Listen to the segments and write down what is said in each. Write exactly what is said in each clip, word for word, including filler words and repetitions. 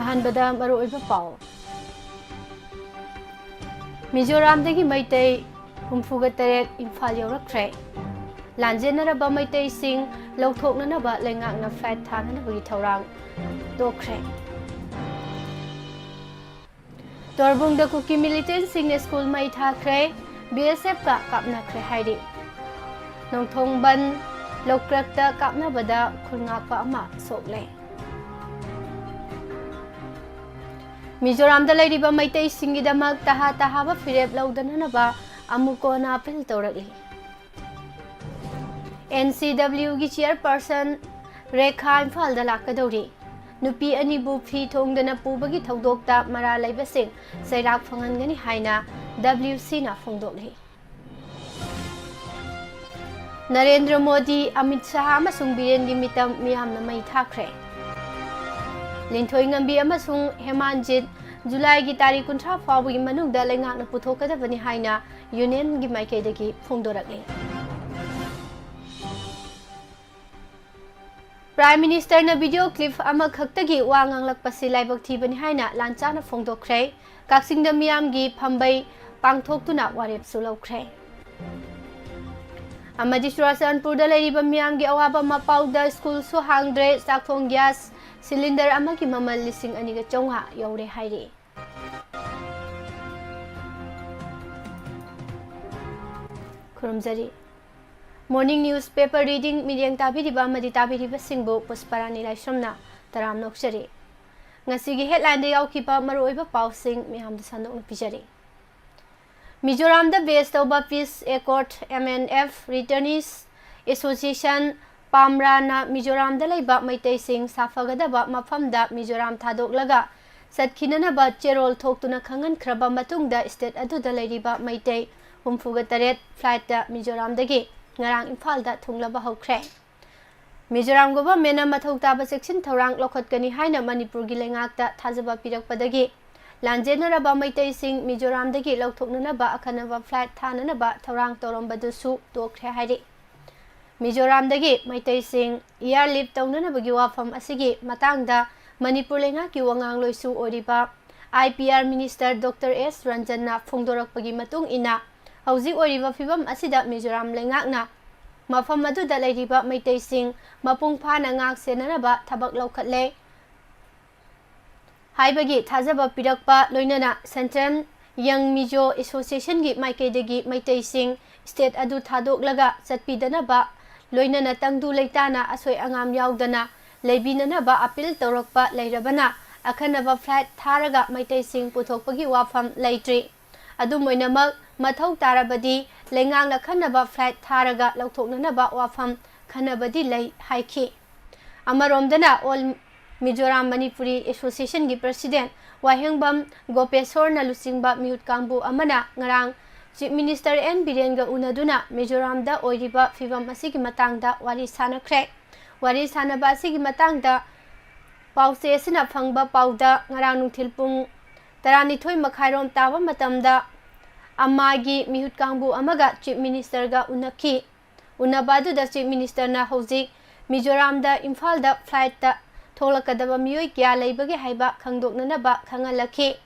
ꯑꯍꯥꯟꯕꯗ ꯃꯔꯨꯑꯣꯏꯕ ꯄꯥꯎ꯫ ꯃꯤꯖꯣꯔꯥꯝꯗꯒꯤ ꯃꯩꯇꯩ ꯍꯨꯝꯐꯨꯒ ꯇꯔꯦꯠ ꯏꯝꯐꯥꯜ ꯌꯧꯔꯛꯈ꯭ꯔꯦ꯫ ꯂꯥꯟꯖꯦꯟꯅꯔꯕ ꯃꯩꯇꯩꯁꯤꯡ ꯂꯧꯊꯣꯛꯅꯅꯕ ꯂꯩꯉꯥꯛꯅ flight ꯊꯥꯅꯅꯕꯒꯤ ꯊꯧꯔꯥꯡ ꯇꯣꯛꯈ꯭ꯔꯦ꯫ ꯇꯣꯔꯕꯨꯡꯗ ꯀꯨꯀꯤ militantꯁꯤꯡꯅ ꯁ꯭ꯀꯨꯜ ꯃꯩ ꯊꯥꯈ꯭ꯔꯦ, BSFꯀ ꯀꯥꯞꯅꯈ꯭ꯔꯦ ꯍꯥꯏꯔꯤ꯫ ꯅꯣꯡꯊꯣꯡꯕꯟ ꯂꯧꯀ꯭ꯔꯛꯇ ꯀꯥꯞꯅꯕꯗ ꯈꯨꯜꯉꯥꯛꯄ ꯑꯃ ꯁꯣꯛꯂꯦ꯫ ꯃꯤꯖꯣꯔꯥꯝꯗ ꯂꯩꯔꯤꯕ ꯃꯩꯇꯩꯁꯤꯡꯒꯤꯗꯃꯛ ꯇꯍꯥ ꯇꯍꯥꯕ ꯐꯤꯔꯦꯞ ꯂꯧꯗꯅꯅꯕ ꯑꯃꯨꯛ ꯀꯣꯟꯅ appeal ꯇꯧꯔꯛꯂꯤ꯫ NCWꯒꯤ chairperson ꯔꯦꯈꯥ ꯏꯝꯐꯥꯜꯗ ꯂꯥꯛꯀꯗꯧꯔꯤ꯫ ꯅꯨꯄꯤ ꯑꯅꯤꯕꯨ ꯐꯤ ꯊꯣꯡꯗꯅ ꯄꯨꯕꯒꯤ ꯊꯧꯗꯣꯛꯇ ꯃꯔꯥꯜ ꯂꯩꯕꯁꯤꯡ ꯆꯩꯔꯥꯛ ꯐꯪꯍꯟꯒꯅꯤ ꯍꯥꯏꯅ WCꯅ ꯐꯣꯡꯗꯣꯛꯂꯤ꯫ ꯅꯔꯦꯟꯗ꯭ꯔ ꯃꯣꯗꯤ, ꯑꯃꯤꯠ ꯁꯥꯍ ꯑꯃꯁꯨꯡ ꯕꯤꯔꯦꯟꯒꯤ ꯃꯤꯇꯝ ꯃꯤꯌꯥꯝꯅ ꯃꯩ ꯊꯥꯈ꯭ꯔꯦ꯫ ꯂꯤꯟꯊꯣꯏ ꯉꯝꯕꯤ ꯑꯃꯁꯨꯡ ꯍꯦꯃꯥꯟꯖꯤꯠ ꯖꯨꯂꯥꯏꯒꯤ ꯇꯥꯔꯤꯛ ꯀꯨꯟꯊ꯭ꯔꯥ ꯐꯥꯎꯕꯒꯤ ꯃꯅꯨꯡꯗ ꯂꯩꯉꯥꯛꯅ ꯄꯨꯊꯣꯛꯀꯗꯕꯅꯤ ꯍꯥꯏꯅ unionꯒꯤ ꯃꯥꯏꯀꯩꯗꯒꯤ ꯐꯣꯡꯗꯣꯔꯛꯂꯤ꯫ Prime Ministerꯅ video clip ꯑꯃꯈꯛꯇꯒꯤ ꯋꯥ ꯉꯥꯡꯂꯛꯄꯁꯤ ꯂꯥꯏꯕꯛ ꯊꯤꯕꯅꯤ ꯍꯥꯏꯅ ꯂꯥꯟꯆꯥꯅ ꯐꯣꯡꯗꯣꯛꯈ꯭ꯔꯦ꯫ ꯀꯛꯆꯤꯡꯗ ꯃꯤꯌꯥꯝꯒꯤ ꯐꯝꯕꯩ ꯄꯥꯡꯊꯣꯛꯇꯨꯅ ꯋꯥꯔꯦꯞꯁꯨ ꯂꯧꯈ꯭ꯔꯦ꯫ ꯑꯃꯗꯤ ꯆꯨꯔꯥꯆꯥꯟꯄꯨꯔꯗ ꯂꯩꯔꯤꯕ ꯃꯤꯌꯥꯝꯒꯤ ꯑꯋꯥꯕ ꯃꯄꯥꯎꯗ ꯁ꯭ꯀꯨꯜꯁꯨ ꯍꯥꯡꯗ꯭ꯔꯦ, ꯆꯥꯛꯊꯣꯡ gas cylinder ꯑꯃꯒꯤ ꯃꯃꯜ ꯂꯤꯁꯤꯡ ꯑꯅꯤꯒ ꯆꯥꯝꯃꯉꯥ ꯌꯧꯔꯦ ꯍꯥꯏꯔꯤ꯫ ꯈꯨꯔꯨꯝꯖꯔꯤ꯫ Morning newspaper reading ꯃꯤꯠꯌꯦꯡ ꯇꯥꯕꯤꯔꯤꯕ ꯑꯃꯗꯤ ꯇꯥꯕꯤꯔꯤꯕꯁꯤꯡꯕꯨ ꯄꯨꯁꯄꯔꯥꯅꯤ ꯂꯥꯏꯁ꯭ꯔꯝꯅ ꯇꯔꯥꯝꯅ ꯑꯣꯛꯆꯔꯤ꯫ ꯉꯁꯤꯒꯤ headlineꯗ ꯌꯥꯎꯈꯤꯕ ꯃꯔꯨꯑꯣꯏꯕ ꯄꯥꯎꯁꯤꯡ ꯃꯌꯥꯝꯗ ꯁꯟꯗꯣꯛꯅ ꯄꯤꯖꯔꯤ꯫ ꯃꯤꯖꯣꯔꯥꯝꯗ base ꯇꯧꯕ Peace Accord, MNF, Returnees Association, ꯄꯥꯝꯔꯥꯅ ꯃꯤꯖꯣꯔꯥꯝꯗ ꯂꯩꯕ ꯃꯩꯇꯩꯁꯤꯡ ꯁꯥꯐꯒꯗꯕ ꯃꯐꯝꯗ ꯃꯤꯖꯣꯔꯥꯝ ꯊꯥꯗꯣꯛꯂꯒ ꯆꯠꯈꯤꯅꯅꯕ ꯆꯦꯔꯣꯜ ꯊꯣꯛꯇꯨꯅ ꯈꯪꯍꯟꯈ꯭ꯔꯕ ꯃꯇꯨꯡꯗ state ꯑꯗꯨꯗ ꯂꯩꯔꯤꯕ ꯃꯩꯇꯩ ꯍꯨꯝꯐꯨꯒ ꯇꯔꯦꯠ flightꯇ ꯃꯤꯖꯣꯔꯥꯝꯗꯒꯤ ꯉꯔꯥꯡ ꯏꯝꯐꯥꯜꯗ ꯊꯨꯡꯂꯕ ꯍꯧꯈ꯭ꯔꯦ꯫ ꯃꯤꯖꯣꯔꯥꯝ governmentꯅ ꯃꯊꯧ ꯇꯥꯕ ꯆꯦꯛꯁꯤꯟ ꯊꯧꯔꯥꯡ ꯂꯧꯈꯠꯀꯅꯤ ꯍꯥꯏꯅ ꯃꯅꯤꯄꯨꯔꯒꯤ ꯂꯩꯉꯥꯛꯇ ꯊꯥꯖꯕ ꯄꯤꯔꯛꯄꯗꯒꯤ ꯂꯥꯟꯖꯦꯟꯅꯔꯕ ꯃꯩꯇꯩꯁꯤꯡ ꯃꯤꯖꯣꯔꯥꯝꯗꯒꯤ ꯂꯧꯊꯣꯛꯅꯅꯕ ꯑꯈꯟꯅꯕ flight ꯊꯥꯅꯅꯕ ꯊꯧꯔꯥꯡ ꯇꯧꯔꯝꯕꯗꯨꯁꯨ ꯇꯣꯛꯈ꯭ꯔꯦ ꯍꯥꯏꯔꯤ꯫ ꯃꯤꯖꯣꯔꯥꯝꯗꯒꯤ ꯃꯩꯇꯩꯁꯤꯡ airlift ꯇꯧꯅꯅꯕꯒꯤ ꯋꯥꯐꯝ ꯑꯁꯤꯒꯤ ꯃꯇꯥꯡꯗ ꯃꯅꯤꯄꯨꯔ ꯂꯩꯉꯥꯛꯀꯤ ꯋꯥꯉꯥꯡꯂꯣꯏꯁꯨ ꯑꯣꯏꯔꯤꯕ I P R Minister Doctor S Ranjan ꯅ ꯐꯣꯡꯗꯣꯔꯛꯄꯒꯤ ꯃꯇꯨꯡ ꯏꯟꯅ, ꯍꯧꯖꯤꯛ ꯑꯣꯏꯔꯤꯕ ꯐꯤꯕꯝ ꯑꯁꯤꯗ ꯃꯤꯖꯣꯔꯥꯝ ꯂꯩꯉꯥꯛꯅ ꯃꯐꯝ ꯑꯗꯨꯗ ꯂꯩꯔꯤꯕ ꯃꯩꯇꯩꯁꯤꯡ ꯃꯄꯨꯡ ꯐꯥꯅ ꯉꯥꯛ ꯁꯦꯟꯅꯅꯕ ꯊꯕꯛ ꯂꯧꯈꯠꯂꯦ ꯍꯥꯏꯕꯒꯤ ꯊꯥꯖꯕ ꯄꯤꯔꯛꯄ, ꯂꯣꯏꯅꯅ Central Young Mizo Association ꯒꯤ ꯃꯥꯏꯀꯩꯗꯒꯤ ꯃꯩꯇꯩꯁꯤꯡ state ꯑꯗꯨ ꯊꯥꯗꯣꯛꯂꯒ ꯆꯠꯄꯤꯗꯅꯕ, ꯂꯣꯏꯅꯅ ꯇꯪꯗꯨ ꯂꯩꯇꯥꯅ ꯑꯁꯣꯏ ꯑꯉꯥꯝ ꯌꯥꯎꯗꯅ ꯂꯩꯕꯤꯅꯅꯕ appeal ꯇꯧꯔꯛꯄ ꯂꯩꯔꯕꯅ, ꯑꯈꯟꯅꯕ flight ꯊꯥꯔꯒ ꯃꯩꯇꯩꯁꯤꯡ ꯄꯨꯊꯣꯛꯄꯒꯤ ꯋꯥꯐꯝ ꯂꯩꯇ꯭ꯔꯤ꯫ ꯑꯗꯨꯝ ꯑꯣꯏꯅꯃꯛ, ꯃꯊꯧ ꯇꯥꯔꯕꯗꯤ ꯂꯩꯉꯥꯛꯅ ꯈꯟꯅꯕ flight ꯊꯥꯔꯒ ꯂꯧꯊꯣꯛꯅꯅꯕ ꯋꯥꯐꯝ ꯈꯟꯅꯕꯗꯤ ꯂꯩ ꯍꯥꯏꯈꯤ꯫ ꯑꯃꯔꯣꯝꯗꯅ, All Mizoram Manipuri Association ꯒꯤ President ꯋꯥꯍꯦꯡꯕꯝ ꯒꯣꯄꯦꯁꯣꯔꯅ ꯂꯨꯆꯤꯡꯕ ꯃꯤꯍꯨꯠ ꯀꯥꯡꯕꯨ ꯑꯃꯅ ꯉꯔꯥꯡ Chief Minister N ꯕꯤꯔꯦꯟꯒ ꯎꯅꯗꯨꯅ ꯃꯤꯖꯣꯔꯥꯝꯗ ꯑꯣꯏꯔꯤꯕ ꯐꯤꯕꯝ ꯑꯁꯤꯒꯤ ꯃꯇꯥꯡꯗ ꯋꯥꯔꯤ ꯁꯥꯅꯈ꯭ꯔꯦ꯫ ꯋꯥꯔꯤ ꯁꯥꯅꯕ ꯑꯁꯤꯒꯤ ꯃꯇꯥꯡꯗ ꯄꯥꯎꯆꯦ ꯑꯁꯤꯅ ꯐꯪꯕ ꯄꯥꯎꯗ, ꯉꯔꯥꯡ ꯅꯨꯡꯊꯤꯜ ꯄꯨꯡ ꯇꯔꯥꯅꯤꯊꯣꯏ ꯃꯈꯥꯏꯔꯣꯝ ꯇꯥꯕ ꯃꯇꯝꯗ ꯑꯃꯥꯒꯤ ꯃꯤꯍꯨꯠ ꯀꯥꯡꯕꯨ ꯑꯃꯒ Chief Minister ꯒ ꯎꯅꯈꯤ꯫ ꯎꯅꯕ ꯑꯗꯨꯗ Chief Minister ꯅ ꯍꯧꯖꯤꯛ ꯃꯤꯖꯣꯔꯥꯝꯗ, ꯏꯝꯐꯥꯜꯗ flight ꯇ ꯊꯣꯛꯂꯛꯀꯗꯕ ꯃꯤꯑꯣꯏ ꯀꯌꯥ ꯂꯩꯕꯒꯦ ꯍꯥꯏꯕ ꯈꯪꯗꯣꯛꯅꯅꯕ ꯈꯪꯍꯜꯂꯛꯈꯤ꯫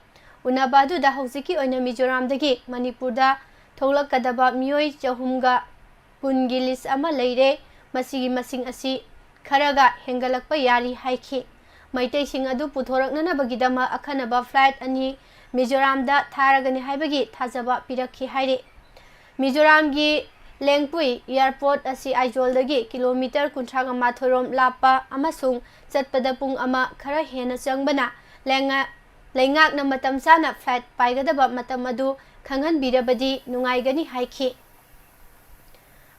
ꯎꯅꯕ ꯑꯗꯨꯗ ꯍꯧꯖꯤꯛꯀꯤ ꯑꯣꯏꯅ ꯃꯤꯖꯣꯔꯥꯝꯗꯒꯤ ꯃꯅꯤꯄꯨꯔꯗ ꯊꯣꯛꯂꯛꯀꯗꯕ ꯃꯤꯑꯣꯏ ꯆꯍꯨꯝꯒ ꯀꯨꯟꯒꯤ list ꯑꯃ ꯂꯩꯔꯦ꯫ ꯃꯁꯤꯒꯤ ꯃꯁꯤꯡ ꯑꯁꯤ ꯈꯔꯒ ꯍꯦꯟꯒꯠꯂꯛꯄ ꯌꯥꯔꯤ ꯍꯥꯏꯈꯤ꯫ ꯃꯩꯇꯩꯁꯤꯡ ꯑꯗꯨ ꯄꯨꯊꯣꯔꯛꯅꯅꯕꯒꯤꯗꯃꯛ ꯑꯈꯟꯅꯕ flight ꯑꯅꯤ ꯃꯤꯖꯣꯔꯥꯝꯗ ꯊꯥꯔꯒꯅꯤ ꯍꯥꯏꯕꯒꯤ ꯊꯥꯖꯕ ꯄꯤꯔꯛꯈꯤ ꯍꯥꯏꯔꯤ꯫ ꯃꯤꯖꯣꯔꯥꯝꯒꯤ ꯂꯦꯡꯄꯨꯏ airport ꯑꯁꯤ ꯑꯥꯏꯖꯣꯜꯗꯒꯤ kilometre ꯀꯨꯟꯊ꯭ꯔꯥ ꯃꯥꯊꯣꯏ ꯔꯣꯝ ꯂꯥꯞꯄ ꯑꯃꯁꯨꯡ ꯆꯠꯄꯗ ꯄꯨꯡ ꯑꯃ ꯈꯔ ꯍꯦꯟꯅ ꯆꯪꯕꯅ, ꯂꯩꯉꯥ-, ꯂꯩꯉꯥꯛꯅ ꯃꯇꯝ ꯆꯥꯅ flight ꯄꯥꯏꯒꯗꯕ ꯃꯇꯝ ꯑꯗꯨ ꯈꯪꯍꯟꯕꯤꯔꯕꯗꯤ ꯅꯨꯡꯉꯥꯏꯒꯅꯤ ꯍꯥꯏꯈꯤ꯫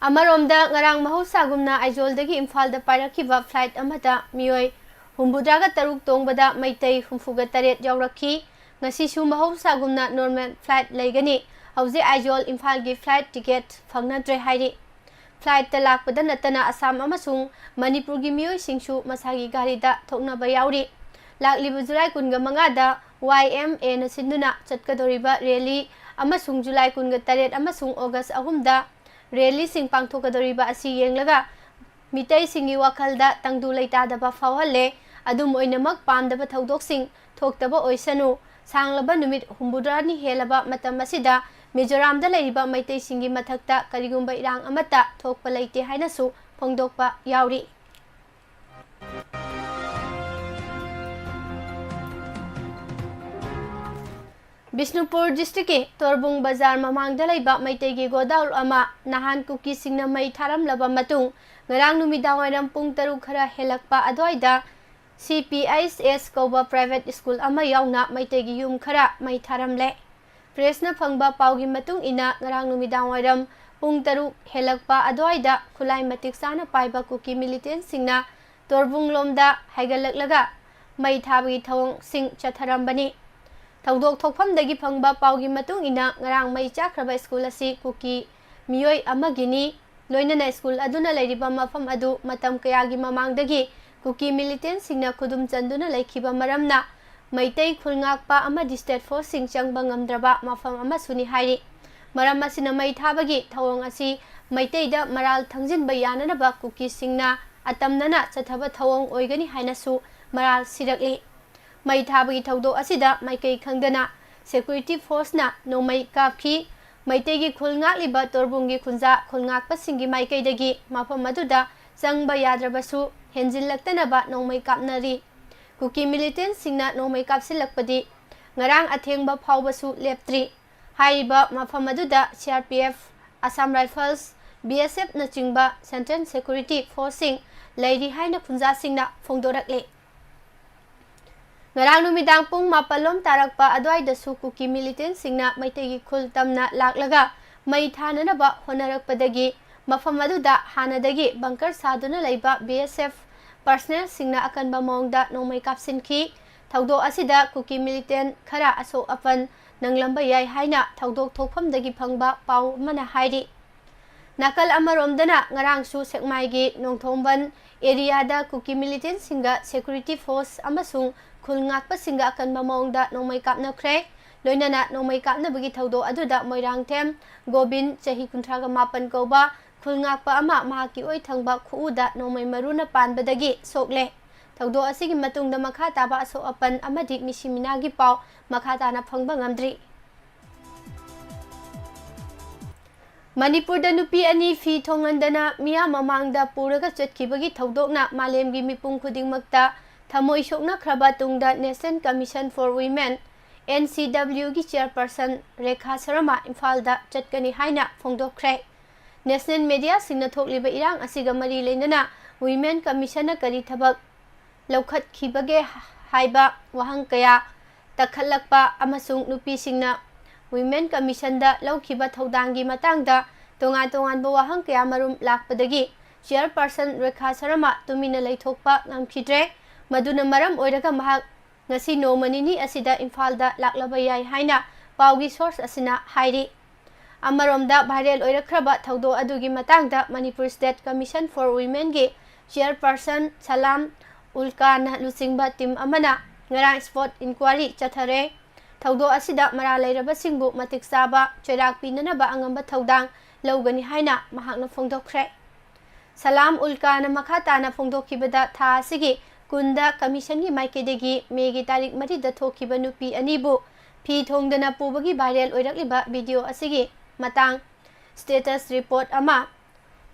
ꯑꯃꯔꯣꯝꯗ, ꯉꯔꯥꯡ ꯃꯍꯧꯁꯥꯒꯨꯝꯅ ꯑꯥꯏꯖꯣꯜꯗꯒꯤ ꯏꯝꯐꯥꯜꯗ ꯄꯥꯏꯔꯛꯈꯤꯕ flight ꯑꯃꯗ ꯃꯤꯑꯣꯏ ꯍꯨꯝꯐꯨꯇꯔꯥꯒ ꯇꯔꯨꯛ ꯇꯣꯡꯕꯗ ꯃꯩꯇꯩ ꯍꯨꯝꯐꯨꯒ ꯇꯔꯦꯠ ꯌꯥꯎꯔꯛꯈꯤ꯫ ꯉꯁꯤꯁꯨ ꯃꯍꯧꯁꯥꯒꯨꯝꯅ normal flight ꯂꯩꯒꯅꯤ꯫ ꯍꯧꯖꯤꯛ ꯑꯥꯏꯖꯣꯜ ꯏꯝꯐꯥꯜꯒꯤ flight ticket ꯐꯪꯅꯗ꯭ꯔꯦ ꯍꯥꯏꯔꯤ꯫ Flight ꯇ ꯂꯥꯛꯄꯗ ꯅꯠꯇꯅ ꯑꯁꯥꯝ ꯑꯃꯁꯨꯡ ꯃꯅꯤꯄꯨꯔꯒꯤ ꯃꯤꯑꯣꯏꯁꯤꯡꯁꯨ ꯃꯁꯥꯒꯤ ꯒꯥꯔꯤꯗ ꯊꯣꯛꯅꯕ ꯌꯥꯎꯔꯤ꯫ ꯂꯥꯛꯂꯤꯕ ꯖꯨꯂꯥꯏ ꯀꯨꯟꯒ ꯃꯉꯥꯗ Y M A ꯅ ꯁꯤꯟꯗꯨꯅ ꯆꯠꯀꯗꯧꯔꯤꯕ rally ꯑꯃꯁꯨꯡ ꯖꯨꯂꯥꯏ ꯀꯨꯟꯒ ꯇꯔꯦꯠ ꯑꯃꯁꯨꯡ ꯑꯣꯒꯁ ꯑꯍꯨꯝꯗ rally ꯁꯤꯡ ꯄꯥꯡꯊꯣꯛꯀꯗꯧꯔꯤꯕ ꯑꯁꯤ ꯌꯦꯡꯂꯒ ꯃꯤꯇꯩꯁꯤꯡꯒꯤ ꯋꯥꯈꯜꯗ ꯇꯪꯗꯨ ꯂꯩꯇꯥꯗꯕ ꯐꯥꯎꯍꯜꯂꯦ꯫ ꯑꯗꯨꯝ ꯑꯣꯏꯅꯃꯛ, ꯄꯥꯝꯗꯕ ꯊꯧꯗꯣꯛꯁꯤꯡ ꯊꯣꯛꯇꯕ ꯑꯣꯏꯁꯅꯨ꯫ ꯁꯥꯡꯂꯕ ꯅꯨꯃꯤꯠ ꯍꯨꯝꯐꯨꯇꯔꯥꯅꯤ ꯍꯦꯜꯂꯕ ꯃꯇꯝ ꯑꯁꯤꯗ ꯃꯤꯖꯣꯔꯥꯝꯗ ꯂꯩꯔꯤꯕ ꯃꯩꯇꯩꯁꯤꯡꯒꯤ ꯃꯊꯛꯇ ꯀꯔꯤꯒꯨꯝꯕ ꯏꯔꯥꯡ ꯑꯃꯠꯇ ꯊꯣꯛꯄ ꯂꯩꯇꯦ ꯍꯥꯏꯅꯁꯨ ꯐꯣꯡꯗꯣꯛꯄ ꯌꯥꯎꯔꯤ꯫ ꯕꯤꯁꯅꯨꯄꯨꯔ ꯗꯤꯁꯇ꯭ꯔꯤꯛꯀꯤ ꯇꯣꯔꯕꯨꯡ ꯕꯖꯥꯔ ꯃꯃꯥꯡꯗ ꯂꯩꯕ ꯃꯩꯇꯩꯒꯤ ꯒꯣꯗꯥꯎꯟ ꯑꯃ ꯅꯍꯥꯟ ꯀꯨꯀꯤꯁꯤꯡꯅ ꯃꯩ ꯊꯥꯔꯝꯂꯕ ꯃꯇꯨꯡ, ꯉꯔꯥꯡ ꯅꯨꯃꯤꯗꯥꯡꯋꯥꯏꯔꯝ ꯄꯨꯡ ꯇꯔꯨꯛ ꯈꯔ ꯍꯦꯜꯂꯛꯄ ꯑꯗꯨꯋꯥꯏꯗ ꯁꯤ ꯄꯤ ꯑꯩꯆ ꯑꯦꯁ ꯀꯧꯕ ꯄ꯭ꯔꯥꯏꯚꯦꯠ ꯁ꯭ꯀꯨꯜ ꯑꯃ ꯌꯥꯎꯅ ꯃꯩꯇꯩꯒꯤ ꯌꯨꯝ ꯈꯔ ꯃꯩ ꯊꯥꯔꯝꯂꯦ꯫ ꯄ꯭ꯔꯦꯁꯅ ꯐꯪꯕ ꯄꯥꯎꯒꯤ ꯃꯇꯨꯡ ꯏꯟꯅ, ꯉꯔꯥꯡ ꯅꯨꯃꯤꯗꯥꯡꯋꯥꯏꯔꯝ ꯄꯨꯡ ꯇꯔꯨꯛ ꯍꯦꯜꯂꯛꯄ ꯑꯗꯨꯋꯥꯏꯗ ꯈꯨꯠꯂꯥꯏ ꯃꯇꯤꯛ ꯆꯥꯅ ꯄꯥꯏꯕ ꯀꯨꯀꯤ ꯃꯤꯂꯤꯇꯦꯟꯁꯤꯡꯅ ꯇꯣꯔꯕꯨꯡꯂꯣꯝꯗ ꯍꯥꯏꯒꯠꯂꯛꯂꯒ ꯃꯩ ꯊꯥꯕꯒꯤ ꯊꯧꯑꯣꯡꯁꯤꯡ ꯆꯠꯊꯔꯝꯕꯅꯤ꯫ ꯊꯧꯗꯣꯛ ꯊꯣꯛꯐꯝꯗꯒꯤ ꯐꯪꯕ ꯄꯥꯎꯒꯤ ꯃꯇꯨꯡ ꯏꯟꯅ, ꯉꯔꯥꯡ ꯃꯩ ꯆꯥꯛꯈ꯭ꯔꯕ ꯁ꯭ꯀꯨꯜ ꯑꯁꯤ ꯀꯨꯀꯤ ꯃꯤꯑꯣꯏ ꯑꯃꯒꯤꯅꯤ꯫ ꯂꯣꯏꯅꯅ ꯁ꯭ꯀꯨꯜ ꯑꯗꯨꯅ ꯂꯩꯔꯤꯕ ꯃꯐꯝ ꯑꯗꯨ ꯃꯇꯝ ꯀꯌꯥꯒꯤ ꯃꯃꯥꯡꯗꯒꯤ ꯀꯨꯀꯤ ꯃꯤꯂꯤꯇꯦꯟꯁꯤꯡꯅ ꯈꯨꯗꯨꯝ ꯆꯟꯗꯨꯅ ꯂꯩꯈꯤꯕ ꯃꯔꯝꯅ ꯃꯩꯇꯩ ꯈꯨꯜ ꯉꯥꯛꯄ ꯑꯃꯗꯤ ꯁ꯭ꯇꯦꯠ ꯐꯣꯔꯁꯁꯤꯡ ꯆꯪꯕ ꯉꯝꯗ꯭ꯔꯕ ꯃꯐꯝ ꯑꯃꯁꯨꯅꯤ ꯍꯥꯏꯔꯤ꯫ ꯃꯔꯝ ꯑꯁꯤꯅ ꯃꯩ ꯊꯥꯕꯒꯤ ꯊꯧꯑꯣꯡ ꯑꯁꯤ ꯃꯩꯇꯩꯗ ꯃꯔꯥꯜ ꯊꯪꯖꯤꯟꯕ ꯌꯥꯅꯅꯕ ꯀꯨꯀꯤꯁꯤꯡꯅ ꯑꯇꯝꯅꯅ ꯆꯠꯊꯕ ꯊꯧꯑꯣꯡ ꯑꯣꯏꯒꯅꯤ ꯍꯥꯏꯅꯁꯨ ꯃꯔꯥꯜ ꯁꯤꯔꯛꯂꯤ꯫ ꯃꯩ ꯊꯥꯕꯒꯤ ꯊꯧꯗꯣꯛ ꯑꯁꯤꯗ ꯃꯥꯏꯀꯩ ꯈꯪꯗꯅ ꯁꯦꯀ꯭ꯌꯨꯔꯤꯇꯤ ꯐꯣꯔꯁꯅ ꯅꯣꯡꯃꯩ ꯀꯥꯞꯈꯤ꯫ ꯃꯩꯇꯩꯒꯤ ꯈꯨꯜ ꯉꯥꯛꯂꯤꯕ ꯇꯣꯔꯕꯨꯡꯒꯤ ꯈꯨꯟꯖꯥ ꯈꯨꯜ ꯉꯥꯛꯄꯁꯤꯡꯒꯤ ꯃꯥꯏꯀꯩꯗꯒꯤ ꯃꯐꯝ ꯑꯗꯨꯗ ꯆꯪꯕ ꯌꯥꯗ꯭ꯔꯕꯁꯨ ꯍꯦꯟꯖꯤꯜꯂꯛꯇꯅꯕ ꯅꯣꯡꯃꯩ ꯀꯥꯞꯅꯔꯤ꯫ ꯀꯨꯀꯤ ꯃꯤꯂꯤꯇꯦꯟꯁꯤꯡꯅ ꯅꯣꯡꯃꯩ ꯀꯥꯞꯁꯤꯜꯂꯛꯄꯗꯤ ꯉꯔꯥꯡ ꯑꯊꯦꯡꯕ ꯐꯥꯎꯕꯁꯨ ꯂꯦꯞꯇ꯭ꯔꯤ꯫ ꯍꯥꯏꯔꯤꯕ ꯃꯐꯝ ꯑꯗꯨꯗ C R P F, Assam rifles, B S ꯑꯦꯐꯅꯆꯤꯡꯕ ꯁꯦꯟꯇ꯭ꯔꯦꯜ ꯁꯦꯀ꯭ꯌꯨꯔꯤꯇꯤ ꯐꯣꯔꯁꯁꯤꯡ ꯂꯩꯔꯤ ꯍꯥꯏꯅ ꯈꯨꯟꯖꯥꯁꯤꯡꯅ ꯐꯣꯡꯗꯣꯔꯛꯂꯤ꯫ ꯉꯔꯥꯡ ꯅꯨꯃꯤꯗꯥꯡ ꯄꯨꯡ ꯃꯥꯄꯜ ꯂꯣꯝ ꯇꯥꯔꯛꯄ ꯑꯗꯨꯋꯥꯏꯗꯁꯨ ꯀꯨꯀꯤ ꯃꯤꯂꯤꯇꯦꯟꯁꯤꯡꯅ ꯃꯩꯇꯩꯒꯤ ꯈꯨꯜ ꯇꯝꯅ ꯂꯥꯛꯂꯒ ꯃꯩ ꯊꯥꯅꯅꯕ ꯍꯣꯠꯅꯔꯛꯄꯗꯒꯤ ꯃꯐꯝ ꯑꯗꯨꯗ ꯍꯥꯟꯅꯗꯒꯤ ꯕꯪꯀꯔ ꯁꯥꯗꯨꯅ ꯂꯩꯕ ꯕꯤ ꯑꯦꯁ ꯑꯦꯐ ꯄꯔꯁꯅꯦꯜꯁꯤꯡꯅ ꯑꯀꯟꯕ ꯃꯑꯣꯡꯗ ꯅꯣꯡꯃꯩ ꯀꯥꯞꯁꯤꯟꯈꯤ꯫ ꯊꯧꯗꯣꯛ ꯑꯁꯤꯗ ꯀꯨꯀꯤ ꯃꯤꯂꯤꯇꯦꯟ ꯈꯔ ꯑꯁꯣꯛ ꯑꯄꯟ ꯅꯪꯂꯝꯕ ꯌꯥꯏ ꯍꯥꯏꯅ ꯊꯧꯗꯣꯛ ꯊꯣꯛꯐꯝꯗꯒꯤ ꯐꯪꯕ ꯄꯥꯎ ꯑꯃꯅ ꯍꯥꯏꯔꯤ꯫ ꯅꯥꯀꯜ ꯑꯃꯔꯣꯝꯗꯅ, ꯉꯔꯥꯡꯁꯨ ꯁꯦꯛꯃꯥꯏꯒꯤ ꯅꯣꯡꯊꯣꯝꯕꯟ ꯑꯦꯔꯤꯌꯥꯗ ꯀꯨꯀꯤ ꯃꯤꯂꯤꯇꯦꯟꯁꯤꯡꯒ ꯁꯦꯀ꯭ꯌꯨꯔꯤꯇꯤ ꯐꯣꯔꯁ ꯑꯃꯁꯨꯡ ꯈꯨꯜ ꯉꯥꯛꯄꯁꯤꯡꯒ ꯑꯀꯟꯕ ꯃꯑꯣꯡꯗ ꯅꯣꯡꯃꯩ ꯀꯥꯞꯅꯈ꯭ꯔꯦ꯫ ꯂꯣꯏꯅꯅ ꯅꯣꯡꯃꯩ ꯀꯥꯞꯅꯕꯒꯤ ꯊꯧꯗꯣꯛ ꯑꯗꯨꯗ ꯃꯣꯏꯔꯥꯡꯊꯦꯝ ꯒꯣꯕꯤꯟ, ꯆꯍꯤ ꯀꯨꯟꯊ꯭ꯔꯥꯒ ꯃꯥꯄꯟ ꯀꯧꯕ ꯈꯨꯜ ꯉꯥꯛꯄ ꯑꯃ ꯃꯍꯥꯛꯀꯤ ꯑꯣꯏ ꯊꯪꯕ ꯈꯨꯎꯗ ꯅꯣꯡꯃꯩ ꯃꯔꯨꯅ ꯄꯥꯟꯕꯗꯒꯤ ꯁꯣꯛꯂꯦ꯫ ꯊꯧꯗꯣꯛ ꯑꯁꯤꯒꯤ ꯃꯇꯨꯡꯗ ꯃꯈꯥ ꯇꯥꯕ ꯑꯁꯣꯛ ꯑꯄꯟ ꯑꯃꯗꯤ ꯃꯤꯁꯤ ꯃꯤꯅꯥꯒꯤ ꯄꯥꯎ ꯃꯈꯥ ꯇꯥꯅ ꯐꯪꯕ ꯉꯝꯗ꯭ꯔꯤ꯫ ꯃꯅꯤꯄꯨꯔꯗ ꯅꯨꯄꯤ ꯑꯅꯤ ꯐꯤ ꯊꯣꯡꯍꯟꯗꯅ ꯃꯤꯌꯥꯝ ꯃꯃꯥꯡꯗ ꯄꯨꯔꯒ ꯆꯠꯈꯤꯕꯒꯤ ꯊꯧꯗꯣꯛꯅ ꯃꯥꯂꯦꯝꯒꯤ ꯃꯤꯄꯨꯝ ꯈꯨꯗꯤꯡꯃꯛꯇ ꯊꯃꯣꯏ ꯁꯣꯛꯅꯈ꯭ꯔꯕ ꯇꯨꯡꯗ National Commission for Women, N C W ꯒꯤ chairperson ꯔꯦꯈꯥ ꯁꯔꯃ ꯏꯝꯐꯥꯜꯗ ꯆꯠꯀꯅꯤ ꯍꯥꯏꯅ ꯐꯣꯡꯗꯣꯛꯈ꯭ꯔꯦ꯫ National mediaꯁꯤꯡꯅ ꯊꯣꯛꯂꯤꯕ ꯏꯔꯥꯡ ꯑꯁꯤꯒ ꯃꯔꯤ ꯂꯩꯅꯅ Women Commissionꯅ ꯀꯔꯤ ꯊꯕꯛ ꯂꯧꯈꯠꯈꯤꯕꯒꯦ ꯍꯥꯏꯕ ꯋꯥꯍꯪ ꯀꯌꯥ ꯇꯛꯈꯠꯂꯛꯄ ꯑꯃꯁꯨꯡ ꯅꯨꯄꯤꯁꯤꯡꯅ Women Commissionꯗ ꯂꯧꯈꯤꯕ ꯊꯧꯗꯥꯡꯒꯤ ꯃꯇꯥꯡꯗ ꯇꯣꯉꯥꯟ ꯇꯣꯉꯥꯟꯕ ꯋꯥꯍꯪ ꯀꯌꯥ ꯃꯔꯨꯝ ꯂꯥꯛꯄꯗꯒꯤ chairperson ꯔꯦꯈꯥ ꯁꯔꯃ ꯇꯨꯃꯤꯟꯅ ꯂꯩꯊꯣꯛꯄ ꯉꯝꯈꯤꯗ꯭ꯔꯦ꯫ ꯃꯗꯨꯅ ꯃꯔꯝ ꯑꯣꯏꯔꯒ ꯃꯍꯥꯛ ꯉꯁꯤ ꯅꯣꯡꯃ ꯅꯤꯅꯤ ꯑꯁꯤꯗ ꯏꯝꯐꯥꯜꯗ ꯂꯥꯛꯂꯕ ꯌꯥꯏ ꯍꯥꯏꯅ ꯄꯥꯎꯒꯤ source ꯑꯁꯤꯅ ꯍꯥꯏꯔꯤ꯫ ꯑꯃꯔꯣꯝꯗ viral ꯑꯣꯏꯔꯛꯈ꯭ꯔꯕ ꯊꯧꯗꯣꯛ ꯑꯗꯨꯒꯤ ꯃꯇꯥꯡꯗ Manipur State Commission for Womenꯒꯤ chairperson ꯁꯂꯥꯝ ꯎꯜꯀꯥꯅ ꯂꯨꯆꯤꯡꯕ team ꯑꯃꯅ ꯉꯔꯥꯡ spot inquiry ꯆꯠꯊꯔꯦ꯫ ꯊꯧꯗꯣꯛ ꯑꯁꯤꯗ ꯃꯔꯥꯜ ꯂꯩꯔꯕꯁꯤꯡꯕꯨ ꯃꯇꯤꯛ ꯆꯥꯕ ꯆꯩꯔꯥꯛ ꯄꯤꯅꯅꯕ ꯑꯉꯝꯕ ꯊꯧꯗꯥꯡ ꯂꯧꯒꯅꯤ ꯍꯥꯏꯅ ꯃꯍꯥꯛꯅ ꯐꯣꯡꯗꯣꯛꯈ꯭ꯔꯦ꯫ ꯁꯂꯥꯝ ꯎꯜꯀꯥꯅ ꯃꯈꯥ ꯇꯥꯅ ꯐꯣꯡꯗꯣꯛꯈꯤꯕꯗ, ꯊꯥ ꯑꯁꯤꯒꯤ ꯀꯨꯟꯗ Commissionꯒꯤ ꯃꯥꯏꯀꯩꯗꯒꯤ Mayꯒꯤ ꯇꯥꯔꯤꯛ ꯃꯔꯤꯗ ꯊꯣꯛꯈꯤꯕ ꯅꯨꯄꯤ ꯑꯅꯤꯕꯨ ꯐꯤ ꯊꯣꯡꯗꯅ ꯄꯨꯕꯒꯤ viral ꯑꯣꯏꯔꯛꯂꯤꯕ video ꯑꯁꯤꯒꯤ ꯃꯇꯥꯡ status report ꯑꯃ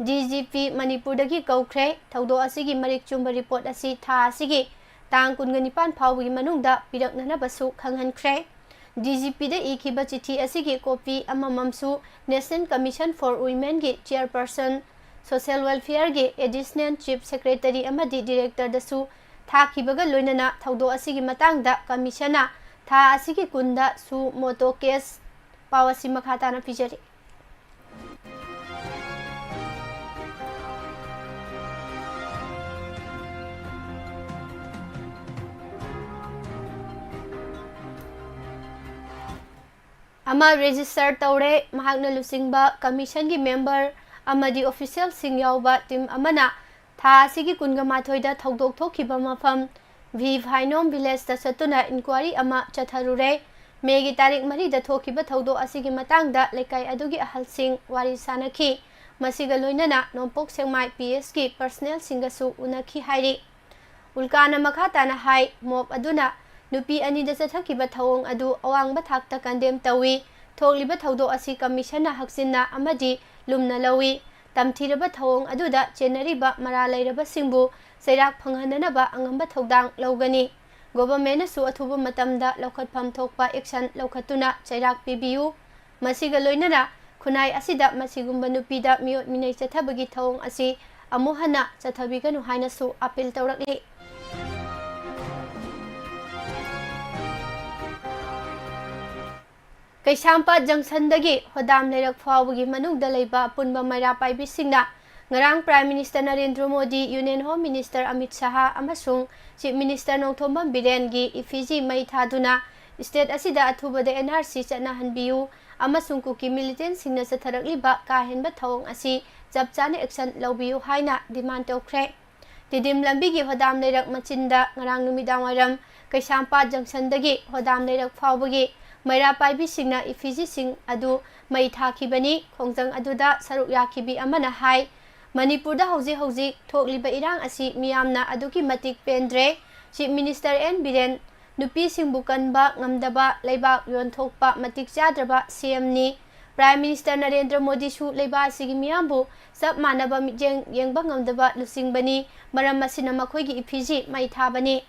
D G P ꯃꯅꯤꯄꯨꯔꯗꯒꯤ ꯀꯧꯈ꯭ꯔꯦ꯫ ꯊꯧꯗꯣꯛ ꯑꯁꯤꯒꯤ ꯃꯔꯤꯛ ꯆꯨꯝꯕ report ꯑꯁꯤ ꯊꯥ ꯑꯁꯤꯒꯤ ꯇꯥꯡ ꯀꯨꯟꯒ ꯅꯤꯄꯥꯟ ꯐꯥꯎꯕꯒꯤ ꯃꯅꯨꯡꯗ ꯄꯤꯔꯛꯅꯅꯕꯁꯨ ꯈꯪꯍꯟꯈ꯭ꯔꯦ꯫ D G Pꯗ ꯏꯈꯤꯕ ꯆꯤꯊꯤ ꯑꯁꯤꯒꯤ copy ꯑꯃꯃꯝꯁꯨ National Commission for Womenꯒꯤ chairperson, Social Welfareꯒꯤ Additional Chief Secretary ꯑꯃꯗꯤ directorꯗꯁꯨ ꯊꯥꯈꯤꯕꯒ ꯂꯣꯏꯅꯅ ꯊꯧꯗꯣꯛ ꯑꯁꯤꯒꯤ ꯃꯇꯥꯡꯗ Commissionꯅ ꯊꯥ ꯑꯁꯤꯒꯤ ꯀꯨꯟꯗ suo motu case꯫ ꯄꯥꯎ ꯑꯁꯤ ꯃꯈꯥ ꯇꯥꯅ ꯄꯤꯖꯔꯤ꯫ ꯑꯃ register ꯇꯧꯔꯦ꯫ ꯃꯍꯥꯛꯅ ꯂꯨꯆꯤꯡꯕ Commissionꯒꯤ member ꯑꯃꯗꯤ officialꯁꯤꯡ ꯌꯥꯎꯕ team ꯑꯃꯅ ꯊꯥ ꯑꯁꯤꯒꯤ ꯀꯨꯟꯒ ꯃꯥꯊꯣꯏꯗ ꯊꯧꯗꯣꯛ ꯊꯣꯛꯈꯤꯕ ꯃꯐꯝ V ꯐꯥꯏꯅꯣꯝ villageꯇ ꯆꯠꯇꯨꯅ inquiry ꯑꯃ ꯆꯠꯊꯔꯨꯔꯦ꯫ Mayꯒꯤ ꯇꯥꯔꯤꯛ ꯃꯔꯤꯗ ꯊꯣꯛꯈꯤꯕ ꯊꯧꯗꯣꯛ ꯑꯁꯤꯒꯤ ꯃꯇꯥꯡꯗ ꯂꯩꯀꯥꯏ ꯑꯗꯨꯒꯤ ꯑꯍꯜꯁꯤꯡ ꯋꯥꯔꯤ ꯁꯥꯅꯈꯤ꯫ ꯃꯁꯤꯒ ꯂꯣꯏꯅꯅ ꯅꯣꯡꯄꯣꯛ ꯁꯦꯛꯃꯥꯏ P Sꯀꯤ personnelꯁꯤꯡꯒꯁꯨ ꯎꯅꯈꯤ ꯍꯥꯏꯔꯤ꯫ ꯎꯜꯀꯥꯅ ꯃꯈꯥ ꯇꯥꯅ ꯍꯥꯏ, ꯃꯣꯞ ꯑꯗꯨꯅ ꯅꯨꯄꯤ ꯑꯅꯤꯗ ꯆꯠꯊꯈꯤꯕ ꯊꯧꯑꯣꯡ ꯑꯗꯨ ꯑꯋꯥꯡꯕ ꯊꯥꯛꯇ ꯀꯟꯗꯦꯝ ꯇꯧꯏ꯫ ꯊꯣꯛꯂꯤꯕ ꯊꯧꯗꯣꯛ ꯑꯁꯤ ꯀꯃꯤꯁꯟꯅ ꯍꯛꯆꯤꯟꯅ ꯑꯃꯗꯤ ꯂꯨꯝꯅ ꯂꯧꯏ꯫ ꯇꯝꯊꯤꯔꯕ ꯊꯧꯑꯣꯡ ꯑꯗꯨꯗ ꯆꯦꯟꯅꯔꯤꯕ ꯃꯔꯥꯜ ꯂꯩꯔꯕꯁꯤꯡꯕꯨ ꯆꯩꯔꯥꯛ ꯐꯪꯍꯟꯗꯅꯕ ꯑꯉꯝꯕ ꯊꯧꯗꯥꯡ ꯂꯧꯒꯅꯤ꯫ ꯒꯣꯚꯔꯟꯃꯦꯟꯠꯅꯁꯨ ꯑꯊꯨꯕ ꯃꯇꯝꯗ ꯂꯧꯈꯠꯐꯝ ꯊꯣꯛꯄ ꯑꯦꯛꯁꯟ ꯂꯧꯈꯠꯇꯨꯅ ꯆꯩꯔꯥꯛ ꯄꯤꯕꯤꯌꯨ꯫ ꯃꯁꯤꯒ ꯂꯣꯏꯅꯅ ꯈꯨꯟꯅꯥꯏ ꯑꯁꯤꯗ ꯃꯁꯤꯒꯨꯝꯕ ꯅꯨꯄꯤꯗ ꯃꯤꯑꯣꯠ ꯃꯤꯅꯩ ꯆꯠꯊꯕꯒꯤ ꯊꯧꯑꯣꯡ ꯑꯁꯤ ꯑꯃꯨꯛ ꯍꯟꯅ ꯆꯠꯊꯕꯤꯒꯅꯨ ꯍꯥꯏꯅꯁꯨ ꯑꯥꯄꯤꯜ ꯇꯧꯔꯛꯂꯤ꯫ ꯀꯩꯁꯥꯝꯄꯥꯠ ꯖꯪꯁꯟꯗꯒꯤ ꯍꯣꯗꯥꯝ ꯂꯩꯔꯛ ꯐꯥꯎꯕꯒꯤ ꯃꯅꯨꯡꯗ ꯂꯩꯕ ꯑꯄꯨꯟꯕ ꯃꯩꯔꯥ ꯄꯥꯏꯕꯤꯁꯤꯡꯅ ꯉꯔꯥꯡ prime minister Narendra Modi, union home minister Amit Shah ꯑꯃꯁꯨꯡ ꯆꯤꯐ ꯃꯤꯅꯤꯁꯇꯔ ꯅꯣꯡꯊꯣꯝꯕꯝ ꯕꯤꯔꯦꯟꯒꯤ ꯏꯐꯤꯖꯤ ꯃꯩ ꯊꯥꯗꯨꯅ ꯁ꯭ꯇꯦꯠ ꯑꯁꯤꯗ ꯑꯊꯨꯕꯗ ꯑꯦꯟ ꯑꯥꯔ ꯁꯤ ꯆꯠꯅꯍꯟꯕꯤꯌꯨ ꯑꯃꯁꯨꯡ ꯀꯨꯀꯤ ꯃꯤꯂꯤꯇꯦꯟꯠꯁꯤꯡꯅ ꯆꯠꯊꯔꯛꯂꯤꯕ ꯀꯥ ꯍꯦꯟꯕ ꯊꯧꯑꯣꯡ ꯑꯁꯤ ꯆꯞ ꯆꯥꯅ ꯑꯦꯛꯁꯟ ꯂꯧꯕꯤꯌꯨ ꯍꯥꯏꯅ ꯗꯤꯃꯥꯟ ꯇꯧꯈ꯭ꯔꯦ꯫ ꯇꯤꯗꯤꯝ ꯂꯝꯕꯤꯒꯤ ꯍꯣꯗꯥꯝ ꯂꯩꯔꯛ ꯃꯆꯤꯟꯗ ꯉꯔꯥꯡ ꯅꯨꯃꯤꯗꯥꯡꯋꯥꯏꯔꯝ ꯀꯩꯁꯥꯝꯄꯥꯠ ꯖꯪꯁꯟꯗꯒꯤ ꯍꯣꯗꯥꯝ ꯂꯩꯔꯛ ꯐꯥꯎꯕꯒꯤ ꯃꯩꯔꯥ ꯄꯥꯏꯕꯤꯁꯤꯡꯅ ꯏꯐꯤꯖꯤꯁꯤꯡ ꯑꯗꯨ ꯃꯩ ꯊꯥꯈꯤꯕꯅꯤ꯫ ꯈꯣꯡꯖꯪ ꯑꯗꯨꯗ ꯁꯔꯨꯛ ꯌꯥꯈꯤꯕꯤ ꯑꯃꯅ ꯍꯥꯏ, ꯃꯅꯤꯄꯨꯔꯗ ꯍꯧꯖꯤꯛ ꯍꯧꯖꯤꯛ ꯊꯣꯛꯂꯤꯕ ꯏꯔꯥꯡ ꯑꯁꯤ ꯃꯤꯌꯥꯝꯅ ꯑꯗꯨꯛꯀꯤ ꯃꯇꯤꯛ ꯄꯦꯟꯗ꯭ꯔꯦ꯫ ꯆꯤꯐ ꯃꯤꯅꯤꯁꯇꯔ ꯑꯦꯟ ꯕꯤꯔꯦꯟ ꯅꯨꯄꯤꯁꯤꯡꯕꯨ ꯀꯟꯕ ꯉꯝꯗꯕ, ꯂꯩꯕꯥꯛ ꯌꯣꯟꯊꯣꯛꯄ ꯃꯇꯤꯛ ꯆꯥꯗ꯭ꯔꯕ ꯁꯤ ꯑꯦꯝꯅꯤ꯫ ꯄ꯭ꯔꯥꯏꯝ ꯃꯤꯅꯤꯁꯇꯔ ꯅꯔꯦꯟꯗ꯭ꯔ ꯃꯣꯗꯤꯁꯨ ꯂꯩꯕꯥꯛ ꯑꯁꯤꯒꯤ ꯃꯤꯌꯥꯝꯕꯨ ꯆꯞ ꯃꯥꯟꯅꯕ ꯃꯤꯠꯌꯦꯡ ꯌꯦꯡꯕ ꯉꯝꯗꯕ ꯂꯨꯆꯤꯡꯕꯅꯤ꯫ ꯃꯔꯝ ꯑꯁꯤꯅ ꯃꯈꯣꯏꯒꯤ ꯏꯐꯤꯖꯤ ꯃꯩ ꯊꯥꯕꯅꯤ꯫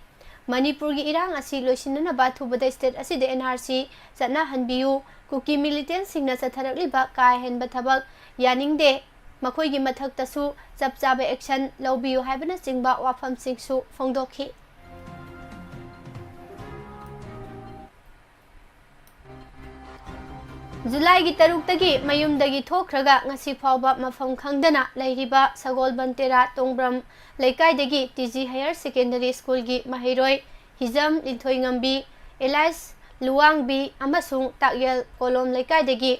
ꯃꯅꯤꯄꯨꯔꯒꯤ ꯏꯔꯥꯡ ꯑꯁꯤ ꯂꯣꯏꯁꯤꯟꯅꯅꯕ ꯑꯊꯨꯕꯗ ꯁ꯭ꯇꯦꯠ ꯑꯁꯤꯗ ꯑꯦꯟ ꯑꯥꯔ ꯁꯤ ꯆꯠꯅꯍꯟꯕꯤꯌꯨ꯫ ꯀꯨꯀꯤ ꯃꯤꯂꯤꯇꯦꯟꯠꯁꯤꯡꯅ ꯆꯠꯊꯔꯛꯂꯤꯕ ꯀꯥ ꯍꯦꯟꯕ ꯊꯕꯛ ꯌꯥꯅꯤꯡꯗꯦ꯫ ꯃꯈꯣꯏꯒꯤ ꯃꯊꯛꯇꯁꯨ ꯆꯞ ꯆꯥꯕ ꯑꯦꯛꯁꯟ ꯂꯧꯕꯤꯌꯨ ꯍꯥꯏꯕꯅꯆꯤꯡꯕ ꯋꯥꯐꯝꯁꯤꯡꯁꯨ ꯐꯣꯡꯗꯣꯛꯈꯤ꯫ ꯖꯨꯂꯥꯏꯒꯤ ꯇꯔꯨꯛꯇꯒꯤ ꯃꯌꯨꯝꯗꯒꯤ ꯊꯣꯛꯈ꯭ꯔꯒ ꯉꯁꯤ ꯐꯥꯎꯕ ꯃꯐꯝ ꯈꯪꯗꯅ ꯂꯩꯔꯤꯕ ꯁꯒꯣꯜꯕꯟ ꯇꯦꯔꯥ ꯇꯣꯡꯕ꯭ꯔꯝ ꯂꯩꯀꯥꯏꯗꯒꯤ ꯇꯤ ꯖꯤ ꯍꯥꯌꯔ ꯁꯦꯀꯦꯟꯗꯔꯤ ꯁ꯭ꯀꯨꯜꯒꯤ ꯃꯍꯩꯔꯣꯏ ꯍꯤꯖꯝ ꯂꯤꯟꯊꯣꯏꯉꯝꯕꯤ, ꯑꯦꯂꯥꯏꯁ ꯂꯨꯋꯥꯡꯕꯤ ꯑꯃꯁꯨꯡ ꯇꯥꯛꯌꯦꯜ ꯀꯣꯂꯣꯝ ꯂꯩꯀꯥꯏꯗꯒꯤ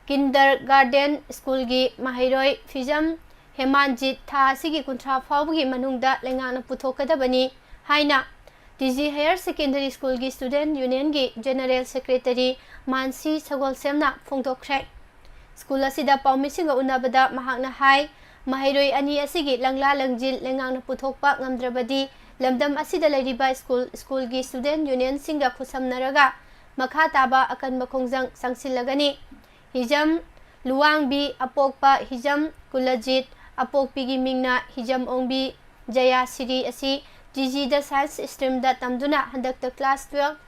ꯀꯤꯟꯗꯔ ꯒꯥꯔꯗꯦꯟ ꯁ꯭ꯀꯨꯜꯒꯤ ꯃꯍꯩꯔꯣꯏ ꯐꯤꯖꯝ ꯍꯦꯃꯥꯟꯖꯤꯠ ꯊꯥ ꯑꯁꯤꯒꯤ ꯀꯨꯟꯊ꯭ꯔꯥ ꯐꯥꯎꯕꯒꯤ ꯃꯅꯨꯡꯗ ꯂꯩꯉꯥꯛꯅ ꯄꯨꯊꯣꯛꯀꯗꯕꯅꯤ ꯍꯥꯏꯅ ꯇꯤ ꯖꯤ ꯍꯥꯌꯔ ꯁꯦꯀꯦꯟꯗꯔꯤ ꯁ꯭ꯀꯨꯜꯒꯤ ꯁ꯭ꯇꯨꯗꯦꯟꯠ ꯌꯨꯅꯤꯌꯟꯒꯤ ꯖꯦꯅꯔꯦꯜ ꯁꯦꯀ꯭ꯔꯦꯇꯔꯤ ꯃꯥꯟꯁꯤ ꯁꯒꯣꯜꯁꯦꯝꯅ ꯐꯣꯡꯗꯣꯛꯈ꯭ꯔꯦ꯫ ꯁ꯭ꯀꯨꯜ ꯑꯁꯤꯗ ꯄꯥꯎꯃꯤꯁꯤꯡꯒ ꯎꯅꯕꯗ ꯃꯍꯥꯛꯅ ꯍꯥꯏ, ꯃꯍꯩꯔꯣꯏ ꯑꯅꯤ ꯑꯁꯤꯒꯤ ꯂꯪꯂꯥ ꯂꯪꯖꯤꯜ ꯂꯩꯉꯥꯛꯅ ꯄꯨꯊꯣꯛꯄ ꯉꯝꯗ꯭ꯔꯕꯗꯤ ꯂꯝꯗꯝ ꯑꯁꯤꯗ ꯂꯩꯔꯤꯕ ꯁ꯭ꯀꯨꯜ, ꯁ꯭ꯀꯨꯜꯒꯤ ꯁ꯭ꯇꯨꯗꯦꯟꯠ ꯌꯨꯅꯤꯌꯟꯁꯤꯡꯒ ꯈꯨꯠꯁꯝꯅꯔꯒ ꯃꯈꯥ ꯇꯥꯕ ꯑꯀꯟꯕ ꯈꯣꯡꯖꯪ ꯆꯪꯁꯤꯜꯂꯒꯅꯤ꯫ ꯍꯤꯖꯝ ꯂꯨꯋꯥꯡꯕꯤ, ꯑꯄꯣꯛꯄ ꯍꯤꯖꯝ ꯀꯨꯂꯖꯤꯠ, ꯑꯄꯣꯛꯄꯤꯒꯤ ꯃꯤꯡꯅ ꯍꯤꯖꯝ ꯑꯣꯡꯕꯤ ꯖꯌꯥꯁꯤꯔꯤ ꯑꯁꯤ ꯇꯤ ꯖꯤꯗ ꯁꯥꯏꯟꯁ ꯁ꯭ꯇ꯭ꯔꯤꯝꯗ ꯇꯝꯗꯨꯅ ꯍꯟꯗꯛꯇ ꯀ꯭ꯂꯥꯁ ꯇꯨꯌꯦꯜꯐ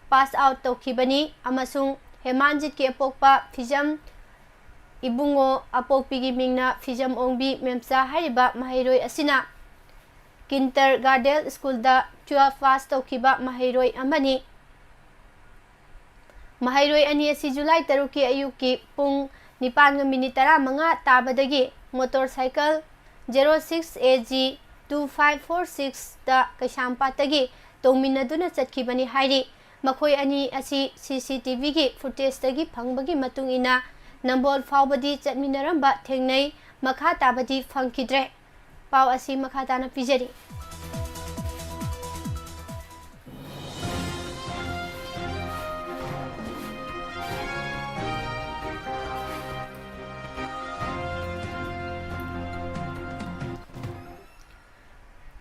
ꯄꯥꯁ ꯑꯥꯎꯠ ꯇꯧꯈꯤꯕꯅꯤ ꯑꯃꯁꯨꯡ ꯍꯦꯃꯥꯟꯖꯤꯠꯀꯤ ꯑꯄꯣꯛꯄ ꯐꯤꯖꯝ ꯏꯕꯨꯡꯉꯣ, ꯑꯄꯣꯛꯄꯤꯒꯤ ꯃꯤꯡꯅ ꯐꯤꯖꯝ ꯑꯣꯡꯕꯤ ꯃꯦꯝꯆꯥ ꯍꯥꯏꯔꯤꯕ ꯃꯍꯩꯔꯣꯏ ꯑꯁꯤꯅ ꯀꯤꯟꯇꯔ ꯒꯥꯔꯗꯦꯜ ꯁ꯭ꯀꯨꯜꯗ ꯇꯨꯌꯦꯜꯐ ꯄꯥꯁ ꯇꯧꯈꯤꯕ ꯃꯍꯩꯔꯣꯏ ꯑꯃꯅꯤ꯫ ꯃꯍꯩꯔꯣꯏ ꯑꯅꯤ ꯑꯁꯤ ꯖꯨꯂꯥꯏ ꯇꯔꯨꯛꯀꯤ ꯑꯌꯨꯛꯀꯤ ꯄꯨꯡ ꯅꯤꯄꯥꯟꯒ ꯃꯤꯅꯤꯠ ꯇꯔꯥꯃꯉꯥ ꯇꯥꯕꯗꯒꯤ motor cycle zero six A G two five four ꯁꯤꯛꯁꯇ ꯀꯩꯁꯥꯝꯄꯥꯠꯇꯒꯤ ꯇꯣꯡꯃꯤꯟꯅꯗꯨꯅ ꯆꯠꯈꯤꯕꯅꯤ ꯍꯥꯏꯔꯤ꯫ ꯃꯈꯣꯏ ꯑꯅꯤ ꯑꯁꯤ ꯁꯤ ꯁꯤ ꯇꯤ ꯚꯤꯒꯤ ꯐꯨꯇꯦꯖꯇꯒꯤ ꯐꯪꯕꯒꯤ ꯃꯇꯨꯡ ꯏꯟꯅ ꯅꯝꯕꯣꯜ ꯐꯥꯎꯕꯗꯤ ꯆꯠꯃꯤꯟꯅꯔꯝꯕ ꯊꯦꯡꯅꯩ, ꯃꯈꯥ ꯇꯥꯕꯗꯤ ꯐꯪꯈꯤꯗ꯭ꯔꯦ꯫ ꯄꯥꯎ ꯑꯁꯤ ꯃꯈꯥ ꯇꯥꯅ ꯄꯤꯖꯔꯤ꯫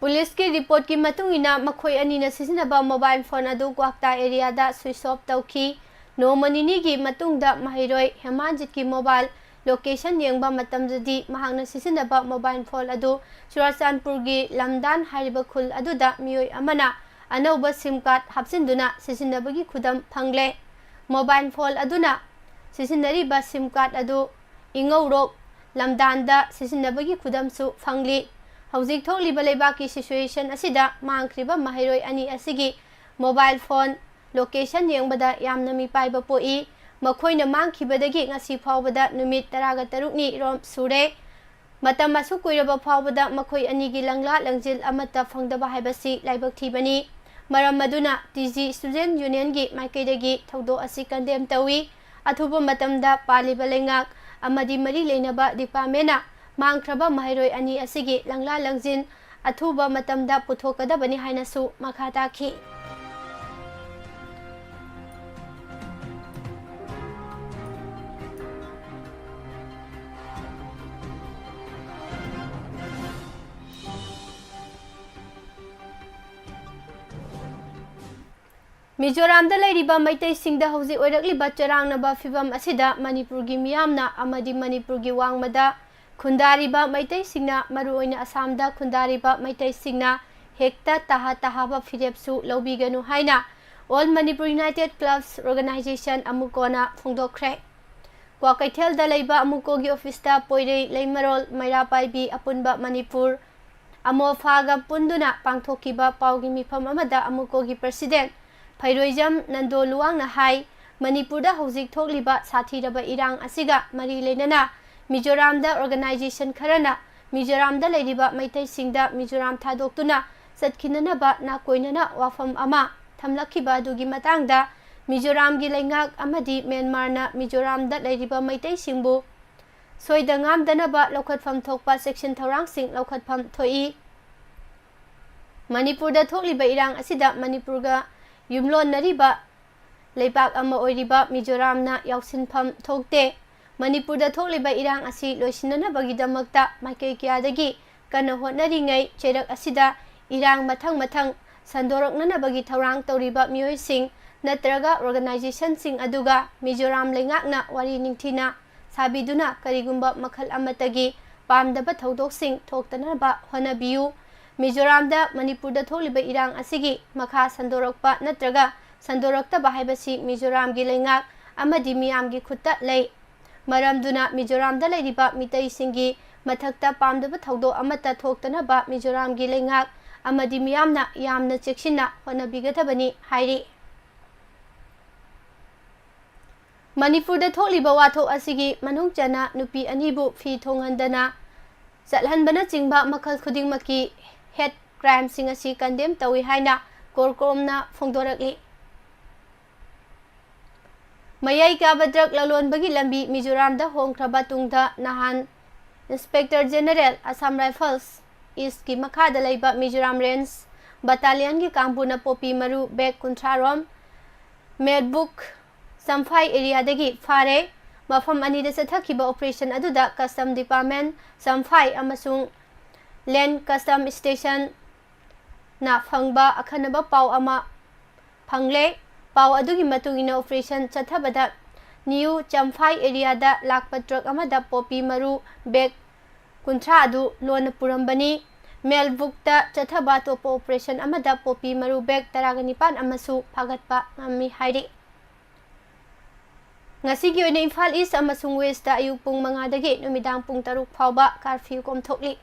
ꯄꯨꯂꯤꯁꯀꯤ ꯔꯤꯄꯣꯔꯠꯀꯤ ꯃꯇꯨꯡ ꯏꯟꯅ, ꯃꯈꯣꯏ ꯑꯅꯤꯅ ꯁꯤꯖꯤꯟꯅꯕ ꯃꯣꯕꯥꯏꯜ ꯐꯣꯟ ꯑꯗꯨ ꯀ꯭ꯋꯥꯛꯇꯥ ꯑꯦꯔꯤꯌꯥꯗ ꯁ꯭ꯋꯤꯆ ꯑꯣꯐ ꯇꯧꯈꯤ꯫ ꯅꯣꯡꯃ ꯅꯤꯅꯤꯒꯤ ꯃꯇꯨꯡꯗ ꯃꯍꯩꯔꯣꯏ ꯍꯦꯃꯥꯟꯖꯤꯠꯀꯤ ꯃꯣꯕꯥꯏꯜ ꯂꯣꯀꯦꯁꯟ ꯌꯦꯡꯕ ꯃꯇꯝꯗꯗꯤ ꯃꯍꯥꯛꯅ ꯁꯤꯖꯤꯟꯅꯕ ꯃꯣꯕꯥꯏꯜ ꯐꯣꯟ ꯑꯗꯨ ꯆꯨꯔꯥꯆꯥꯟꯄꯨꯔꯒꯤ ꯂꯝꯗꯥꯟ ꯍꯥꯏꯔꯤꯕ ꯈꯨꯜ ꯑꯗꯨꯗ ꯃꯤꯑꯣꯏ ꯑꯃꯅ ꯑꯅꯧꯕ ꯁꯤꯝ ꯀꯥꯔꯗ ꯍꯥꯞꯆꯤꯟꯗꯨꯅ ꯁꯤꯖꯤꯟꯅꯕꯒꯤ ꯈꯨꯗꯝ ꯐꯪꯂꯦ꯫ ꯃꯣꯕꯥꯏꯜ ꯐꯣꯟ ꯑꯗꯨꯅ ꯁꯤꯖꯤꯟꯅꯔꯤꯕ ꯁꯤꯝ ꯀꯥꯔꯗ ꯑꯗꯨ ꯏꯉꯧꯔꯣꯛ ꯂꯝꯗꯥꯟꯗ ꯁꯤꯖꯤꯟꯅꯕꯒꯤ ꯈꯨꯗꯝꯁꯨ ꯐꯪꯂꯤ꯫ ꯍꯧꯖꯤꯛ ꯊꯣꯛꯂꯤꯕ ꯂꯩꯕꯥꯛꯀꯤ ꯁꯤꯆꯨꯋꯦꯁꯟ ꯑꯁꯤꯗ ꯃꯥꯡꯈ꯭ꯔꯤꯕ ꯃꯍꯩꯔꯣꯏ ꯑꯅꯤ ꯑꯁꯤꯒꯤ ꯃꯣꯕꯥꯏꯜ ꯐꯣꯟ ꯂꯣꯀꯦꯁꯟ ꯌꯦꯡꯕꯗ ꯌꯥꯝꯅ ꯃꯤꯄꯥꯏꯕ ꯄꯣꯛꯏ꯫ ꯃꯈꯣꯏꯅ ꯃꯥꯡꯈꯤꯕꯗꯒꯤ ꯉꯁꯤ ꯐꯥꯎꯕꯗ ꯅꯨꯃꯤꯠ ꯇꯔꯥꯒ ꯇꯔꯨꯛꯅꯤ ꯔꯣꯝ ꯁꯨꯔꯦ꯫ ꯃꯇꯝ ꯑꯁꯨꯛ ꯀꯨꯏꯔꯕ ꯐꯥꯎꯕꯗ ꯃꯈꯣꯏ ꯑꯅꯤꯒꯤ ꯂꯪꯂꯥ ꯂꯪꯖꯤꯜ ꯑꯃꯠꯇ ꯐꯪꯗꯕ ꯍꯥꯏꯕꯁꯤ ꯂꯥꯏꯕꯛ ꯊꯤꯕꯅꯤ꯫ ꯃꯔꯝ ꯑꯗꯨꯅ ꯇꯤ ꯖꯤ ꯁ꯭ꯇꯨꯗꯦꯟꯠ ꯌꯨꯅꯤꯌꯟꯒꯤ ꯃꯥꯏꯀꯩꯗꯒꯤ ꯊꯧꯗꯣꯛ ꯑꯁꯤ ꯀꯟꯗꯦꯝ ꯇꯧꯏ꯫ ꯑꯊꯨꯕ ꯃꯇꯝꯗ ꯄꯥꯜꯂꯤꯕ ꯂꯩꯉꯥꯛ ꯑꯃꯗꯤ ꯃꯔꯤ ꯂꯩꯅꯕ ꯗꯤꯄꯥꯔꯠꯃꯦꯟꯅ ꯃꯥꯡꯈ꯭ꯔꯕ ꯃꯍꯩꯔꯣꯏ ꯑꯅꯤ ꯑꯁꯤꯒꯤ ꯂꯪꯂꯥ ꯂꯪꯖꯤꯟ ꯑꯊꯨꯕ ꯃꯇꯝꯗ ꯄꯨꯊꯣꯛꯀꯗꯕꯅꯤ ꯍꯥꯏꯅꯁꯨ ꯃꯈꯥ ꯇꯥꯈꯤ꯫ ꯃꯤꯖꯣꯔꯥꯝꯗ ꯂꯩꯔꯤꯕ ꯃꯩꯇꯩꯁꯤꯡꯗ ꯍꯧꯖꯤꯛ ꯑꯣꯏꯔꯛꯂꯤꯕ ꯆꯔꯥꯡꯅꯕ ꯐꯤꯚꯝ ꯑꯁꯤꯗ ꯃꯅꯤꯄꯨꯔꯒꯤ ꯃꯤꯌꯥꯝꯅ ꯑꯃꯗꯤ ꯃꯅꯤꯄꯨꯔꯒꯤ ꯋꯥꯡꯃꯗ ꯈꯨꯟꯗꯥꯔꯤꯕ ꯃꯩꯇꯩꯁꯤꯡꯅ, ꯃꯔꯨꯑꯣꯏꯅ ꯑꯁꯥꯝꯗ ꯈꯨꯟꯗꯥꯔꯤꯕ ꯃꯩꯇꯩꯁꯤꯡꯅ ꯍꯦꯛꯇ ꯇꯍꯥ ꯇꯍꯥꯕ ꯐꯤꯔꯦꯞꯁꯨ ꯂꯧꯕꯤꯒꯅꯨ ꯍꯥꯏꯅ All Manipur United Clubs Organization, ꯑꯃꯨꯀꯣꯅ ꯐꯣꯡꯗꯣꯛꯈ꯭ꯔꯦ꯫ ꯀ꯭ꯋꯥꯀꯩꯊꯦꯜꯗ ꯂꯩꯕ ꯑꯃꯨꯀꯣꯒꯤ ꯑꯣꯐꯤꯁꯇ ꯄꯣꯏꯔꯩ, ꯂꯩꯃꯔꯣꯜ, ꯃꯩꯔꯥ ꯄꯥꯏꯕꯤ, ꯑꯄꯨꯟꯕ ꯃꯅꯤꯄꯨꯔ, ꯑꯃꯣꯐꯥꯒ ꯄꯨꯟꯗꯨꯅ ꯄꯥꯡꯊꯣꯛꯈꯤꯕ ꯄꯥꯎꯒꯤ ꯃꯤꯐꯝ ꯑꯃꯗ ꯑꯃꯨꯀꯣꯒꯤ ꯄ꯭ꯔꯁꯤꯗꯦꯟꯠ ꯐꯩꯔꯣꯏꯖꯝ ꯅꯟꯗꯣ ꯂꯨꯋꯥꯡꯅ ꯍꯥꯏ, ꯃꯅꯤꯄꯨꯔꯗ ꯍꯧꯖꯤꯛ ꯊꯣꯛꯂꯤꯕ ꯁꯥꯊꯤꯔꯕ ꯏꯔꯥꯡ ꯑꯁꯤꯒ ꯃꯔꯤ ꯂꯩꯅꯅ ꯃꯤꯖꯣꯔꯥꯝꯗ ꯑꯣꯔꯒꯅꯥꯏꯖꯦꯁꯟ ꯈꯔꯅ ꯃꯤꯖꯣꯔꯥꯝꯗ ꯂꯩꯔꯤꯕ ꯃꯩꯇꯩꯁꯤꯡꯗ ꯃꯤꯖꯣꯔꯥꯝ ꯊꯥꯗꯣꯛꯇꯨꯅ ꯆꯠꯈꯤꯅꯅꯕ ꯅꯥꯀꯣꯏꯅꯅ ꯋꯥꯐꯝ ꯑꯃ ꯊꯝꯂꯛꯈꯤꯕ ꯑꯗꯨꯒꯤ ꯃꯇꯥꯡꯗ ꯃꯤꯖꯣꯔꯥꯝꯒꯤ ꯂꯩꯉꯥꯛ ꯑꯃꯗꯤ ꯃ꯭ꯌꯥꯟꯃꯥꯔꯅ ꯃꯤꯖꯣꯔꯥꯝꯗ ꯂꯩꯔꯤꯕ ꯃꯩꯇꯩꯁꯤꯡꯕꯨ ꯁꯣꯏꯗ ꯉꯥꯝꯗꯅꯕ ꯂꯧꯈꯠꯐꯝ ꯊꯣꯛꯄ ꯆꯦꯛꯁꯤꯟ ꯊꯧꯔꯥꯡꯁꯤꯡ ꯂꯧꯈꯠꯐꯝ ꯊꯣꯛꯏ꯫ ꯃꯅꯤꯄꯨꯔꯗ ꯊꯣꯛꯂꯤꯕ ꯏꯔꯥꯡ ꯑꯁꯤꯗ ꯃꯅꯤꯄꯨꯔꯒ ꯌꯨꯝꯂꯣꯟꯅꯔꯤꯕ ꯂꯩꯕꯥꯛ ꯑꯃ ꯑꯣꯏꯔꯤꯕ ꯃꯤꯖꯣꯔꯥꯝꯅ ꯌꯥꯎꯁꯤꯟꯐꯝ ꯊꯣꯛꯇꯦ꯫ ꯃꯅꯤꯄꯨꯔꯗ ꯊꯣꯛꯂꯤꯕ ꯏꯔꯥꯡ ꯑꯁꯤ ꯂꯣꯏꯁꯤꯟꯅꯅꯕꯒꯤꯗꯃꯛꯇ ꯃꯥꯏꯀꯩ ꯀꯌꯥꯗꯒꯤ ꯀꯟꯅ ꯍꯣꯠꯅꯔꯤꯉꯩ ꯆꯩꯔꯛ ꯑꯁꯤꯗ ꯏꯔꯥꯡ ꯃꯊꯪ ꯃꯊꯪ ꯁꯟꯗꯣꯔꯛꯅꯅꯕꯒꯤ ꯊꯧꯔꯥꯡ ꯇꯧꯔꯤꯕ ꯃꯤꯑꯣꯏꯁꯤꯡ ꯅꯠꯇ꯭ꯔꯒ ꯑꯣꯔꯒꯅꯥꯏꯖꯦꯁꯟꯁꯤꯡ ꯑꯗꯨꯒ ꯃꯤꯖꯣꯔꯥꯝ ꯂꯩꯉꯥꯛꯅ ꯋꯥꯔꯤ ꯅꯤꯡꯊꯤꯅ ꯁꯥꯕꯤꯗꯨꯅ ꯀꯔꯤꯒꯨꯝꯕ ꯃꯈꯜ ꯑꯃꯠꯇꯒꯤ ꯄꯥꯝꯗꯕ ꯊꯧꯗꯣꯛꯁꯤꯡ ꯊꯣꯛꯇꯅꯕ ꯍꯣꯠꯅꯕꯤꯌꯨ꯫ ꯃꯤꯖꯣꯔꯥꯝꯗ ꯃꯅꯤꯄꯨꯔꯗ ꯊꯣꯛꯂꯤꯕ ꯏꯔꯥꯡ ꯑꯁꯤꯒꯤ ꯃꯈꯥ ꯁꯟꯗꯣꯔꯛꯄ ꯅꯠꯇ꯭ꯔꯒ ꯁꯟꯗꯣꯔꯛꯇꯕ ꯍꯥꯏꯕꯁꯤ ꯃꯤꯖꯣꯔꯥꯝꯒꯤ ꯂꯩꯉꯥꯛ ꯑꯃꯗꯤ ꯃꯤꯌꯥꯝꯒꯤ ꯈꯨꯠꯇ ꯂꯩ꯫ ꯃꯔꯝꯗꯨꯅ ꯃꯤꯖꯣꯔꯥꯝꯗ ꯂꯩꯔꯤꯕ ꯃꯤꯇꯩꯁꯤꯡꯒꯤ ꯃꯊꯛꯇ ꯄꯥꯝꯗꯕ ꯊꯧꯗꯣꯛ ꯑꯃꯠꯇ ꯊꯣꯛꯇꯅꯕ ꯃꯤꯖꯣꯔꯥꯝꯒꯤ ꯂꯩꯉꯥꯛ ꯑꯃꯗꯤ ꯃꯤꯌꯥꯝꯅ ꯌꯥꯝꯅ ꯆꯦꯛꯁꯤꯟꯅ ꯍꯣꯠꯅꯕꯤꯒꯗꯕꯅꯤ ꯍꯥꯏꯔꯤ꯫ ꯃꯅꯤꯄꯨꯔꯗ ꯊꯣꯛꯂꯤꯕ ꯋꯥꯊꯣꯛ ꯑꯁꯤꯒꯤ ꯃꯅꯨꯡ ꯆꯟꯅ ꯅꯨꯄꯤ ꯑꯅꯤꯕꯨ ꯐꯤ ꯊꯣꯡꯍꯟꯗꯅ ꯆꯠꯍꯟꯕꯅꯆꯤꯡꯕ ꯃꯈꯜ ꯈꯨꯗꯤꯡꯃꯛꯀꯤ ꯍꯦꯠ ꯀ꯭ꯔꯥꯏꯝꯁꯤꯡ ꯑꯁꯤ ꯀꯟꯗꯦꯝ ꯇꯧꯏ ꯍꯥꯏꯅ ꯀꯣꯔꯀꯣꯝꯅ ꯐꯣꯡꯗꯣꯔꯛꯂꯤ꯫ ꯃꯌꯥꯏ ꯀꯥꯕ ꯗ꯭ꯔꯒ ꯂꯂꯣꯟꯕꯒꯤ ꯂꯝꯕꯤ ꯃꯤꯖꯣꯔꯥꯝꯗ ꯍꯣꯡꯈ꯭ꯔꯕ ꯇꯨꯡꯗ ꯅꯍꯥꯟ ꯏꯟꯁꯄꯦꯛꯇꯔ ꯖꯦꯅꯔꯦꯜ ꯑꯁꯥꯝ ꯔꯥꯏꯐꯜꯁ ꯏꯁꯀꯤ ꯃꯈꯥꯗ ꯂꯩꯕ ꯃꯤꯖꯣꯔꯥꯝ ꯔꯦꯟꯖ ꯕꯠꯇꯥꯂꯤꯌꯟꯒꯤ ꯀꯥꯡꯕꯨꯅ ꯄꯣꯄꯤ ꯃꯔꯨ ꯕꯦꯒ ꯀꯨꯟꯊ꯭ꯔꯥ ꯔꯣꯝ ꯃꯦꯠꯕꯨꯛ ꯆꯝꯐꯥꯏ ꯑꯦꯔꯤꯌꯥꯗꯒꯤ ꯐꯥꯔꯦ꯫ ꯃꯐꯝ ꯑꯅꯤꯗ ꯆꯠꯊꯈꯤꯕ ꯑꯣꯄꯔꯦꯁꯟ ꯑꯗꯨꯗ ꯀꯁꯇꯝ ꯗꯤꯄꯥꯔꯠꯃꯦꯟ, ꯆꯝꯐꯥꯏ ꯑꯃꯁꯨꯡ ꯂꯦꯟ ꯀꯁꯇꯝ ꯁ꯭ꯇꯦꯁꯟꯅ ꯐꯪꯕ ꯑꯈꯟꯅꯕ ꯄꯥꯎ ꯑꯃ ꯐꯪꯂꯦ꯫ ꯄꯥꯎ ꯑꯗꯨꯒꯤ ꯃꯇꯨꯡ ꯏꯟꯅ, operation ꯆꯠꯊꯕꯗ ꯅ꯭ꯌꯨ ꯆꯝꯐꯥꯏ area ꯗ ꯂꯥꯛꯄ truck ꯑꯃꯗ ꯄꯣꯄꯤ ꯃꯔꯨ bag ꯀꯨꯟꯊ꯭ꯔꯥ ꯑꯗꯨ ꯂꯣꯟꯅ ꯄꯨꯔꯝꯕꯅꯤ꯫ ꯃꯦꯜꯕꯨꯛꯇ ꯆꯠꯊꯕ ꯑꯇꯣꯞꯄ operation ꯑꯃꯗ ꯄꯣꯄꯤ ꯃꯔꯨ bag ꯇꯔꯥꯒ ꯅꯤꯄꯥꯟ ꯑꯃꯁꯨ ꯐꯥꯒꯠꯄ ꯉꯝꯃꯤ ꯍꯥꯏꯔꯤ꯫ ꯉꯁꯤꯒꯤ ꯑꯣꯏꯅ ꯏꯝꯐꯥꯜ East ꯑꯃꯁꯨꯡ West ꯇ ꯑꯌꯨꯛ ꯄꯨꯡ ꯃꯉꯥꯗꯒꯤ ꯅꯨꯃꯤꯗꯥꯡ ꯄꯨꯡ ꯇꯔꯨꯛ ꯐꯥꯎꯕ curfew ꯀꯣꯝꯊꯣꯛꯂꯤ꯫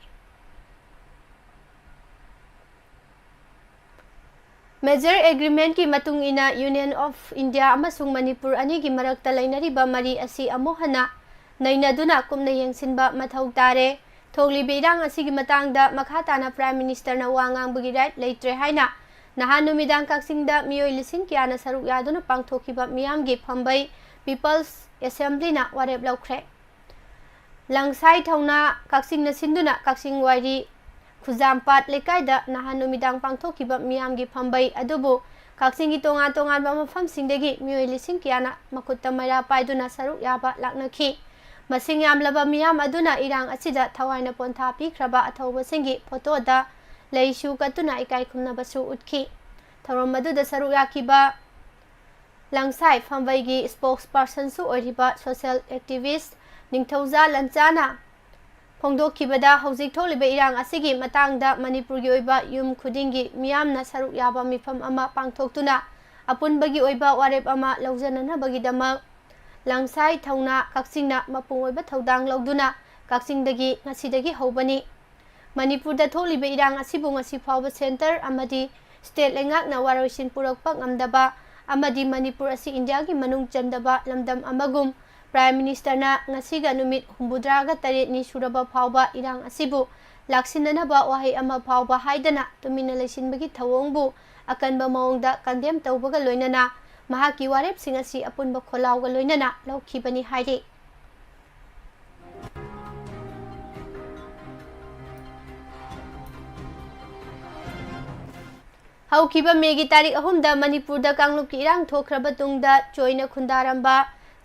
Merger Agreement ꯀꯤ ꯃꯇꯨꯡ ꯏꯟꯅ Union of India ꯑꯃꯁꯨꯡ ꯃꯅꯤꯄꯨꯔ ꯑꯅꯤꯒꯤ ꯃꯔꯛꯇ ꯂꯩꯅꯔꯤꯕ ꯃꯔꯤ ꯑꯁꯤ ꯑꯃꯨꯛ ꯍꯟꯅ ꯅꯩꯅꯗꯨꯅ ꯀꯨꯞꯅ ꯌꯦꯡꯁꯤꯟꯕ ꯃꯊꯧ ꯇꯥꯔꯦ꯫ ꯊꯣꯛꯂꯤꯕ ꯏꯔꯥꯡ ꯑꯁꯤꯒꯤ ꯃꯇꯥꯡꯗ ꯃꯈꯥ ꯇꯥꯅ Prime Minister ꯅ ꯋꯥ ꯉꯥꯡꯕꯒꯤ right ꯂꯩꯇ꯭ꯔꯦ ꯍꯥꯏꯅ ꯅꯍꯥꯟ ꯅꯨꯃꯤꯗꯥꯡ ꯀꯛꯆꯤꯡꯗ ꯃꯤꯑꯣꯏ ꯂꯤꯁꯤꯡ ꯀꯌꯥꯅ ꯁꯔꯨꯛ ꯌꯥꯗꯨꯅ ꯄꯥꯡꯊꯣꯛꯈꯤꯕ ꯃꯤꯌꯥꯝꯒꯤ ꯐꯝꯕꯩ People's Assembly ꯅ ꯋꯥꯔꯦꯞ ꯂꯧꯈ꯭ꯔꯦ꯫ ꯂꯪꯁꯥꯏ ꯊꯧꯅꯥ ꯀꯛꯆꯤꯡꯅ ꯁꯤꯟꯗꯨꯅ ꯀꯛꯆꯤꯡ ꯋꯥꯏꯔꯤ ꯈꯨꯖꯥꯝꯄꯥꯠ ꯂꯩꯀꯥꯏꯗ ꯅꯍꯥꯟ ꯅꯨꯃꯤꯗꯥꯡ ꯄꯥꯡꯊꯣꯛꯈꯤꯕ ꯃꯤꯌꯥꯝꯒꯤ ꯐꯝꯕꯩ ꯑꯗꯨꯕꯨ ꯀꯛꯆꯤꯡꯒꯤ ꯇꯣꯉꯥꯟ ꯇꯣꯉꯥꯟꯕ ꯃꯐꯝꯁꯤꯡꯗꯒꯤ ꯃꯤꯑꯣꯏ ꯂꯤꯁꯤꯡ ꯀꯌꯥꯅ ꯃꯈꯨꯠꯇ ꯃꯩꯔꯥ ꯄꯥꯏꯗꯨꯅ ꯁꯔꯨꯛ ꯌꯥꯕ ꯂꯥꯛꯅꯈꯤ꯫ ꯃꯁꯤꯡ ꯌꯥꯝꯂꯕ ꯃꯤꯌꯥꯝ ꯑꯗꯨꯅ ꯏꯔꯥꯡ ꯑꯁꯤꯗ ꯊꯋꯥꯏꯅ ꯄꯣꯟꯊꯥ ꯄꯤꯈ꯭ꯔꯕ ꯑꯊꯧꯕꯁꯤꯡꯒꯤ ꯐꯣꯇꯣꯗ ꯂꯩꯁꯨ ꯀꯠꯇꯨꯅ ꯏꯀꯥꯏ ꯈꯨꯝꯅꯕꯁꯨ ꯎꯠꯈꯤ꯫ ꯊꯧꯔꯝ ꯑꯗꯨꯗ ꯁꯔꯨꯛ ꯌꯥꯈꯤꯕ ꯂꯪꯁꯥꯏ ꯐꯝꯕꯩꯒꯤ spokesperson ꯁꯨ ꯑꯣꯏꯔꯤꯕ social activist ꯅꯤꯡꯊꯧꯖꯥ ꯂꯟꯆꯥꯅ ꯐꯣꯡꯗꯣꯛꯈꯤꯕꯗ, ꯍꯧꯖꯤꯛ ꯊꯣꯛꯂꯤꯕ ꯏꯔꯥꯡ ꯑꯁꯤꯒꯤ ꯃꯇꯥꯡꯗ ꯃꯅꯤꯄꯨꯔꯒꯤ ꯑꯣꯏꯕ ꯌꯨꯝ ꯈꯨꯗꯤꯡꯒꯤ ꯃꯤꯌꯥꯝꯅ ꯁꯔꯨꯛ ꯌꯥꯕ ꯃꯤꯐꯝ ꯑꯃ ꯄꯥꯡꯊꯣꯛꯇꯨꯅ ꯑꯄꯨꯟꯕꯒꯤ ꯑꯣꯏꯕ ꯋꯥꯔꯦꯞ ꯑꯃ ꯂꯧꯖꯅꯅꯕꯒꯤꯗꯃꯛ ꯂꯪꯁꯥꯏ ꯊꯧꯅꯥ ꯀꯛꯆꯤꯡꯅ ꯃꯄꯨꯡ ꯑꯣꯏꯕ ꯊꯧꯗꯥꯡ ꯂꯧꯗꯨꯅ ꯀꯛꯆꯤꯡꯗꯒꯤ ꯉꯁꯤꯗꯒꯤ ꯍꯧꯕꯅꯤ꯫ ꯃꯅꯤꯄꯨꯔꯗ ꯊꯣꯛꯂꯤꯕ ꯏꯔꯥꯡ ꯑꯁꯤꯕꯨ ꯉꯁꯤ ꯐꯥꯎꯕ centre ꯑꯃꯗꯤ state ꯂꯩꯉꯥꯛꯅ ꯋꯥꯔꯣꯏꯁꯤꯟ ꯄꯨꯔꯛꯄ ꯉꯝꯗꯕ ꯑꯃꯗꯤ ꯃꯅꯤꯄꯨꯔ ꯑꯁꯤ ꯏꯟꯗꯤꯌꯥꯒꯤ ꯃꯅꯨꯡ ꯆꯟꯗꯕ ꯂꯝꯗꯝ ꯑꯃꯒꯨꯝ Prime Minister ꯅ ꯉꯁꯤꯒ ꯅꯨꯃꯤꯠ ꯍꯨꯝꯐꯨꯇꯔꯥꯒ ꯇꯔꯦꯠꯅꯤ ꯁꯨꯔꯕ ꯐꯥꯎꯕ ꯏꯔꯥꯡ ꯑꯁꯤꯕꯨ ꯂꯥꯛꯁꯤꯟꯅꯅꯕ ꯋꯥꯍꯩ ꯑꯃ ꯐꯥꯎꯕ ꯍꯥꯏꯗꯅ ꯇꯨꯃꯤꯟꯅ ꯂꯩꯁꯤꯟꯕꯒꯤ ꯊꯧꯑꯣꯡꯕꯨ ꯑꯀꯟꯕ ꯃꯑꯣꯡꯗ condemn ꯇꯧꯕꯒ ꯂꯣꯏꯅꯅ ꯃꯍꯥꯛꯀꯤ ꯋꯥꯔꯦꯞꯁꯤꯡ ꯑꯁꯤ ꯑꯄꯨꯟꯕ ꯈꯣꯜꯂꯥꯎꯒ ꯂꯣꯏꯅꯅ ꯂꯧꯈꯤꯕꯅꯤ ꯍꯥꯏꯔꯤ꯫ ꯍꯧꯈꯤꯕ ꯃꯦꯒꯤ ꯇꯥꯔꯤꯛ ꯑꯍꯨꯝꯗ ꯃꯅꯤꯄꯨꯔꯗ ꯀꯥꯡꯂꯨꯞꯀꯤ ꯏꯔꯥꯡ ꯊꯣꯛꯈ꯭ꯔꯕ ꯇꯨꯡꯗ ꯆꯣꯏꯅ ꯈꯨꯟꯗꯥꯔꯝꯕ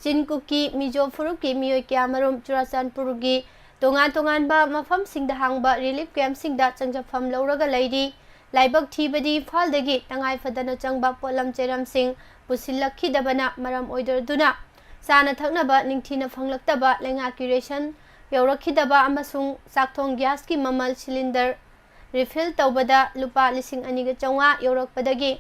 ꯆꯤꯟ, ꯀꯨꯀꯤ, ꯃꯤꯖꯣ ꯐꯨꯔꯨꯞꯀꯤ ꯃꯤꯑꯣꯏ ꯀꯌꯥꯃꯔꯨꯝ ꯆꯨꯔꯥꯆꯥꯟꯄꯨꯔꯒꯤ ꯇꯣꯉꯥꯟ ꯇꯣꯉꯥꯟꯕ ꯃꯐꯝꯁꯤꯡꯗ ꯍꯥꯡꯕ relief camp ꯁꯤꯡꯗ ꯆꯪꯖꯐꯝ ꯂꯧꯔꯒ ꯂꯩꯔꯤ꯫ ꯂꯥꯏꯕꯛ ꯊꯤꯕꯗꯤ ꯏꯝꯐꯥꯜꯗꯒꯤ ꯇꯉꯥꯏ ꯐꯗꯅ ꯆꯪꯕ ꯄꯣꯠꯂꯝ ꯆꯩꯔꯝꯁꯤꯡ ꯄꯨꯁꯤꯜꯂꯛꯈꯤꯗꯕꯅ ꯃꯔꯝ ꯑꯣꯏꯗꯨꯅ ꯆꯥꯅ ꯊꯛꯅꯕ ꯅꯤꯡꯊꯤꯅ ꯐꯪꯂꯛꯇꯕ ꯂꯩꯉꯥꯛꯀꯤ ꯔꯦꯁꯟ ꯌꯧꯔꯛꯈꯤꯗꯕ ꯑꯃꯁꯨꯡ ꯆꯥꯛꯊꯣꯡ ꯒ꯭ꯌꯥꯁꯀꯤ ꯃꯃꯜ ꯁꯤꯂꯤꯟꯗꯔ ꯔꯤꯐꯤꯜ ꯇꯧꯕꯗ ꯂꯨꯄꯥ ꯂꯤꯁꯤꯡ ꯑꯅꯤꯒ ꯆꯥꯝꯃꯉꯥ ꯌꯧꯔꯛꯄꯗꯒꯤ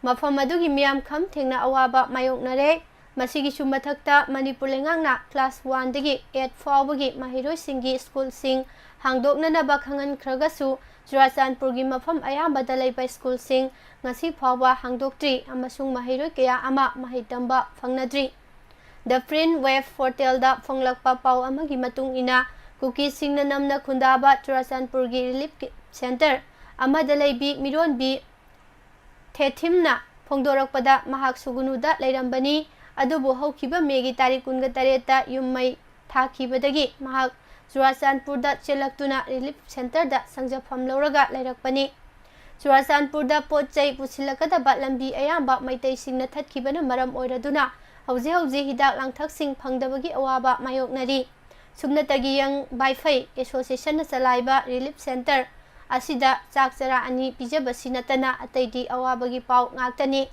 ꯃꯐꯝ ꯑꯗꯨꯒꯤ ꯃꯤꯌꯥꯝ ꯈꯝ ꯊꯦꯡꯅ ꯑꯋꯥꯕ ꯃꯥꯌꯣꯛꯅꯔꯦ꯫ ꯃꯁꯤꯒꯤꯁꯨ ꯃꯊꯛꯇ ꯃꯅꯤꯄꯨꯔ ꯂꯩꯉꯥꯛꯅ ꯀ꯭ꯂꯥꯁ ꯋꯥꯟꯗꯒꯤ ꯑꯩꯠ ꯐꯥꯎꯕꯒꯤ ꯃꯍꯩꯔꯣꯏꯁꯤꯡꯒꯤ ꯁ꯭ꯀꯨꯜꯁꯤꯡ ꯍꯥꯡꯗꯣꯛꯅꯅꯕ ꯈꯪꯍꯟꯈ꯭ꯔꯒꯁꯨ ꯆꯨꯔꯥꯆꯥꯟꯄꯨꯔꯒꯤ ꯃꯐꯝ ꯑꯌꯥꯝꯕꯗ ꯂꯩꯕ ꯁ꯭ꯀꯨꯜꯁꯤꯡ ꯉꯁꯤ ꯐꯥꯎꯕ ꯍꯥꯡꯗꯣꯛꯇ꯭ꯔꯤ ꯑꯃꯁꯨꯡ ꯃꯍꯩꯔꯣꯏ ꯀꯌꯥ ꯑꯃ ꯃꯍꯩ ꯇꯝꯕ ꯐꯪꯅꯗ꯭ꯔꯤ꯫ The Print Wave portalꯗ ꯐꯣꯡꯂꯛꯄ ꯄꯥꯎ ꯑꯃꯒꯤ ꯃꯇꯨꯡ ꯏꯟꯅ, ꯀꯨꯀꯤꯁꯤꯡꯅ ꯅꯝꯅ ꯈꯨꯟꯗꯥꯕ ꯆꯨꯔꯥꯆꯥꯟꯄꯨꯔꯒꯤ ꯔꯤꯂꯤꯐ ꯀꯦ-, ꯁꯦꯟꯇꯔ ꯑꯃꯗ ꯂꯩꯕꯤ ꯃꯤꯔꯣꯟꯕꯤ ꯊꯦꯊꯤꯝꯅ ꯐꯣꯡꯗꯣꯔꯛꯄꯗ ꯃꯍꯥꯛ ꯁꯨꯒꯨꯅꯨꯗ ꯂꯩꯔꯝꯕꯅꯤ꯫ ꯑꯗꯨꯕꯨ ꯍꯧꯈꯤꯕ ꯃꯦꯒꯤ ꯇꯥꯔꯤꯛ ꯀꯨꯟꯒ ꯇꯔꯦꯠꯇ ꯌꯨꯝ ꯃꯩ ꯊꯥꯈꯤꯕꯗꯒꯤ ꯃꯍꯥꯛ ꯆꯨꯔꯥꯆꯥꯟꯄꯨꯔꯗ ꯆꯦꯜꯂꯛꯇꯨꯅ ꯔꯤꯂꯤꯐ ꯁꯦꯟꯇꯔꯗ ꯁꯪꯖꯐꯝ ꯂꯧꯔꯒ ꯂꯩꯔꯛꯄꯅꯤ꯫ ꯆꯨꯔꯥꯆꯥꯟꯄꯨꯔꯗ ꯄꯣꯠ ꯆꯩ ꯄꯨꯁꯤꯜꯂꯛꯀꯗꯕ ꯂꯝꯕꯤ ꯑꯌꯥꯝꯕ ꯃꯩꯇꯩꯁꯤꯡꯅ ꯊꯠꯈꯤꯕꯅ ꯃꯔꯝ ꯑꯣꯏꯔꯗꯨꯅ ꯍꯧꯖꯤꯛ ꯍꯧꯖꯤꯛ ꯍꯤꯗꯥꯛ ꯂꯥꯡꯊꯛꯁꯤꯡ ꯐꯪꯗꯕꯒꯤ ꯑꯋꯥꯕ ꯃꯥꯌꯣꯛꯅꯔꯤ꯫ ꯁꯨꯞꯅꯇꯒꯤ ꯌꯪ ꯕꯥꯏꯐꯩ ꯑꯦꯁꯣꯁꯤꯌꯦꯁꯟꯅ ꯆꯂꯥꯏꯕ ꯔꯤꯂꯤꯐ ꯁꯦꯟꯇꯔ ꯑꯁꯤꯗ ꯆꯥꯛ ꯆꯔꯥ ꯑꯅꯤ ꯄꯤꯖꯕꯁꯤ ꯅꯠꯇꯅ ꯑꯇꯩꯗꯤ ꯑꯋꯥꯕꯒꯤ ꯄꯥꯎ ꯉꯥꯛꯇꯅꯤ꯫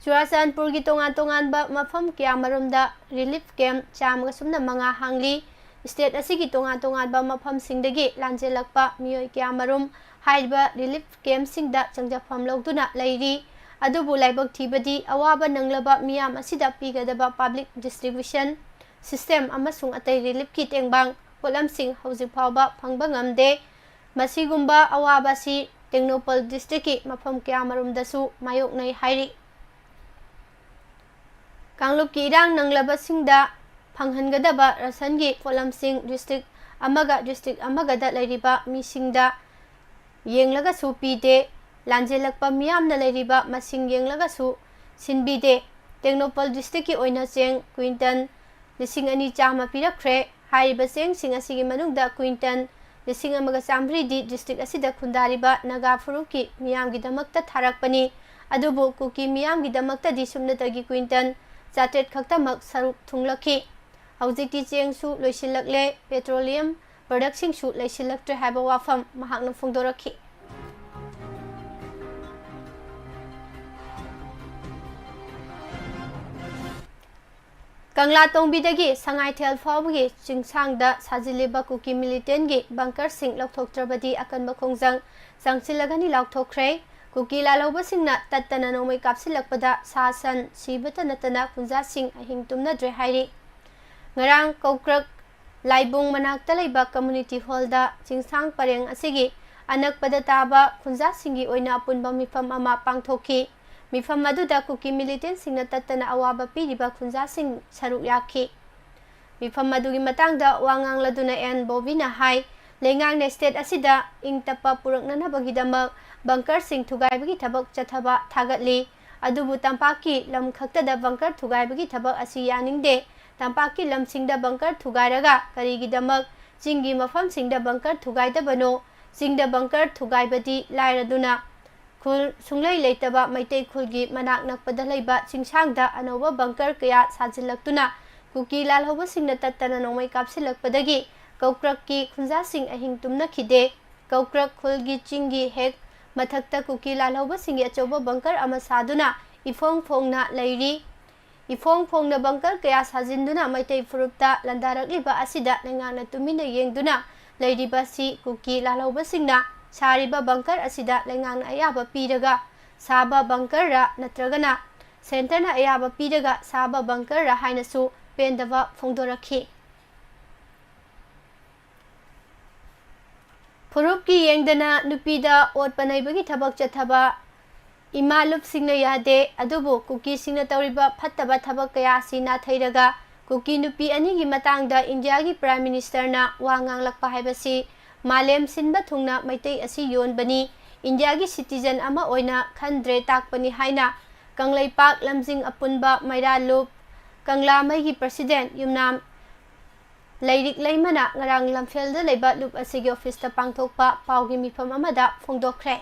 ꯆꯨꯔꯥꯆꯥꯟꯄꯨꯔꯒꯤ ꯇꯣꯉꯥꯟ ꯇꯣꯉꯥꯟꯕ ꯃꯐꯝ ꯀꯌꯥꯃꯔꯨꯝꯗ ꯔꯤꯂꯤꯐ ꯀꯦꯝꯞ ꯆꯥꯝꯃꯒ ꯁꯨꯞꯅ ꯃꯉꯥ ꯍꯥꯡꯂꯤ꯫ ꯁ꯭ꯇꯦꯠ ꯑꯁꯤꯒꯤ ꯇꯣꯉꯥꯟ ꯇꯣꯉꯥꯟꯕ ꯃꯐꯝꯁꯤꯡꯗꯒꯤ ꯂꯥꯟꯖꯦꯜꯂꯛꯄ ꯃꯤꯑꯣꯏ ꯀꯌꯥꯃꯔꯨꯝ ꯍꯥꯏꯔꯤꯕ ꯔꯤꯂꯤꯐ ꯀꯦꯝꯞꯁꯤꯡꯗ ꯆꯪꯖꯐꯝ ꯂꯧꯗꯨꯅ ꯂꯩꯔꯤ꯫ ꯑꯗꯨꯕꯨ ꯂꯥꯏꯕꯛ ꯊꯤꯕꯗꯤ ꯑꯋꯥꯕ ꯅꯪꯂꯕ ꯃꯤꯌꯥꯝ ꯑꯁꯤꯗ ꯄꯤꯒꯗꯕ ꯄꯕ꯭ꯂꯤꯛ ꯗꯤꯁꯇ꯭ꯔꯤꯕ꯭ꯌꯨꯁꯟ ꯁꯤꯁꯇꯦꯝ ꯑꯃꯁꯨꯡ ꯑꯇꯩ ꯔꯤꯂꯤꯐꯀꯤ ꯇꯦꯡꯕꯥꯡ ꯄꯣꯠꯂꯝꯁꯤꯡ ꯍꯧꯖꯤꯛ ꯐꯥꯎꯕ ꯐꯪꯕ ꯉꯝꯗꯦ꯫ ꯃꯁꯤꯒꯨꯝꯕ ꯑꯋꯥꯕ ꯑꯁꯤ ꯇꯦꯡꯅꯧꯄꯜ ꯗꯤꯁꯇ꯭ꯔꯤꯛꯀꯤ ꯃꯐꯝ ꯀꯌꯥꯃꯔꯨꯝꯗꯁꯨ ꯃꯥꯌꯣꯛꯅꯩ ꯍꯥꯏꯔꯤ꯫ ꯀꯥꯡꯂꯨꯞꯀꯤ ꯏꯔꯥꯡ ꯅꯪꯂꯕꯁꯤꯡꯗ ꯐꯪꯍꯟꯒꯗꯕ ꯔꯁꯟꯒꯤ ꯄꯣꯠꯂꯝꯁꯤꯡ ꯗꯤꯁꯇ꯭ꯔꯤꯛ ꯑꯃꯒ ꯗꯤꯁꯇ꯭ꯔꯤꯛ ꯑꯃꯒꯗ ꯂꯩꯔꯤꯕ ꯃꯤꯁꯤꯡꯗ ꯌꯦꯡꯂꯒꯁꯨ ꯄꯤꯗꯦ꯫ ꯂꯥꯟꯖꯦꯜꯂꯛꯄ ꯃꯤꯌꯥꯝꯅ ꯂꯩꯔꯤꯕ ꯃꯁꯤꯡ ꯌꯦꯡꯂꯒꯁꯨ ꯁꯤꯟꯕꯤꯗꯦ꯫ ꯇꯦꯡꯅꯧꯄꯜ ꯗꯤꯁꯇ꯭ꯔꯤꯛꯀꯤ ꯑꯣꯏꯅ ꯆꯦꯡ ꯀ꯭ꯋꯤꯟꯇꯜ ꯂꯤꯁꯤꯡ ꯑꯅꯤ ꯆꯥꯝꯃ ꯄꯤꯔꯛꯈ꯭ꯔꯦ꯫ ꯍꯥꯏꯔꯤꯕ ꯆꯦꯡꯁꯤꯡ ꯑꯁꯤꯒꯤ ꯃꯅꯨꯡꯗ ꯀ꯭ꯋꯤꯟꯇꯜ ꯂꯤꯁꯤꯡ ꯑꯃꯒ ꯆꯥꯝꯃꯔꯤꯗꯤ ꯗꯤꯁꯇ꯭ꯔꯤꯛ ꯑꯁꯤꯗ ꯈꯨꯟꯗꯥꯔꯤꯕ ꯅꯥꯒꯥ ꯐꯨꯔꯨꯞꯀꯤ ꯃꯤꯌꯥꯝꯒꯤꯗꯃꯛꯇ ꯊꯥꯔꯛꯄꯅꯤ꯫ ꯑꯗꯨꯕꯨ ꯀꯨꯀꯤ ꯃꯤꯌꯥꯝꯒꯤꯗꯃꯛꯇꯗꯤ ꯁꯨꯞꯅꯇꯒꯤ ꯀ꯭ꯋꯤꯟꯇꯜ ꯆꯥꯇ꯭ꯔꯦꯠ ꯈꯛꯇꯃꯛ ꯁꯔꯨꯛ ꯊꯨꯡꯂꯛꯈꯤ꯫ ꯍꯧꯖꯤꯛꯇꯤ ꯆꯦꯡꯁꯨ ꯂꯣꯏꯁꯤꯜꯂꯛꯂꯦ, ꯄꯦꯇ꯭ꯔꯣꯂꯤꯌꯝ ꯄ꯭ꯔꯗꯛꯁꯤꯡꯁꯨ ꯂꯩꯁꯤꯜꯂꯛꯇ꯭ꯔꯦ ꯍꯥꯏꯕ ꯋꯥꯐꯝ ꯃꯍꯥꯛꯅ ꯐꯣꯡꯗꯣꯔꯛꯈꯤ꯫ ꯀꯪꯂꯥꯇꯣꯡꯕꯤꯗꯒꯤ ꯁꯉꯥꯏꯊꯦꯜ ꯐꯥꯎꯕꯒꯤ ꯆꯤꯡꯁꯥꯡꯗ ꯁꯥꯖꯤꯜꯂꯤꯕ ꯀꯨꯀꯤ ꯃꯤꯂꯤꯇꯦꯟꯒꯤ ꯕꯪꯀꯔꯁꯤꯡ ꯂꯧꯊꯣꯛꯇ꯭ꯔꯕꯗꯤ ꯑꯀꯟꯕ ꯈꯣꯡꯖꯪ ꯆꯪꯁꯤꯜꯂꯒꯅꯤ ꯂꯥꯎꯊꯣꯛꯈ꯭ꯔꯦ꯫ ꯀꯨꯀꯤ ꯂꯥꯜꯍꯧꯕꯁꯤꯡꯅ ꯇꯠꯇꯅ ꯅꯣꯡꯃꯩ ꯀꯥꯞꯁꯤꯜꯂꯛꯄꯗ ꯁꯥ ꯁꯟ ꯁꯤꯕꯇ ꯅꯠꯇꯅ ꯈꯨꯟꯖꯥꯁꯤꯡ ꯑꯍꯤꯡ ꯇꯨꯝꯅꯗ꯭ꯔꯦ ꯍꯥꯏꯔꯤ꯫ ꯉꯔꯥꯡ ꯀꯧꯀ꯭ꯔꯛ ꯂꯥꯏꯕꯨꯡ ꯃꯅꯥꯛꯇ ꯂꯩꯕ ꯀꯝꯃ꯭ꯌꯨꯅꯤꯇꯤ ꯍꯣꯜꯗ ꯆꯤꯡꯁꯥꯡ ꯄꯔꯦꯡ ꯑꯁꯤꯒꯤ ꯑꯅꯛꯄꯗ ꯇꯥꯕ ꯈꯨꯟꯖꯥꯁꯤꯡꯒꯤ ꯑꯣꯏꯅ ꯑꯄꯨꯟꯕ ꯃꯤꯐꯝ ꯑꯃ ꯄꯥꯡꯊꯣꯛꯈꯤ꯫ ꯃꯤꯐꯝ ꯑꯗꯨꯗ ꯀꯨꯀꯤ ꯃꯤꯂꯤꯇꯦꯟꯁꯤꯡꯅ ꯇꯠꯇꯅ ꯑꯋꯥꯕ ꯄꯤꯔꯤꯕ ꯈꯨꯟꯖꯥꯁꯤꯡ ꯁꯔꯨꯛ ꯌꯥꯈꯤ꯫ ꯃꯤꯐꯝ ꯑꯗꯨꯒꯤ ꯃꯇꯥꯡꯗ ꯋꯥ ꯉꯥꯡꯂꯗꯨꯅ ꯑꯦꯟ ꯕꯣꯕꯤꯅ ꯍꯥꯏ, ꯂꯩꯉꯥꯛꯅ ꯁ꯭ꯇꯦꯠ ꯑꯁꯤꯗ ꯏꯪ ꯇꯞꯄ ꯄꯨꯔꯛꯅꯅꯕꯒꯤꯗꯃꯛ ꯕꯪꯀꯔꯁꯤꯡ ꯊꯨꯒꯥꯏꯕꯒꯤ ꯊꯕꯛ ꯆꯠꯊꯕ ꯊꯥꯒꯠꯂꯤ꯫ ꯑꯗꯨꯕꯨ ꯇꯝꯄꯥꯛꯀꯤ ꯂꯝ ꯈꯛꯇꯗ ꯕꯪꯀꯔ ꯊꯨꯒꯥꯏꯕꯒꯤ ꯊꯕꯛ ꯑꯁꯤ ꯌꯥꯅꯤꯡꯗꯦ꯫ ꯇꯝꯄꯥꯛꯀꯤ ꯂꯝꯁꯤꯡꯗ ꯕꯪꯀꯔ ꯊꯨꯒꯥꯏꯔꯒ ꯀꯔꯤꯒꯤꯗꯃꯛ ꯆꯤꯡꯒꯤ ꯃꯐꯝꯁꯤꯡꯗ ꯕꯪꯀꯔ ꯊꯨꯒꯥꯏꯗꯕꯅꯣ? ꯆꯤꯡꯗ ꯕꯪꯀꯔ ꯊꯨꯒꯥꯏꯕꯗꯤ ꯂꯥꯏꯔꯗꯨꯅ, ꯈꯨꯜ ꯁꯨꯡꯂꯩ ꯂꯩꯇꯕ ꯃꯩꯇꯩ ꯈꯨꯜꯒꯤ ꯃꯅꯥꯛ ꯅꯛꯄꯗ ꯂꯩꯕ ꯆꯤꯡꯁꯥꯡꯗ ꯑꯅꯧꯕ ꯕꯪꯀꯔ ꯀꯌꯥ ꯁꯥꯖꯤꯜꯂꯛꯇꯨꯅ ꯀꯨꯀꯤ ꯂꯥꯜꯍꯧꯕꯁꯤꯡꯅ ꯇꯠꯇꯅ ꯅꯣꯡꯃꯩ ꯀꯥꯞꯁꯤꯜꯂꯛꯄꯗꯒꯤ ꯀꯧꯀ꯭ꯔꯛꯀꯤ ꯈꯨꯟꯖꯥꯁꯤꯡ ꯑꯍꯤꯡ ꯇꯨꯝꯅꯈꯤꯗꯦ꯫ ꯀꯧꯀ꯭ꯔꯛ ꯈꯨꯜꯒꯤ ꯆꯤꯡꯒꯤ ꯍꯦꯛ ꯃꯊꯛꯇ ꯀꯨꯀꯤ ꯂꯥꯜꯍꯧꯕꯁꯤꯡꯒꯤ ꯑꯆꯧꯕ ꯕꯪꯀꯔ ꯑꯃ ꯁꯥꯗꯨꯅ ꯏꯐꯣꯡ ꯐꯣꯡꯅ ꯂꯩꯔꯤ꯫ ꯏꯐꯣꯡ ꯐꯣꯡꯅ ꯕꯪꯀꯔ ꯀꯌꯥ ꯁꯥꯖꯤꯟꯗꯨꯅ ꯃꯩꯇꯩ ꯐꯨꯔꯨꯞꯇ ꯂꯥꯟꯗꯥꯔꯛꯂꯤꯕ ꯑꯁꯤꯗ ꯂꯩꯉꯥꯛꯅ ꯇꯨꯃꯤꯟꯅ ꯌꯦꯡꯗꯨꯅ ꯂꯩꯔꯤꯕ ꯑꯁꯤ ꯀꯨꯀꯤ ꯂꯥꯜꯍꯧꯕꯁꯤꯡꯅ ꯁꯥꯔꯤꯕ ꯕꯪꯀꯔ ꯑꯁꯤꯗ ꯂꯩꯉꯥꯛꯅ ꯑꯌꯥꯕ ꯄꯤꯔꯒ ꯁꯥꯕ ꯕꯪꯀꯔꯔ ꯅꯠꯇ꯭ꯔꯒꯅ ꯁꯦꯟꯇꯔꯅ ꯑꯌꯥꯕ ꯄꯤꯔꯒ ꯁꯥꯕ ꯕꯪꯀꯔꯔ ꯍꯥꯏꯅꯁꯨ ꯄꯦꯟꯗꯕ ꯐꯣꯡꯗꯣꯔꯛꯈꯤ꯫ ꯐꯨꯔꯨꯞꯀꯤ ꯌꯦꯡꯗꯅ ꯅꯨꯄꯤꯗ ꯑꯣꯠꯄ ꯅꯩꯕꯒꯤ ꯊꯕꯛ ꯆꯠꯊꯕ ꯏꯃꯥ ꯂꯨꯞꯁꯤꯡꯅ ꯌꯥꯗꯦ꯫ ꯑꯗꯨꯕꯨ ꯀꯨꯀꯤꯁꯤꯡꯅ ꯇꯧꯔꯤꯕ ꯐꯠꯇꯕ ꯊꯕꯛ ꯀꯌꯥ ꯑꯁꯤ ꯅꯥꯊꯩꯔꯒ ꯀꯨꯀꯤ ꯅꯨꯄꯤ ꯑꯅꯤꯒꯤ ꯃꯇꯥꯡꯗ ꯏꯟꯗꯤꯌꯥꯒꯤ ꯄ꯭ꯔꯥꯏꯝ ꯃꯤꯅꯤꯁꯇꯔꯅ ꯋꯥ ꯉꯥꯡꯂꯛꯄ ꯍꯥꯏꯕꯁꯤ ꯃꯥꯂꯦꯝ ꯁꯤꯟꯕ ꯊꯨꯡꯅ ꯃꯩꯇꯩ ꯑꯁꯤ ꯌꯣꯟꯕꯅꯤ, ꯏꯟꯗꯤꯌꯥꯒꯤ ꯁꯤꯇꯤꯖꯟ ꯑꯃ ꯑꯣꯏꯅ ꯈꯟꯗ꯭ꯔꯦ ꯇꯥꯛꯄꯅꯤ ꯍꯥꯏꯅ ꯀꯪꯂꯩꯄꯥꯛ ꯂꯝꯖꯤꯡ ꯑꯄꯨꯟꯕ ꯃꯩꯔꯥ ꯂꯨꯞ ꯀꯪꯂꯥ ꯃꯩꯒꯤ ꯄ꯭ꯔꯁꯤꯗꯦꯟ ꯌꯨꯝꯅꯥꯝ ꯂꯩꯔꯤꯛ ꯂꯩꯃꯅ ꯉꯔꯥꯡ ꯂꯝꯐꯦꯜꯗ ꯂꯩꯕ ꯂꯨꯞ ꯑꯁꯤꯒꯤ ꯑꯣꯐꯤꯁꯇ ꯄꯥꯡꯊꯣꯛꯄ ꯄꯥꯎꯒꯤ ꯃꯤꯐꯝ ꯑꯃꯗ ꯐꯣꯡꯗꯣꯛꯈ꯭ꯔꯦ꯫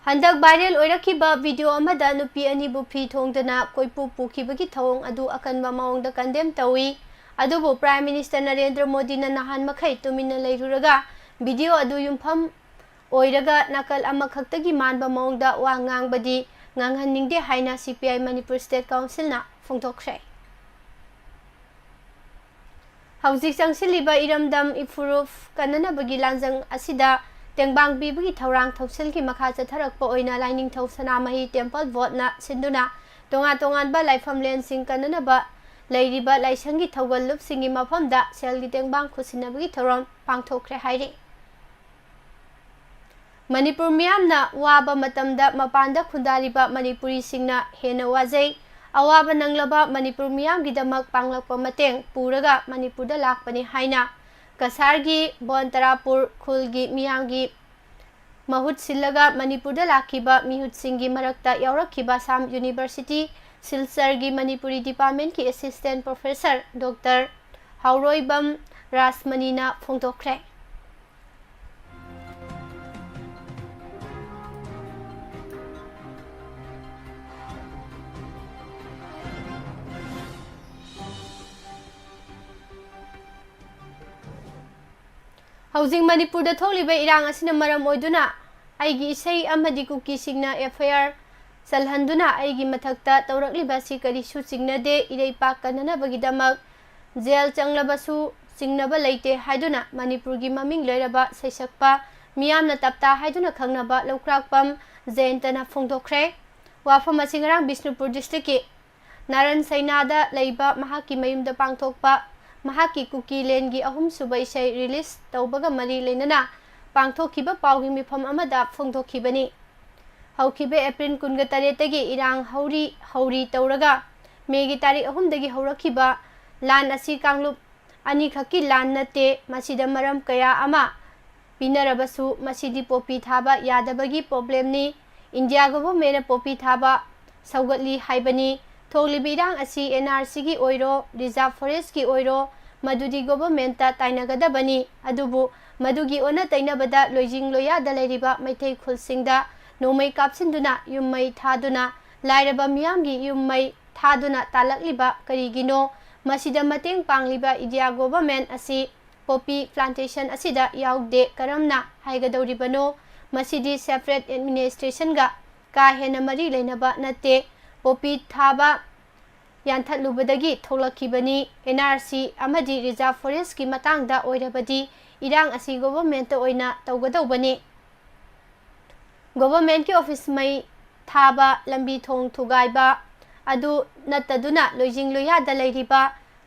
ꯍꯟꯗꯛ ꯚꯥꯏꯔꯦꯜ ꯑꯣꯏꯔꯛꯈꯤꯕ ꯚꯤꯗꯤꯑꯣ ꯑꯃꯗ ꯅꯨꯄꯤ ꯑꯅꯤꯕꯨ ꯐꯤ ꯊꯣꯡꯗꯅ ꯀꯣꯏꯄꯨ ꯄꯨꯈꯤꯕꯒꯤ ꯊꯧꯑꯣꯡ ꯑꯗꯨ ꯑꯀꯟꯕ ꯃꯑꯣꯡꯗ ꯀꯟꯗꯦꯝ ꯇꯧꯏ꯫ ꯑꯗꯨꯕꯨ ꯄ꯭ꯔꯥꯏꯝ ꯃꯤꯅꯤꯁꯇꯔ ꯅꯔꯦꯟꯗ꯭ꯔ ꯃꯣꯗꯤꯅ ꯅꯍꯥꯟ ꯃꯈꯩ ꯇꯨꯃꯤꯟꯅ ꯂꯩꯔꯨꯔꯒ ꯚꯤꯗꯤꯑꯣ ꯑꯗꯨ ꯌꯨꯝꯐꯝ ꯑꯣꯏꯔꯒ ꯅꯥꯀꯜ ꯑꯃꯈꯛꯇꯒꯤ ꯃꯥꯟꯕ ꯃꯑꯣꯡꯗ ꯋꯥ ꯉꯥꯡꯕꯗꯤ ꯉꯥꯡꯍꯟꯅꯤꯡꯗꯦ ꯍꯥꯏꯅ C P I Manipur State Council ꯅ ꯐꯣꯡꯗꯣꯛꯈ꯭ꯔꯦ꯫ ꯍꯧꯖꯤꯛ ꯆꯪꯁꯤꯜꯂꯤꯕ ꯏꯔꯝꯗꯝ ꯏꯐꯨꯔꯨꯞ ꯀꯟꯅꯅꯕꯒꯤ ꯂꯥꯟꯖꯪ ꯑꯁꯤꯗ ꯇꯦꯡꯕꯥꯡ ꯄꯤꯕꯒꯤ ꯊꯧꯔꯥꯡ ꯊꯧꯁꯤꯜꯒꯤ ꯃꯈꯥ ꯆꯠꯊꯔꯛꯄ ꯑꯣꯏꯅ ꯂꯥꯏꯅꯤꯡꯊꯧ ꯁꯅꯥꯃꯍꯤ Temple Board ꯅ ꯁꯤꯟꯗꯨꯅ ꯇꯣꯉꯥꯟ ꯇꯣꯉꯥꯟꯕ ꯂꯥꯏꯐꯝꯂꯦꯟꯁꯤꯡ ꯀꯟꯅꯅꯕ ꯂꯩꯔꯤꯕ ꯂꯥꯏꯁꯪꯒꯤ ꯊꯧꯒꯜꯂꯨꯞꯁꯤꯡꯒꯤ ꯃꯐꯝꯗ ꯁꯦꯜꯒꯤ ꯇꯦꯡꯕꯥꯡ ꯈꯨꯠꯁꯤꯟꯅꯕꯒꯤ ꯊꯧꯔꯝ ꯄꯥꯡꯊꯣꯛꯈ꯭ꯔꯦ ꯍꯥꯏꯔꯤ꯫ ꯃꯅꯤꯄꯨꯔ ꯃꯤꯌꯥꯝꯅ ꯋꯥꯕ ꯃꯇꯝꯗ ꯃꯄꯥꯟꯗ ꯈꯨꯟꯗꯥꯔꯤꯕ ꯃꯅꯤꯄꯨꯔꯤꯁꯤꯡꯅ ꯍꯦꯟꯅ ꯋꯥꯖꯩ꯫ ꯑꯋꯥꯕ ꯅꯪꯂꯕ ꯃꯅꯤꯄꯨꯔ ꯃꯤꯌꯥꯝꯒꯤꯗꯃꯛ ꯄꯥꯡꯂꯛꯄ ꯃꯇꯦꯡ ꯄꯨꯔꯒ ꯃꯅꯤꯄꯨꯔꯗ ꯂꯥꯛꯄꯅꯤ ꯍꯥꯏꯅ ꯀꯁꯥꯔꯒꯤ ꯕꯣꯟꯇꯔꯥꯄꯨꯔ ꯈꯨꯜꯒꯤ ꯃꯤꯌꯥꯝꯒꯤ ꯃꯍꯨꯠ ꯁꯤꯜꯂꯒ ꯃꯅꯤꯄꯨꯔꯗ ꯂꯥꯛꯈꯤꯕ ꯃꯤꯍꯨꯠꯁꯤꯡꯒꯤ ꯃꯔꯛꯇ ꯌꯥꯎꯔꯛꯈꯤꯕ Assam University ꯁꯤꯜꯆꯔꯒꯤ ꯃꯅꯤꯄꯨꯔꯤ department ꯀꯤ Assistant Professor Doctor ꯍꯥꯎꯔꯣꯏꯕꯝ ꯔꯥꯖꯃꯅꯤꯅ ꯐꯣꯡꯗꯣꯛꯈ꯭ꯔꯦ꯫ ꯍꯧꯖꯤꯛ ꯃꯅꯤꯄꯨꯔꯗ ꯊꯣꯛꯂꯤꯕ ꯏꯔꯥꯡ ꯑꯁꯤꯅ ꯃꯔꯝ ꯑꯣꯏꯗꯨꯅ ꯑꯩꯒꯤ ꯏꯁꯩ ꯑꯃꯗꯤ ꯀꯨꯀꯤꯁꯤꯡꯅ F I R ꯆꯜꯍꯟꯗꯨꯅ ꯑꯩꯒꯤ ꯃꯊꯛꯇ ꯇꯧꯔꯛꯂꯤꯕ ꯑꯁꯤ ꯀꯔꯤꯁꯨ ꯆꯤꯡꯅꯗꯦ, ꯏꯔꯩꯄꯥꯛ ꯀꯟꯅꯅꯕꯒꯤꯗꯃꯛ ꯖꯦꯜ ꯆꯪꯂꯕꯁꯨ ꯆꯤꯡꯅꯕ ꯂꯩꯇꯦ ꯍꯥꯏꯗꯨꯅ ꯃꯅꯤꯄꯨꯔꯒꯤ ꯃꯃꯤꯡ ꯂꯩꯔꯕ ꯁꯩꯁꯛꯄ ꯃꯤꯌꯥꯝꯅ ꯇꯞꯇꯥ ꯍꯥꯏꯗꯨꯅ ꯈꯪꯅꯕ ꯂꯧꯀ꯭ꯔꯥꯛꯄꯝ ꯖꯌꯟꯇꯅ ꯐꯣꯡꯗꯣꯛꯈ꯭ꯔꯦ꯫ ꯋꯥꯐꯝ ꯑꯁꯤ ꯉꯔꯥꯡ ꯕꯤꯁꯅꯨꯄꯨꯔ district ꯀꯤ ꯅꯥꯔꯟ ꯁꯩꯅꯥꯗ ꯂꯩꯕ ꯃꯍꯥꯛꯀꯤ ꯃꯌꯨꯝꯗ ꯄꯥꯡꯊꯣꯛꯄ ꯃꯍꯥꯛꯀꯤ ꯀꯨꯀꯤ ꯂꯦꯟꯒꯤ ꯑꯍꯨꯝꯁꯨꯕ ꯏꯁꯩ release ꯇꯧꯕꯒ ꯃꯔꯤ ꯂꯩꯅꯅ ꯄꯥꯡꯊꯣꯛꯈꯤꯕ ꯄꯥꯎꯒꯤ ꯃꯤꯐꯝ ꯑꯃꯗ ꯐꯣꯡꯗꯣꯛꯈꯤꯕꯅꯤ꯫ ꯍꯧꯈꯤꯕ April ꯀꯨꯟꯒ ꯇꯔꯦꯠꯇꯒꯤ ꯏꯔꯥꯡ ꯍꯧꯔꯤ ꯍꯧꯔꯤ ꯇꯧꯔꯒ May ꯒꯤ ꯇꯥꯔꯤꯛ ꯑꯍꯨꯝꯗꯒꯤ ꯍꯧꯔꯛꯈꯤꯕ ꯂꯥꯟ ꯑꯁꯤ ꯀꯥꯡꯂꯨꯞ ꯑꯅꯤꯈꯛꯀꯤ ꯂꯥꯟ ꯅꯠꯇꯦ, ꯃꯁꯤꯗ ꯃꯔꯝ ꯀꯌꯥ ꯑꯃ ꯄꯤꯅꯔꯕꯁꯨ ꯃꯁꯤꯗꯤ ꯄꯣꯄꯤ ꯊꯥꯕ ꯌꯥꯗꯕꯒꯤ problem ꯅꯤ꯫ India government ꯅ ꯄꯣꯄꯤ ꯊꯥꯕ ꯁꯧꯒꯠꯂꯤ ꯍꯥꯏꯕꯅꯤ꯫ ꯊꯣꯛꯂꯤꯕ ꯏꯔꯥꯡ ꯑꯁꯤ N R C ꯒꯤ ꯑꯣꯏꯔꯣ, reserve forest ꯀꯤ ꯑꯣꯏꯔꯣ, ꯃꯗꯨꯗꯤ government ꯇ ꯇꯥꯏꯅꯒꯗꯕꯅꯤ꯫ ꯑꯗꯨꯕꯨ ꯃꯗꯨꯒꯤ ꯑꯣꯟꯅ ꯇꯩꯅꯕꯗ ꯂꯣꯏꯖꯤꯡ ꯂꯣꯌꯥꯗ ꯂꯩꯔꯤꯕ ꯃꯩꯇꯩ ꯈꯨꯜꯁꯤꯡꯗ ꯅꯣꯡꯃꯩ ꯀꯥꯞꯁꯤꯟꯗꯨꯅ, ꯌꯨꯝ ꯃꯩ ꯊꯥꯗꯨꯅ, ꯂꯥꯏꯔꯕ ꯃꯤꯌꯥꯝꯒꯤ ꯌꯨꯝ ꯃꯩ ꯊꯥꯗꯨꯅ ꯇꯥꯜꯂꯛꯂꯤꯕ ꯀꯔꯤꯒꯤꯅꯣ? ꯃꯁꯤꯗ ꯃꯇꯦꯡ ꯄꯥꯡꯂꯤꯕ India government ꯑꯁꯤ ꯄꯣꯄꯤ ꯄ꯭ꯂꯥꯟꯇꯦꯁꯟ ꯑꯁꯤꯗ ꯌꯥꯎꯗꯦ꯫ ꯀꯔꯝꯅ ꯍꯥꯏꯒꯗꯧꯔꯤꯕꯅꯣ? ꯃꯁꯤꯗꯤ ꯁꯦꯄꯔꯦꯠ ꯑꯦꯗꯃꯤꯅꯤꯁꯇ꯭ꯔꯦꯁꯟꯒ ꯀꯥ ꯍꯦꯟꯅ ꯃꯔꯤ ꯂꯩꯅꯕ ꯅꯠꯇꯦ꯫ ꯄꯣꯄꯤ ꯊꯥꯕ ꯌꯥꯟꯊꯠꯂꯨꯕꯗꯒꯤ ꯊꯣꯛꯂꯛꯈꯤꯕꯅꯤ꯫ ꯑꯦꯟ ꯑꯥꯔ ꯁꯤ ꯑꯃꯗꯤ ꯔꯤꯖꯥꯔꯚ ꯐꯣꯔꯦꯁꯀꯤ ꯃꯇꯥꯡꯗ ꯑꯣꯏꯔꯕꯗꯤ ꯏꯔꯥꯡ ꯑꯁꯤ ꯒꯣꯚꯔꯟꯃꯦꯟꯠꯇ ꯑꯣꯏꯅ ꯇꯧꯒꯗꯧꯕꯅꯤ꯫ ꯒꯣꯚꯔꯟꯃꯦꯟꯠꯀꯤ ꯑꯣꯐꯤꯁ ꯃꯩ ꯊꯥꯕ, ꯂꯝꯕꯤ ꯊꯣꯡ ꯊꯨꯒꯥꯏꯕ ꯑꯗꯨ ꯅꯠꯇꯗꯨꯅ ꯂꯣꯏꯖꯤꯡ ꯂꯣꯏꯌꯥꯗ ꯂꯩꯔꯤꯕ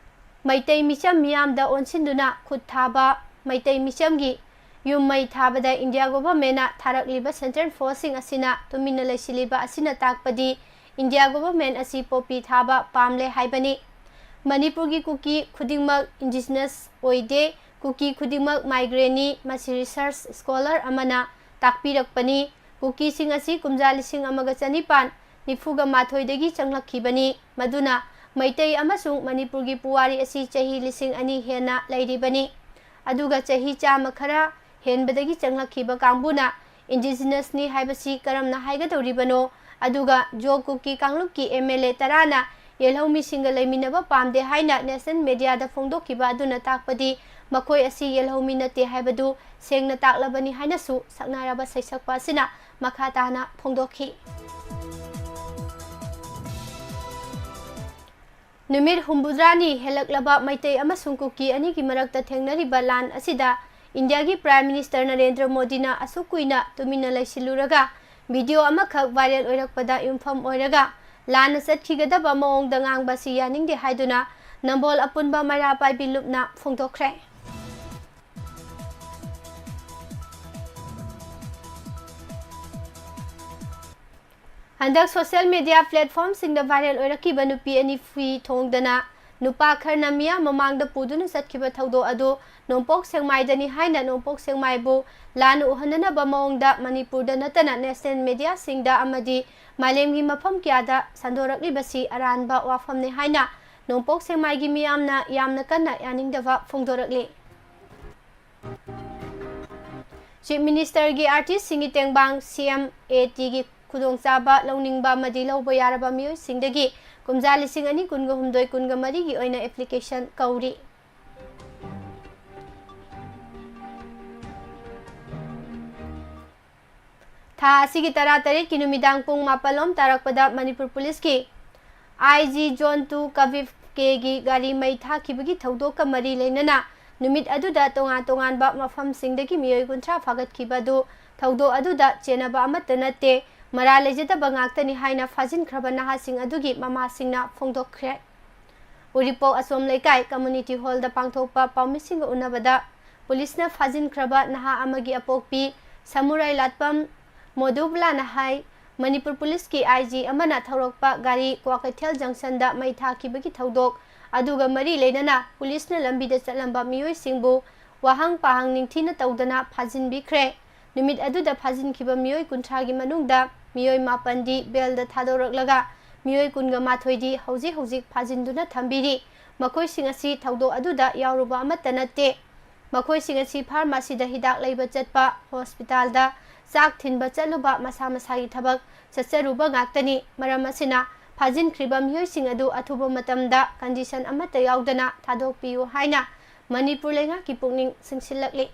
ꯃꯩꯇꯩ ꯃꯤꯆꯝ ꯃꯤꯌꯥꯝꯗ ꯑꯣꯟꯁꯤꯟꯗꯨꯅ ꯈꯨꯠ ꯊꯥꯕ, ꯃꯩꯇꯩ ꯃꯤꯆꯝꯒꯤ ꯌꯨꯝ ꯃꯩ ꯊꯥꯕꯗ ꯏꯟꯗꯤꯌꯥ ꯒꯣꯚꯔꯟꯃꯦꯟꯠꯅ ꯊꯥꯔꯛꯂꯤꯕ ꯁꯦꯟꯇ꯭ꯔꯦꯜ ꯐꯣꯔꯁꯁꯤꯡ ꯑꯁꯤꯅ ꯇꯨꯃꯤꯟꯅ ꯂꯩꯁꯤꯜꯂꯤꯕ ꯑꯁꯤꯅ ꯇꯥꯛꯄꯗꯤ ꯏꯟꯗꯤꯌꯥ ꯒꯣꯚꯔꯟꯃꯦꯟꯠ ꯑꯁꯤ ꯄꯣꯄꯤ ꯊꯥꯕ ꯄꯥꯝꯂꯦ ꯍꯥꯏꯕꯅꯤ꯫ ꯃꯅꯤꯄꯨꯔꯒꯤ ꯀꯨꯀꯤ ꯈꯨꯗꯤꯡꯃꯛ ꯏꯟꯗꯤꯖꯤꯅꯁ ꯑꯣꯏꯗꯦ꯫ ꯀꯨꯀꯤ ꯈꯨꯗꯤꯡꯃꯛ ꯃꯥꯏꯒ꯭ꯔꯦꯟꯅꯤ꯫ ꯃꯁꯤ ꯔꯤꯁꯔꯆ ꯁ꯭ꯀꯣꯂꯔ ꯑꯃꯅ ꯇꯥꯛꯄꯤꯔꯛꯄꯅꯤ꯫ ꯀꯨꯀꯤꯁꯤꯡ ꯑꯁꯤ ꯀꯨꯝꯖꯥ ꯂꯤꯁꯤꯡ ꯑꯃꯒ ꯆꯅꯤꯄꯥꯟ ꯅꯤꯐꯨꯒ ꯃꯥꯊꯣꯏꯗꯒꯤ ꯆꯪꯂꯛꯈꯤꯕꯅꯤ꯫ ꯃꯗꯨꯅ ꯃꯩꯇꯩ ꯑꯃꯁꯨꯡ ꯃꯅꯤꯄꯨꯔꯒꯤ ꯄꯨꯋꯥꯔꯤ ꯑꯁꯤ ꯆꯍꯤ ꯂꯤꯁꯤꯡ ꯑꯅꯤ ꯍꯦꯟꯅ ꯂꯩꯔꯤꯕꯅꯤ꯫ ꯑꯗꯨꯒ ꯆꯍꯤ ꯆꯥꯝꯃ ꯈꯔ ꯍꯦꯟꯕꯗꯒꯤ ꯆꯪꯂꯛꯈꯤꯕ ꯀꯥꯡꯕꯨꯅ ꯏꯟꯗꯤꯖꯤꯅꯁꯅꯤ ꯍꯥꯏꯕꯁꯤ ꯀꯔꯝꯅ ꯍꯥꯏꯒꯗꯧꯔꯤꯕꯅꯣ? ꯑꯗꯨꯒ ꯖꯣ ꯀꯨꯀꯤ ꯀꯥꯡꯂꯨꯞꯀꯤ ꯑꯦꯝ ꯑꯦꯜ ꯑꯦ ꯇꯔꯥꯅ ꯌꯦꯜꯍꯧꯃꯤꯁꯤꯡꯒ ꯂꯩꯃꯤꯟꯅꯕ ꯄꯥꯝꯗꯦ ꯍꯥꯏꯅ ꯅꯦꯁꯅꯦꯜ ꯃꯦꯗꯤꯌꯥꯗ ꯐꯣꯡꯗꯣꯛꯈꯤꯕ ꯑꯗꯨꯅ ꯇꯥꯛꯄꯗꯤ ꯃꯈꯣꯏ ꯑꯁꯤ ꯌꯦꯜꯍꯧꯃꯤ ꯅꯠꯇꯦ ꯍꯥꯏꯕꯗꯨ ꯁꯦꯡꯅ ꯇꯥꯛꯂꯕꯅꯤ ꯍꯥꯏꯅꯁꯨ ꯁꯛꯅꯥꯏꯔꯕ ꯁꯩꯁꯛꯄ ꯑꯁꯤꯅ ꯃꯈꯥ ꯇꯥꯅ ꯐꯣꯡꯗꯣꯛꯈꯤ꯫ ꯅꯨꯃꯤꯠ ꯍꯨꯝꯐꯨꯇꯔꯥꯅꯤ ꯍꯦꯜꯂꯛꯂꯕ ꯃꯩꯇꯩ ꯑꯃꯁꯨꯡ ꯀꯨꯀꯤ ꯑꯅꯤꯒꯤ ꯃꯔꯛꯇ ꯊꯦꯡꯅꯔꯤꯕ ꯂꯥꯟ ꯑꯁꯤꯗ ꯏꯟꯗꯤꯌꯥꯒꯤ ꯄ꯭ꯔꯥꯏꯝ ꯃꯤꯅꯤꯁꯇꯔ ꯅꯔꯦꯟꯗ꯭ꯔ ꯃꯣꯗꯤꯅ ꯑꯁꯨꯛ ꯀꯨꯏꯅ ꯇꯨꯃꯤꯟꯅ ꯂꯩꯁꯤꯜꯂꯨꯔꯒ ꯚꯤꯗꯤꯑꯣ ꯑꯃꯈꯛ ꯚꯥꯏꯔꯦꯜ ꯑꯣꯏꯔꯛꯄꯗ ꯌꯨꯝꯐꯝ ꯑꯣꯏꯔꯒ ꯂꯥꯟꯅ ꯆꯠꯈꯤꯒꯗꯕ ꯃꯑꯣꯡꯗ ꯉꯥꯡꯕ ꯑꯁꯤ ꯌꯥꯅꯤꯡꯗꯦ ꯍꯥꯏꯗꯨꯅ ꯅꯝꯕꯣꯜ ꯑꯄꯨꯟꯕ ꯃꯩꯔꯥ ꯄꯥꯏꯕꯤ ꯂꯨꯞꯅ ꯐꯣꯡꯗꯣꯛꯈ꯭ꯔꯦ꯫ ꯍꯟꯗꯛ ꯁꯣꯁꯤꯌꯦꯜ ꯃꯦꯗꯤꯌꯥ ꯄ꯭ꯂꯦꯠꯐꯣꯔꯝꯁꯤꯡꯗ ꯚꯥꯏꯔꯦꯜ ꯑꯣꯏꯔꯛꯈꯤꯕ ꯅꯨꯄꯤ ꯑꯅꯤ ꯐꯤ ꯊꯣꯡꯗꯅ ꯅꯨꯄꯥ ꯈꯔꯅ ꯃꯤꯌꯥꯝ ꯃꯃꯥꯡꯗ ꯄꯨꯗꯨꯅ ꯆꯠꯈꯤꯕ ꯊꯧꯗꯣꯛ ꯑꯗꯨ ꯅꯣꯡꯄꯣꯛ ꯁꯦꯛꯃꯥꯏꯗꯅꯤ ꯍꯥꯏꯅ ꯅꯣꯡꯄꯣꯛ ꯁꯦꯛꯃꯥꯏꯕꯨ ꯂꯥꯟꯅ ꯎꯍꯟꯅꯅꯕ ꯃꯑꯣꯡꯗ ꯃꯅꯤꯄꯨꯔꯗ ꯅꯠꯇꯅ ꯅꯦꯁꯅꯦꯜ ꯃꯦꯗꯤꯌꯥꯁꯤꯡꯗ ꯑꯃꯗꯤ ꯃꯥꯂꯦꯝꯒꯤ ꯃꯐꯝ ꯀꯌꯥꯗ ꯁꯟꯗꯣꯔꯛꯂꯤꯕꯁꯤ ꯑꯔꯥꯟꯕ ꯋꯥꯐꯝꯅꯤ ꯍꯥꯏꯅ ꯅꯣꯡꯄꯣꯛ ꯁꯦꯛꯃꯥꯏꯒꯤ ꯃꯤꯌꯥꯝꯅ ꯌꯥꯝꯅ ꯀꯟꯅ ꯌꯥꯅꯤꯡꯗꯕ ꯐꯣꯡꯗꯣꯔꯛꯂꯤ꯫ ꯆꯤꯐ ꯃꯤꯅꯤꯁꯇꯔꯒꯤ ꯑꯥꯔꯇꯤꯁꯁꯤꯡꯒꯤ ꯇꯦꯡꯕꯥꯡ ꯁꯤ ꯑꯦꯝ ꯑꯦ ꯇꯤꯒꯤ ꯈꯨꯗꯣꯡꯆꯥꯕ ꯂꯧꯅꯤꯡꯕ ꯑꯃꯗꯤ ꯂꯧꯕ ꯌꯥꯔꯕ ꯃꯤꯑꯣꯏꯁꯤꯡꯗꯒꯤ ꯀꯨꯝꯖꯥ ꯂꯤꯁꯤꯡ ꯑꯅꯤ ꯀꯨꯟꯒ ꯍꯨꯝꯗꯣꯏ ꯀꯨꯟꯒ ꯃꯔꯤꯒꯤ ꯑꯣꯏꯅ ꯑꯦꯄ꯭ꯂꯤꯀꯦꯁꯟ ꯀꯧꯔꯤ꯫ ꯊꯥ ꯑꯁꯤꯒꯤ ꯇꯔꯥꯇꯔꯦꯠꯀꯤ ꯅꯨꯃꯤꯗꯥꯡ ꯄꯨꯡ ꯃꯥꯄꯜ ꯂꯣꯝ ꯇꯥꯔꯛꯄꯗ ꯃꯅꯤꯄꯨꯔ ꯄꯨꯂꯤꯁꯀꯤ ꯑꯥꯏ ꯖꯤ ꯖꯣꯟ ꯇꯨ ꯀꯕꯤꯞ ꯀꯦꯒꯤ ꯒꯥꯔꯤ ꯃꯩ ꯊꯥꯈꯤꯕꯒꯤ ꯊꯧꯗꯣꯛꯀ ꯃꯔꯤ ꯂꯩꯅꯅ ꯅꯨꯃꯤꯠ ꯑꯗꯨꯗ ꯇꯣꯉꯥꯟ ꯇꯣꯉꯥꯟꯕ ꯃꯐꯝꯁꯤꯡꯗꯒꯤ ꯃꯤꯑꯣꯏ ꯀꯨꯟꯊ꯭ꯔꯥ ꯐꯥꯒꯠꯈꯤꯕ ꯑꯗꯨ ꯊꯧꯗꯣꯛ ꯑꯗꯨꯗ ꯆꯦꯟꯅꯕ ꯑꯃꯠꯇ ꯅꯠꯇꯦ, ꯃꯔꯥꯜ ꯂꯩꯖꯗꯕ ꯉꯥꯛꯇꯅꯤ ꯍꯥꯏꯅ ꯐꯥꯖꯤꯟꯈ꯭ꯔꯕ ꯅꯍꯥꯁꯤꯡ ꯑꯗꯨꯒꯤ ꯃꯃꯥꯁꯤꯡꯅ ꯐꯣꯡꯗꯣꯛꯈ꯭ꯔꯦ꯫ ꯎꯔꯤꯄꯣꯛ ꯑꯁꯣꯝ ꯂꯩꯀꯥꯏ ꯀꯝꯃꯨꯅꯤꯇꯤ ꯍꯣꯜꯗ ꯄꯥꯡꯊꯣꯛꯄ ꯄꯥꯎꯃꯤꯁꯤꯡꯒ ꯎꯅꯕꯗ ꯄꯨꯂꯤꯁꯅ ꯐꯥꯖꯤꯟꯈ꯭ꯔꯕ ꯅꯍꯥ ꯑꯃꯒꯤ ꯑꯄꯣꯛꯄꯤ ꯁꯃꯨꯔꯥꯏ ꯂꯥꯠꯄꯝ ꯃꯣꯗꯨꯕꯂꯥꯅ ꯍꯥꯏ, ꯃꯅꯤꯄꯨꯔ ꯄꯨꯂꯤꯁꯀꯤ ꯑꯥꯏ ꯖꯤ ꯑꯃꯅ ꯊꯧꯔꯛꯄ ꯒꯥꯔꯤ ꯀ꯭ꯋꯥꯀꯩꯊꯦꯜ ꯖꯪꯁꯟꯗ ꯃꯩ ꯊꯥꯈꯤꯕꯒꯤ ꯊꯧꯗꯣꯛ ꯑꯗꯨꯒ ꯃꯔꯤ ꯂꯩꯅꯅ ꯄꯨꯂꯤꯁꯅ ꯂꯝꯕꯤꯗ ꯆꯠꯂꯝꯕ ꯃꯤꯑꯣꯏꯁꯤꯡꯕꯨ ꯋꯥꯍꯪ ꯄꯥꯍꯪ ꯅꯤꯡꯊꯤꯅ ꯇꯧꯗꯅ ꯐꯥꯖꯤꯟꯕꯤꯈ꯭ꯔꯦ꯫ ꯅꯨꯃꯤꯠ ꯑꯗꯨꯗ ꯐꯥꯖꯤꯟꯈꯤꯕ ꯃꯤꯑꯣꯏ ꯀꯨꯟꯊ꯭ꯔꯥꯒꯤ ꯃꯅꯨꯡꯗ ꯃꯤꯑꯣꯏ ꯃꯥꯄꯟꯗꯤ ꯕꯦꯜꯗ ꯊꯥꯗꯣꯔꯛꯂꯒ ꯃꯤꯑꯣꯏ ꯀꯨꯟꯒ ꯃꯥꯊꯣꯏꯗꯤ ꯍꯧꯖꯤꯛ ꯍꯧꯖꯤꯛ ꯐꯥꯖꯤꯟꯗꯨꯅ ꯊꯝꯕꯤꯔꯤ꯫ ꯃꯈꯣꯏꯁꯤꯡ ꯑꯁꯤ ꯊꯧꯗꯣꯛ ꯑꯗꯨꯗ ꯌꯥꯎꯔꯨꯕ ꯑꯃꯠꯇ ꯅꯠꯇꯦ꯫ ꯃꯈꯣꯏꯁꯤꯡ ꯑꯁꯤ ꯐꯥꯔꯃꯥꯁꯤꯗ ꯍꯤꯗꯥꯛ ꯂꯩꯕ ꯆꯠꯄ, ꯍꯣꯁꯄꯤꯇꯥꯜꯗ ꯆꯥꯛ ꯊꯤꯟꯕ ꯆꯠꯂꯨꯕ, ꯃꯁꯥ ꯃꯁꯥꯒꯤ ꯊꯕꯛ ꯆꯠꯆꯔꯨꯕ ꯉꯥꯛꯇꯅꯤ꯫ ꯃꯔꯝ ꯑꯁꯤꯅ ꯐꯥꯖꯤꯟꯈ꯭ꯔꯤꯕ ꯃꯤꯑꯣꯏꯁꯤꯡ ꯑꯗꯨ ꯑꯊꯨꯕ ꯃꯇꯝꯗ ꯀꯟꯗꯤꯁꯟ ꯑꯃꯠꯇ ꯌꯥꯎꯗꯅ ꯊꯥꯗꯣꯛꯄꯤꯌꯨ ꯍꯥꯏꯅ ꯃꯅꯤꯄꯨꯔ ꯂꯩꯉꯥꯛꯀꯤ ꯄꯨꯛꯅꯤꯡ ꯆꯤꯡꯁꯤꯜꯂꯛꯂꯤ꯫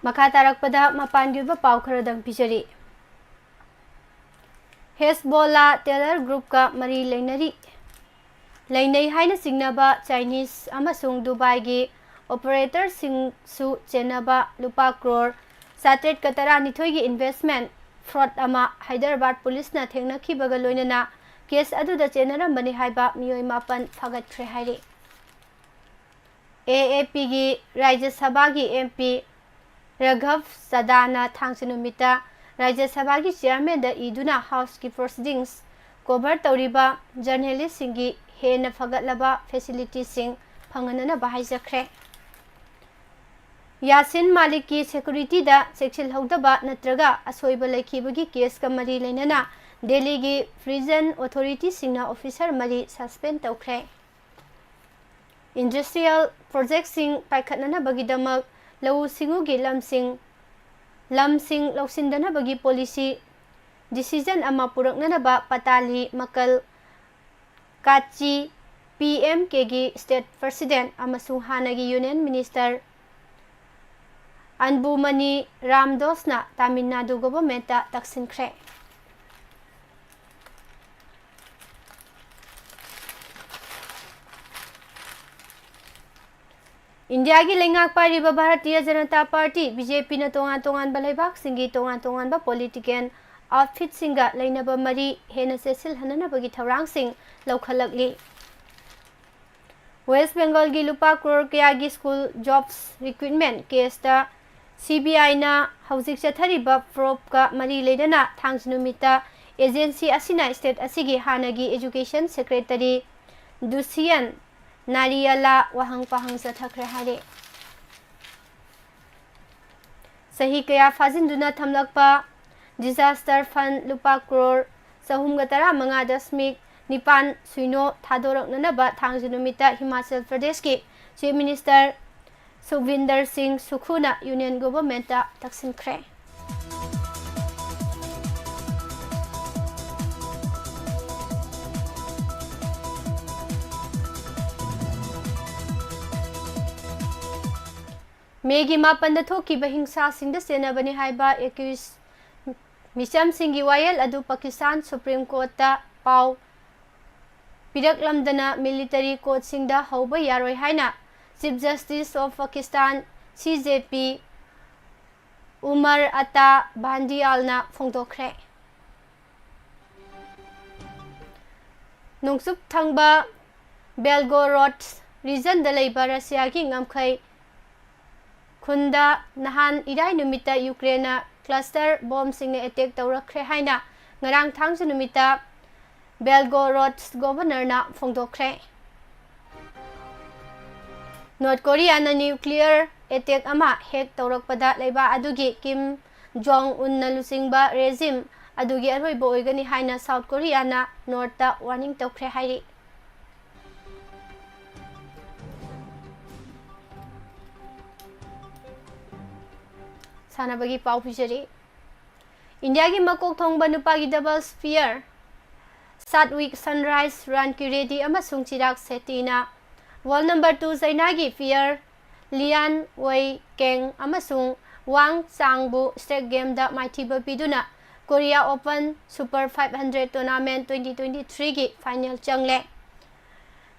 ꯃꯈꯥ ꯇꯥꯔꯛꯄꯗ ꯃꯄꯥꯟꯒꯤ ꯑꯣꯏꯕ ꯄꯥꯎ ꯈꯔꯗꯪ ꯄꯤꯖꯔꯤ꯫ ꯍꯦꯁꯕꯣꯂꯥ ꯇꯦꯂꯔ ꯒ꯭ꯔꯨꯞꯀ ꯃꯔꯤ ꯂꯩꯅꯔꯤ꯫ ꯂꯩꯅꯩ ꯍꯥꯏꯅ ꯆꯤꯡꯅꯕ ꯆꯥꯏꯅꯤꯁ ꯑꯃꯁꯨꯡ ꯗꯨꯕꯥꯏꯒꯤ ꯑꯣꯄꯔꯦꯇꯔꯁꯤꯡꯁꯨ ꯆꯦꯟꯅꯕ ꯂꯨꯄꯥ ꯀ꯭ꯔꯣꯔ ꯆꯥꯇ꯭ꯔꯦꯠꯀ ꯇꯔꯥꯅꯤꯊꯣꯏꯒꯤ ꯏꯟꯚꯦꯁ꯭ꯠꯃꯦꯟꯠ ꯐ꯭ꯔꯣꯗ ꯑꯃ ꯍꯥꯏꯗꯔꯕꯥꯗ ꯄꯨꯂꯤꯁꯅ ꯊꯦꯡꯅꯈꯤꯕꯒ ꯂꯣꯏꯅꯅ ꯀꯦꯁ ꯑꯗꯨꯗ ꯆꯦꯟꯅꯔꯝꯕꯅꯤ ꯍꯥꯏꯕ ꯃꯤꯑꯣꯏ ꯃꯥꯄꯟ ꯐꯥꯒꯠꯈ꯭ꯔꯦ ꯍꯥꯏꯔꯤ꯫ ꯑꯦ ꯑꯦ ꯄꯤꯒꯤ ꯔꯥꯖ꯭ꯌ ꯁꯚꯥꯒꯤ ꯑꯦꯝ ꯄꯤ ꯔꯥꯘꯕ ꯆꯗꯥꯅ ꯊꯥꯡꯖ ꯅꯨꯃꯤꯠꯇ ꯔꯥꯖ꯭ꯌ ꯁꯚꯥꯒꯤ ꯆꯤꯌꯥꯔꯃꯦꯟꯗ ꯏꯗꯨꯅ ꯍꯥꯎꯁꯀꯤ ꯄ꯭ꯔꯣꯁꯤꯗꯤꯡꯁ ꯀꯣꯚꯔ ꯇꯧꯔꯤꯕ ꯖꯔꯅꯦꯂꯤꯁꯁꯤꯡꯒꯤ ꯍꯦꯟꯅ ꯐꯒꯠꯂꯕ ꯐꯦꯁꯤꯂꯤꯇꯤꯁꯤꯡ ꯐꯪꯍꯟꯅꯅꯕ ꯍꯥꯏꯖꯈ꯭ꯔꯦ꯫ ꯌꯥꯁꯤꯟ ꯃꯥꯂꯤꯛꯀꯤ ꯁꯦꯀ꯭ꯌꯨꯔꯤꯇꯤꯗ ꯆꯦꯛꯁꯤꯜꯍꯧꯗꯕ ꯅꯠꯇ꯭ꯔꯒ ꯑꯁꯣꯏꯕ ꯂꯩꯈꯤꯕꯒꯤ ꯀꯦꯁꯀ ꯃꯔꯤ ꯂꯩꯅꯅ ꯗꯦꯜꯂꯤꯒꯤ ꯄ꯭ꯔꯤꯖꯟ ꯑꯣꯊꯣꯔꯤꯇꯤꯁꯤꯡꯅ ꯑꯣꯐꯤꯁꯔ ꯃꯔꯤ ꯁꯁꯄꯦꯟ ꯇꯧꯈ꯭ꯔꯦ꯫ ꯏꯟꯗꯁꯇ꯭ꯔꯤꯌꯦꯜ ꯄ꯭ꯔꯣꯖꯦꯛꯁꯤꯡ ꯄꯥꯏꯈꯠꯅꯅꯕꯒꯤꯗꯃꯛ ꯂꯧꯎ ꯁꯤꯡꯎꯒꯤ ꯂꯝꯁꯤꯡ, ꯂꯝꯁꯤꯡ ꯂꯧꯁꯤꯟꯗꯅꯕꯒꯤ ꯄꯣꯂꯤꯁꯤ ꯗꯤꯁꯤꯖꯟ ꯑꯃ ꯄꯨꯔꯛꯅꯅꯕ ꯄꯇꯥꯂꯤ ꯃꯀꯜ ꯀꯥꯆꯤ ꯄꯤ ꯑꯦꯝ ꯀꯦꯒꯤ ꯁ꯭ꯇꯦꯠ ꯄ꯭ꯔꯁꯤꯗꯦꯟꯠ ꯑꯃꯁꯨꯡ ꯍꯥꯟꯅꯒꯤ ꯌꯨꯅꯤꯌꯟ ꯃꯤꯅꯤꯁꯇꯔ ꯑꯟꯕꯨꯃꯅꯤ ꯔꯥꯝꯗꯣꯁꯅ ꯇꯥꯃꯤꯜ ꯅꯥꯗꯨ ꯒꯣꯚꯔꯟꯃꯦꯟꯠꯇ ꯇꯛꯁꯤꯟꯈ꯭ꯔꯦ꯫ ꯏꯟꯗꯤꯌꯥꯒꯤ ꯂꯩꯉꯥꯛ ꯄꯥꯏꯔꯤꯕ Bharatiya Janata party, B J ꯄꯤꯅ ꯇꯣꯉꯥꯟ ꯇꯣꯉꯥꯟꯕ ꯂꯩꯕꯥꯛꯁꯤꯡꯒꯤ ꯇꯣꯉꯥꯟ ꯇꯣꯉꯥꯟꯕ ꯄꯣꯂꯤꯇꯤꯀꯦꯜ ꯑꯥꯎꯠꯐꯤꯠꯁꯤꯡꯒ ꯂꯩꯅꯕ ꯃꯔꯤ ꯍꯦꯟꯅ ꯆꯦꯠꯁꯤꯜꯍꯟꯅꯅꯕꯒꯤ ꯊꯧꯔꯥꯡꯁꯤꯡ ꯂꯧꯈꯠꯂꯛꯂꯤ꯫ ꯋꯦꯁ꯭ꯠ ꯕꯦꯡꯒꯜꯒꯤ ꯂꯨꯄꯥ ꯀ꯭ꯔꯣꯔ ꯀꯌꯥꯒꯤ school jobs recruitment ꯀꯦꯁꯇ C B ꯑꯥꯏꯅ ꯍꯧꯖꯤꯛ ꯆꯠꯊꯔꯤꯕ ꯄ꯭ꯔꯣꯕꯀ ꯃꯔꯤ ꯂꯩꯅꯅ ꯊꯥꯡꯖ ꯅꯨꯃꯤꯠꯇ ꯑꯦꯖꯦꯟꯁꯤ ꯑꯁꯤꯅ ꯁ꯭ꯇꯦꯠ ꯑꯁꯤꯒꯤ ꯍꯥꯟꯅꯒꯤ ꯑꯦꯖꯨꯀꯦꯁꯟ ꯁꯦꯀ꯭ꯔꯦꯇꯔꯤ ꯗꯨꯁꯤꯌꯟ ꯅꯥꯔꯤꯌꯥꯂꯥ ꯋꯥꯍꯪ ꯄꯥꯍꯪ ꯆꯠꯊꯈ꯭ꯔꯦ ꯍꯥꯏꯔꯤ꯫ ꯆꯍꯤ ꯀꯌꯥ ꯐꯥꯖꯤꯟꯗꯨꯅ ꯊꯝꯂꯛꯄ ꯗꯤꯖꯥꯁꯇꯔ ꯐꯟꯗ ꯂꯨꯄꯥ ꯀ꯭ꯔꯣꯔ ꯆꯍꯨꯝꯒ ꯇꯔꯥꯃꯉꯥ ꯗꯁꯃꯤꯛ ꯅꯤꯄꯥꯟ ꯁꯨꯏꯅꯣ ꯊꯥꯗꯣꯔꯛꯅꯅꯕ ꯊꯥꯡꯖ ꯅꯨꯃꯤꯠꯇ ꯍꯤꯃꯥꯆꯜ ꯄ꯭ꯔꯗꯦꯁꯀꯤ ꯆꯤꯐ ꯃꯤꯅꯤꯁꯇꯔ ꯁꯨꯈꯕꯤꯟꯗꯔ ꯁꯤꯡ ꯁꯨꯈꯨꯅ ꯌꯨꯅꯤꯌꯟ ꯒꯣꯚꯔꯟꯃꯦꯟꯠꯇ ꯇꯛꯁꯤꯟꯈ꯭ꯔꯦ꯫ ꯃꯦꯒꯤ ꯃꯥꯄꯟꯗ ꯊꯣꯛꯈꯤꯕ ꯍꯤꯡꯁꯥꯁꯤꯡꯗ ꯆꯦꯟꯅꯕꯅꯤ ꯍꯥꯏꯕ ꯑꯦꯀ꯭ꯌꯨꯖ ꯃꯤꯆꯝꯁꯤꯡꯒꯤ ꯋꯥꯌꯦꯜ ꯑꯗꯨ ꯄꯥꯀꯤꯁꯇꯥꯟ ꯁꯨꯄ꯭ꯔꯤꯝ ꯀꯣꯔꯠꯇ ꯄꯥꯎ ꯄꯤꯔꯛꯂꯝꯗꯅ military courtꯁꯤꯡꯗ ꯍꯧꯕ ꯌꯥꯔꯣꯏ ꯍꯥꯏꯅ Chief Justice of Pakistan, C J P, Umar ꯑꯇꯥ ꯚꯥꯟꯗꯤꯌꯥꯜꯅ ꯐꯣꯡꯗꯣꯛꯈ꯭ꯔꯦ꯫ ꯅꯣꯡꯆꯨꯞ ꯊꯪꯕ Belgorod regionꯗ ꯂꯩꯕ ꯔꯁꯤꯌꯥꯒꯤ ꯉꯝꯈꯩ ꯈꯨꯟꯗ ꯅꯍꯥꯟ ꯏꯔꯥꯏ ꯅꯨꯃꯤꯠꯇ ꯌꯨꯀ꯭ꯔꯦꯟꯅ cluster bombꯁꯤꯡꯅ attack ꯇꯧꯔꯛꯈ꯭ꯔꯦ ꯍꯥꯏꯅ ꯉꯔꯥꯡ ꯊꯥꯡꯖ ꯅꯨꯃꯤꯠꯇ Belgorod governorꯅ ꯐꯣꯡꯗꯣꯛꯈ꯭ꯔꯦ꯫ North Koreaꯅ nuclear attack ꯑꯃ ꯍꯦꯛ ꯇꯧꯔꯛꯄꯗ ꯂꯩꯕꯥꯛ ꯑꯗꯨꯒꯤ Kim Jong Unꯅ ꯂꯨꯆꯤꯡꯕ regime ꯑꯗꯨꯒꯤ ꯑꯔꯣꯏꯕ ꯑꯣꯏꯒꯅꯤ ꯍꯥꯏꯅ South Koreaꯅ Northꯇ warning ꯇꯧꯈ꯭ꯔꯦ ꯍꯥꯏꯔꯤ꯫ ꯁꯥꯟꯅꯕꯒꯤ ꯄꯥꯎ ꯄꯤꯖꯔꯤ꯫ ꯏꯟꯗꯤꯌꯥꯒꯤ ꯃꯀꯣꯛ ꯊꯣꯡꯕ ꯅꯨꯄꯥꯒꯤ doubles pair Satwik Sunrise Rankireddy ꯑꯃꯁꯨꯡ Chirag Shettyꯅ world number two ꯆꯩꯅꯥꯒꯤ pair Lian Wei Keng ꯑꯃꯁꯨꯡ Wang Changbu straight gameꯗ ꯃꯥꯏꯊꯤꯕ ꯄꯤꯗꯨꯅ Korea Open Super five hundred Tournament twenty twenty-threeꯒꯤ final ꯆꯪꯂꯦ꯫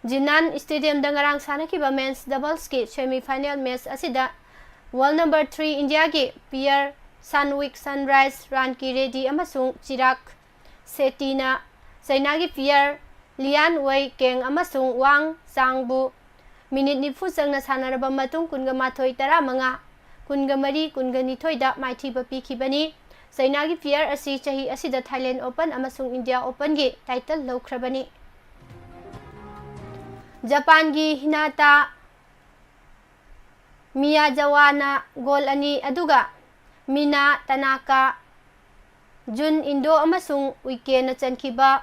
Jinan Stadiumꯗ ꯉꯔꯥꯡ ꯁꯥꯟꯅꯈꯤꯕ men's doublesꯀꯤ semi final match ꯑꯁꯤꯗ world number three ꯏꯟꯗꯤꯌꯥꯒꯤ pair Satwik Sunrise Rankireddy ꯑꯃꯁꯨꯡ Chirag Shettyꯅ ꯆꯩꯅꯥꯒꯤ pair Lian Wei Keng ꯑꯃꯁꯨꯡ Wang Changbu minute ꯅꯤꯐꯨ ꯆꯪꯅ ꯁꯥꯟꯅꯔꯕ ꯃꯇꯨꯡ ꯀꯨꯟꯒ ꯃꯥꯊꯣꯏ, ꯇꯔꯥꯃꯉꯥ, ꯀꯨꯟꯒ ꯃꯔꯤ, ꯀꯨꯟꯒ ꯅꯤꯊꯣꯏꯗ ꯃꯥꯏꯊꯤꯕ ꯄꯤꯈꯤꯕꯅꯤ꯫ ꯆꯩꯅꯥꯒꯤ pair ꯑꯁꯤ ꯆꯍꯤ ꯑꯁꯤꯗ Thailand Open ꯑꯃꯁꯨꯡ India Openꯒꯤ title ꯂꯧꯈ꯭ꯔꯕꯅꯤ꯫ ꯖꯄꯥꯟꯒꯤ Hinata Miyazawana goal ꯑꯅꯤ, ꯑꯗꯨꯒ Mina Tanaka, Jun Indo ꯑꯃꯁꯨꯡ Uikena ꯆꯟꯈꯤꯕ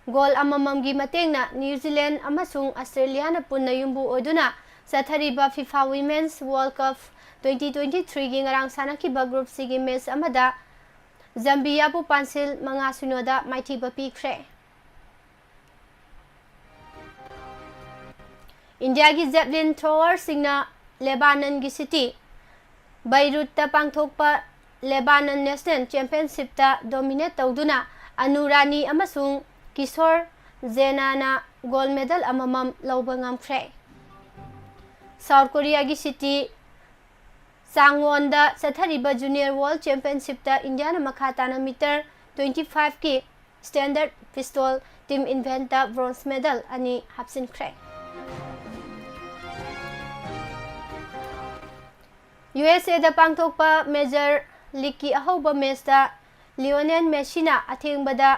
goal ꯑꯃꯃꯝꯒꯤ ꯃꯇꯦꯡꯅ New Zealand ꯑꯃꯁꯨꯡ Australiaꯅ ꯄꯨꯟꯅ ꯌꯨꯝꯕꯨ ꯑꯣꯏꯗꯨꯅ ꯆꯠꯊꯔꯤꯕ FIFA Women's World Cup twenty twenty-threeꯒꯤ ꯉꯔꯥꯡ ꯁꯥꯟꯅꯈꯤꯕ Group Cꯒꯤ match ꯑꯃꯗ ꯖꯝꯕꯤꯌꯥꯕꯨ ꯄꯥꯟꯁꯤꯜ ꯃꯉꯥ ꯁꯤꯅꯣꯗ ꯃꯥꯏꯊꯤꯕ ꯄꯤꯈ꯭ꯔꯦ꯫ ꯏꯟꯗꯤꯌꯥꯒꯤ javelin throwerꯁꯤꯡꯅ ꯂꯦꯕꯥꯅꯟꯒꯤ city ꯕꯩꯔꯨꯠꯇ ꯄꯥꯡꯊꯣꯛꯄ Lebanon National Championshipꯇ dominate ꯇꯧꯗꯨꯅ ꯑꯅꯨ ꯔꯥꯅꯤ ꯑꯃꯁꯨꯡ ꯀꯤꯁꯣꯔ ꯖꯦꯅꯥꯅ ꯒꯣꯜ ꯃꯦꯗꯜ ꯑꯃꯃꯝ ꯂꯧꯕ ꯉꯝꯈ꯭ꯔꯦ꯫ ꯁꯥꯎꯠ ꯀꯣꯔꯤꯌꯥꯒꯤ ꯁꯤꯇꯤ ꯆꯥꯡꯋꯣꯟꯗ ꯆꯠꯊꯔꯤꯕ ꯖꯨꯅꯤꯌꯔ ꯋꯥꯔꯜꯗ ꯆꯦꯝꯄꯤꯌꯟꯁꯤꯞꯇ ꯏꯟꯗꯤꯌꯥꯅ ꯃꯈꯥ ꯇꯥꯅ ꯃꯤꯇꯔ ꯇ꯭ꯋꯦꯟꯇꯤ ꯐꯥꯏꯚꯀꯤ ꯁ꯭ꯇꯦꯟꯗꯔꯗ ꯄꯤꯁꯇꯣꯜ ꯇꯤꯝ ꯏꯚꯦꯟꯠꯇ ꯕ꯭ꯔꯣꯟꯖ ꯃꯦꯗꯜ ꯑꯅꯤ ꯍꯥꯞꯆꯤꯟꯈ꯭ꯔꯦ꯫ ꯌꯨ ꯑꯦꯁ ꯑꯦꯗ ꯄꯥꯡꯊꯣꯛꯄ ꯃꯦꯖꯔ ꯂꯤꯒꯀꯤ ꯑꯍꯧꯕ ꯃꯦꯆꯇ ꯂꯤꯑꯣꯅꯦꯜ ꯃꯦꯁꯤꯅ ꯑꯊꯦꯡꯕꯗ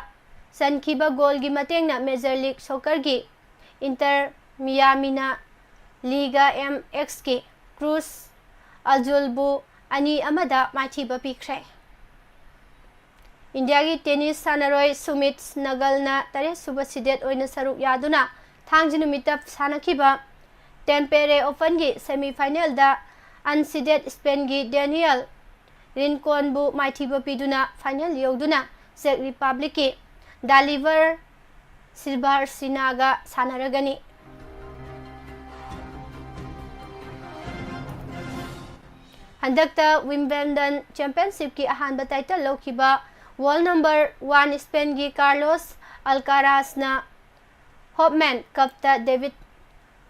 ꯆꯟꯈꯤꯕ ꯒꯣꯜꯒꯤ ꯃꯇꯦꯡꯅ ꯃꯦꯖꯔ ꯂꯤꯒ ꯁꯣꯀꯔꯒꯤ ꯏꯟꯇꯔ ꯃꯤꯌꯥꯃꯤꯅ ꯂꯤꯒ ꯑꯦꯝ ꯑꯦꯛꯁꯀꯤ ꯀ꯭ꯔꯨꯖ ꯑꯖꯨꯜꯕꯨ ꯑꯅꯤ ꯑꯃꯗ ꯃꯥꯏꯊꯤꯕ ꯄꯤꯈ꯭ꯔꯦ꯫ ꯏꯟꯗꯤꯌꯥꯒꯤ ꯇꯦꯅꯤꯁ ꯁꯥꯟꯅꯔꯣꯏ ꯁꯨꯃꯤꯠ ꯅꯒꯜꯅ ꯇꯔꯦꯠꯁꯨꯕ ꯁꯤꯗꯦꯠ ꯑꯣꯏꯅ ꯁꯔꯨꯛ ꯌꯥꯗꯨꯅ ꯊꯥꯡꯖ ꯅꯨꯃꯤꯠꯇ ꯁꯥꯟꯅꯈꯤꯕ ꯇꯦꯝꯄꯦꯔꯦ ꯑꯣꯄꯟꯒꯤ ꯁꯦꯃꯤꯐꯥꯏꯅꯦꯜꯗ ꯑꯟꯁꯤꯗꯦꯠ ꯁ꯭ꯄꯦꯟꯒꯤ ꯗꯦꯅꯤꯌꯦꯜ ꯔꯤꯟꯀꯣꯟꯕꯨ ꯃꯥꯏꯊꯤꯕ ꯄꯤꯗꯨꯅ ꯐꯥꯏꯅꯦꯜ ꯌꯧꯗꯨꯅ ꯆꯦꯛ ꯔꯤꯄꯕ꯭ꯂꯤꯛꯀꯤ ꯗꯥꯂꯤꯚꯔ ꯁꯤꯜꯚꯥꯔꯁꯤꯅꯥꯒ ꯁꯥꯟꯅꯔꯒꯅꯤ꯫ ꯍꯟꯗꯛꯇ ꯋꯤꯝꯕꯜꯗꯟ ꯆꯦꯝꯄꯤꯌꯟꯁꯤꯞꯀꯤ ꯑꯍꯥꯟꯕ ꯇꯥꯏꯇꯜ ꯂꯧꯈꯤꯕ ꯋꯥꯔꯜ ꯅꯝꯕꯔ ꯋꯥꯟ ꯁ꯭ꯄꯦꯟꯒꯤ ꯀꯥꯔꯂꯣꯁ ꯑꯜꯀꯥꯔꯥꯁꯅ ꯍꯣꯞꯃꯦꯟ ꯀꯞꯇ ꯗꯦꯕꯤꯠ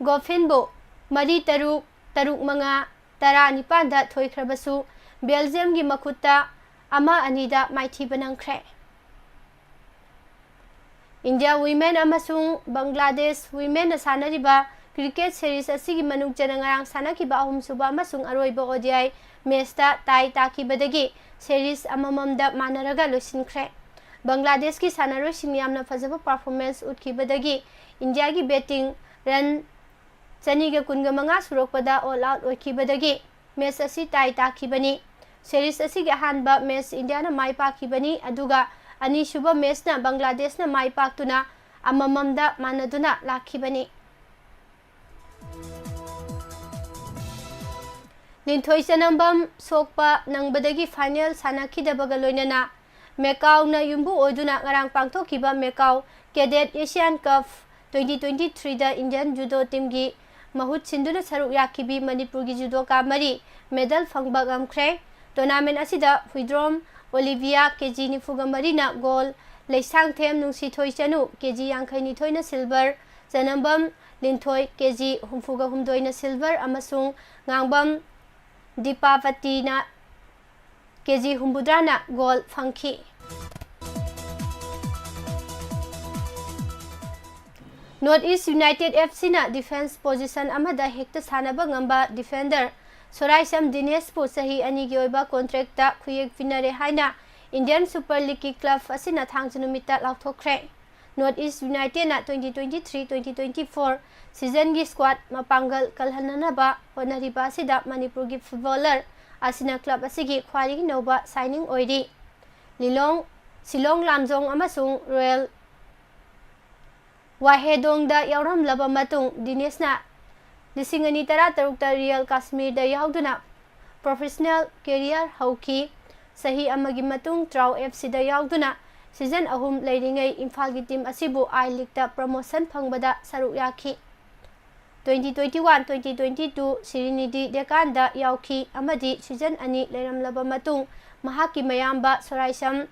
ꯒꯣꯐꯤꯟꯕꯨ ꯃꯔꯤ ꯇꯔꯨꯛ, ꯇꯔꯨꯛ ꯃꯉꯥ, ꯇꯔꯥ ꯅꯤꯄꯥꯟꯗ ꯊꯣꯏꯈ꯭ꯔꯕꯁꯨ, ꯕꯦꯜꯖꯤꯌꯝꯒꯤ ꯃꯈꯨꯠꯇ ꯑꯃ ꯑꯅꯤꯗ ꯃꯥꯏꯊꯤꯕ ꯅꯪꯈ꯭ꯔꯦ꯫ ꯏꯟꯗꯤꯌꯥ ꯋꯤꯃꯦꯟ ꯑꯃꯁꯨꯡ ꯕꯪꯒ꯭ꯂꯥꯗꯦꯁ ꯋꯤꯃꯦꯟꯅ ꯁꯥꯟꯅꯔꯤꯕ ꯀ꯭ꯔꯤꯀꯦꯠ ꯁꯦꯔꯤꯁ ꯑꯁꯤꯒꯤ ꯃꯅꯨꯡ ꯆꯟꯅ ꯉꯔꯥꯡ ꯁꯥꯟꯅꯈꯤꯕ ꯑꯍꯨꯝꯁꯨꯕ ꯑꯃꯁꯨꯡ ꯑꯔꯣꯏꯕ ꯑꯣ ꯗꯤ ꯑꯥꯏ ꯃꯦꯆꯇ ꯇꯥꯏ ꯇꯥꯈꯤꯕꯗꯒꯤ ꯁꯦꯔꯤꯁ ꯑꯃꯃꯝꯗ ꯃꯥꯟꯅꯔꯒ ꯂꯣꯏꯁꯤꯟꯈ꯭ꯔꯦ꯫ ꯕꯪꯒ꯭ꯂꯥꯗꯦꯁꯀꯤ ꯁꯥꯟꯅꯔꯣꯏꯁꯤꯡꯅ ꯌꯥꯝꯅ ꯐꯖꯕ ꯄꯔꯐꯣꯔꯃꯦꯟꯁ ꯎꯠꯈꯤꯕꯗꯒꯤ ꯏꯟꯗꯤꯌꯥꯒꯤ ꯕꯦꯇꯤꯡ ꯔꯟ ꯆꯅꯤꯒ ꯀꯨꯟꯒ ꯃꯉꯥ ꯁꯨꯔꯛꯄꯗ ꯑꯣꯜ ꯑꯥꯎꯠ ꯑꯣꯏꯈꯤꯕꯗꯒꯤ ꯃꯦꯆ ꯑꯁꯤ ꯇꯥꯏ ꯇꯥꯈꯤꯕꯅꯤ꯫ ꯁꯦꯔꯤꯁ ꯑꯁꯤꯒꯤ ꯑꯍꯥꯟꯕ ꯃꯦꯆ ꯏꯟꯗꯤꯌꯥꯅ ꯃꯥꯏ ꯄꯥꯛꯈꯤꯕꯅꯤ, ꯑꯗꯨꯒ ꯑꯅꯤꯁꯨꯕ ꯃꯦꯆꯅ ꯕꯪꯒ꯭ꯂꯥꯗꯦꯁꯅ ꯃꯥꯏ ꯄꯥꯛꯇꯨꯅ ꯑꯃꯃꯝꯗ ꯃꯥꯟꯅꯗꯨꯅ ꯂꯥꯛꯈꯤꯕꯅꯤ꯫ ꯂꯤꯟꯊꯣꯏ ꯆꯅꯝꯕꯝ ꯁꯣꯛꯄ ꯅꯪꯕꯗꯒꯤ ꯐꯥꯏꯅꯦꯜ ꯁꯥꯟꯅꯈꯤꯗꯕꯒ ꯂꯣꯏꯅꯅ ꯃꯦꯀꯥꯎꯅ ꯌꯨꯝꯕꯨ ꯑꯣꯏꯗꯨꯅ ꯉꯔꯥꯡ ꯄꯥꯡꯊꯣꯛꯈꯤꯕ ꯃꯦꯀꯥꯎ ꯀꯦꯗꯦꯠ ꯑꯦꯁꯤꯌꯥꯟ ꯀꯞ ꯇ꯭ꯋꯦꯟꯇꯤ ꯇ꯭ꯋꯦꯟꯇꯤ ꯊ꯭ꯔꯤꯗ ꯏꯟꯗꯤꯌꯟ ꯖꯨꯗꯣ ꯇꯤꯝꯒꯤ ꯃꯍꯨꯠ ꯁꯤꯟꯗꯨꯅ ꯁꯔꯨꯛ ꯌꯥꯈꯤꯕꯤ ꯃꯅꯤꯄꯨꯔꯒꯤ ꯖꯨꯗꯣꯀꯥ ꯃꯔꯤ ꯃꯦꯗꯜ ꯐꯪꯕ ꯉꯝꯈ꯭ꯔꯦ꯫ ꯇꯣꯔꯅꯥꯃꯦꯟ ꯑꯁꯤꯗ ꯍꯨꯏꯗ꯭ꯔꯣꯝ ꯑꯣꯂꯤꯚꯤꯌꯥ ꯀꯦ ꯖꯤ ꯅꯤꯐꯨꯒ ꯃꯔꯤꯅ ꯒꯣꯜ, ꯂꯩꯁꯥꯡꯊꯦꯝ ꯅꯨꯡꯁꯤꯊꯣꯏ ꯆꯅꯨ ꯀꯦ ꯖꯤ ꯌꯥꯡꯈꯩ ꯅꯤꯊꯣꯏꯅ silver, ꯆꯅꯝꯕꯝ ꯂꯤꯟꯊꯣꯏ ꯀꯦ ꯖꯤ ꯍꯨꯝꯐꯨꯒ ꯍꯨꯝꯗꯣꯏꯅ silver ꯑꯃꯁꯨꯡ ꯉꯥꯡꯕꯝ ꯗꯤꯄꯥꯄꯇꯤꯅ ꯀꯦ ꯖꯤ ꯍꯨꯝꯐꯨꯇꯔꯥꯅ gold ꯐꯪꯈꯤ꯫ North East United F Cꯅ defence position ꯑꯃꯗ ꯍꯦꯛꯇ ꯁꯥꯟꯅꯕ ꯉꯝꯕ defender ꯁꯣꯔꯥꯏꯁꯝ ꯗꯤꯅꯦꯁꯄꯨ ꯆꯍꯤ ꯑꯅꯤꯒꯤ ꯑꯣꯏꯕ contractꯇ ꯈꯨꯌꯦꯛ ꯄꯤꯅꯔꯦ ꯍꯥꯏꯅ Indian Super Leagueꯀꯤ club ꯑꯁꯤꯅ ꯊꯥꯡꯖ ꯅꯨꯃꯤꯠꯇ ꯂꯥꯎꯊꯣꯛꯈ꯭ꯔꯦ꯫ North East Unitedꯅ twenty twenty-three twenty twenty-four seasonꯒꯤ squad ꯃꯄꯥꯡꯒꯜ ꯀꯜꯍꯟꯅꯅꯕ ꯍꯣꯠꯅꯔꯤꯕ ꯑꯁꯤꯗ ꯃꯅꯤꯄꯨꯔꯒꯤ footballer ꯑꯁꯤꯅ club ꯑꯁꯤꯒꯤ ꯈ꯭ꯋꯥꯏꯗꯒꯤ ꯅꯧꯕ signing ꯑꯣꯏꯔꯤ꯫ ꯂꯤꯂꯣꯡ, ꯁꯤꯂꯣꯡ ꯂꯥꯝꯖꯣꯡ ꯑꯃꯁꯨꯡ ꯔꯣꯌꯦꯜ ꯋꯥꯍꯦꯗꯣꯡꯗ ꯌꯥꯎꯔꯝꯂꯕ ꯃꯇꯨꯡ ꯗꯤꯅꯦꯁꯅ ꯂꯤꯁꯤꯡ ꯑꯅꯤ ꯇꯔꯥꯇꯔꯨꯛꯇ ꯔꯤꯌꯦꯜ ꯀꯥꯁꯃꯤꯔꯗ ꯌꯥꯎꯗꯨꯅ professional career ꯍꯧꯈꯤ꯫ ꯆꯍꯤ ꯑꯃꯒꯤ ꯃꯇꯨꯡ ꯇ꯭ꯔꯥꯎ F Cꯗ ꯌꯥꯎꯗꯨꯅ season ꯑꯍꯨꯝ ꯂꯩꯔꯤꯉꯩ ꯏꯝꯐꯥꯜꯒꯤ team ꯑꯁꯤꯕꯨ I Leagueꯇ promotion ꯐꯪꯕꯗ ꯁꯔꯨꯛ ꯌꯥꯈꯤ꯫ Twenty twenty-one twenty twenty-two ꯁꯤꯔꯤꯅꯤꯗꯤ ꯗꯦꯀꯥꯟꯗ ꯌꯥꯎꯈꯤ ꯑꯃꯗꯤ season ꯑꯅꯤ ꯂꯩꯔꯝꯂꯕ ꯃꯇꯨꯡ ꯃꯍꯥꯛꯀꯤ ꯃꯌꯥꯝꯕ ꯁꯣꯔꯥꯏꯁꯝ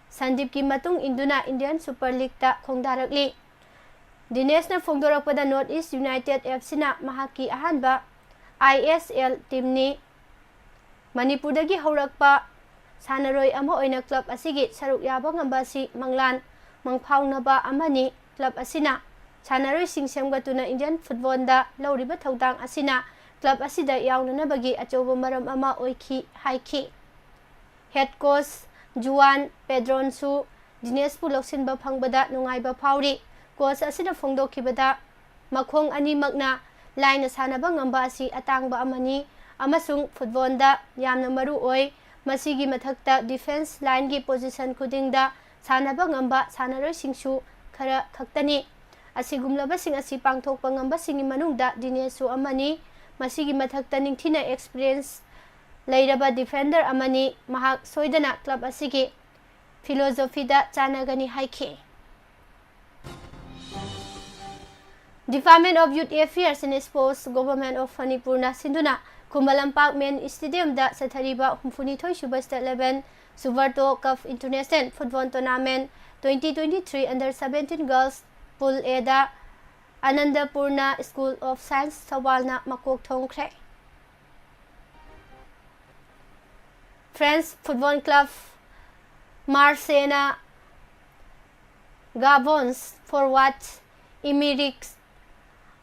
ꯁꯟꯗꯤꯞꯀꯤ ꯃꯇꯨꯡ ꯏꯟꯗꯨꯅ Indian Super Leagueꯇ ꯈꯣꯡꯗꯥꯔꯛꯂꯤ꯫ ꯗꯤꯅꯦꯁꯅ ꯐꯣꯡꯗꯣꯔꯛꯄꯗ North East United F Cꯅ ꯃꯍꯥꯛꯀꯤ ꯑꯍꯥꯟꯕ I S L teamꯅꯤ꯫ ꯃꯅꯤꯄꯨꯔꯗꯒꯤ ꯍꯧꯔꯛꯄ ꯁꯥꯟꯅꯔꯣꯏ ꯑꯃ ꯑꯣꯏꯅ club ꯑꯁꯤꯒꯤ ꯁꯔꯨꯛ ꯌꯥꯕ ꯉꯝꯕ ꯑꯁꯤ ꯃꯪꯂꯥꯟ ꯃꯪꯐꯥꯎꯅꯕ ꯑꯃꯅꯤ꯫ Club ꯑꯁꯤꯅ ꯁꯥꯟꯅꯔꯣꯏꯁꯤꯡ ꯁꯦꯝꯒꯠꯇꯨꯅ Indian footballꯗ ꯂꯧꯔꯤꯕ ꯊꯧꯗꯥꯡ ꯑꯁꯤꯅ club ꯑꯁꯤꯗ ꯌꯥꯎꯅꯅꯕꯒꯤ ꯑꯆꯧꯕ ꯃꯔꯝ ꯑꯃ ꯑꯣꯏꯈꯤ ꯍꯥꯏꯈꯤ꯫ Head coach ꯖꯨꯋꯥꯟ ꯄꯦꯗ꯭ꯔꯣꯟꯁꯨ ꯗꯤꯅꯦꯁꯄꯨ ꯂꯧꯁꯤꯟꯕ ꯐꯪꯕꯗ ꯅꯨꯡꯉꯥꯏꯕ ꯐꯥꯎꯔꯤ꯫ Coach ꯑꯁꯤꯅ ꯐꯣꯡꯗꯣꯛꯈꯤꯕꯗ, ꯃꯈꯣꯡ ꯑꯅꯤꯃꯛꯅ ꯂꯥꯏꯅ ꯁꯥꯟꯅꯕ ꯉꯝꯕ ꯑꯁꯤ ꯑꯇꯥꯡꯕ ꯑꯃꯅꯤ ꯑꯃꯁꯨꯡ footballꯗ ꯌꯥꯝꯅ ꯃꯔꯨ ꯑꯣꯏ꯫ ꯃꯁꯤꯒꯤ ꯃꯊꯛꯇ defence lineꯒꯤ position ꯈꯨꯗꯤꯡꯗ ꯁꯥꯟꯅꯕ ꯉꯝꯕ ꯁꯥꯟꯅꯔꯣꯏꯁꯤꯡꯁꯨ ꯈꯔ ꯈꯛꯇꯅꯤ꯫ ꯑꯁꯤꯒꯨꯝꯂꯕꯁꯤꯡ ꯑꯁꯤ ꯄꯥꯡꯊꯣꯛꯄ ꯉꯝꯕꯁꯤꯡꯒꯤ ꯃꯅꯨꯡꯗ ꯗꯤꯅꯦꯁꯁꯨ ꯑꯃꯅꯤ꯫ ꯃꯁꯤꯒꯤ ꯃꯊꯛꯇ ꯅꯤꯡꯊꯤꯅ experience ꯂꯩꯔꯕ defender ꯑꯃꯅꯤ꯫ ꯃꯍꯥꯛ ꯁꯣꯏꯗꯅ club ꯑꯁꯤꯒꯤ philosophyꯗ ꯆꯥꯟꯅꯒꯅꯤ ꯍꯥꯏꯈꯤ꯫ Department of Youth Affairs and Sports, Government of Manipurꯅ ꯁꯤꯟꯗꯨꯅ ꯈꯨꯃꯟ ꯂꯝꯄꯥꯛ main stadiumꯗ ꯆꯠꯊꯔꯤꯕ ꯍꯨꯝꯐꯨꯅꯤꯊꯣꯏ ꯁꯨꯕ state level Subrata Cup International Football Tournament twenty twenty-three Under seventeen Girls Pool A the ꯑꯅꯟꯗꯄꯨꯔꯅ School of Science ꯊꯧꯕꯥꯜꯅ ꯃꯀꯣꯛ ꯊꯣꯡꯈ꯭ꯔꯦ꯫ French Football Club Marseilleꯅ Gabon's forward Emerick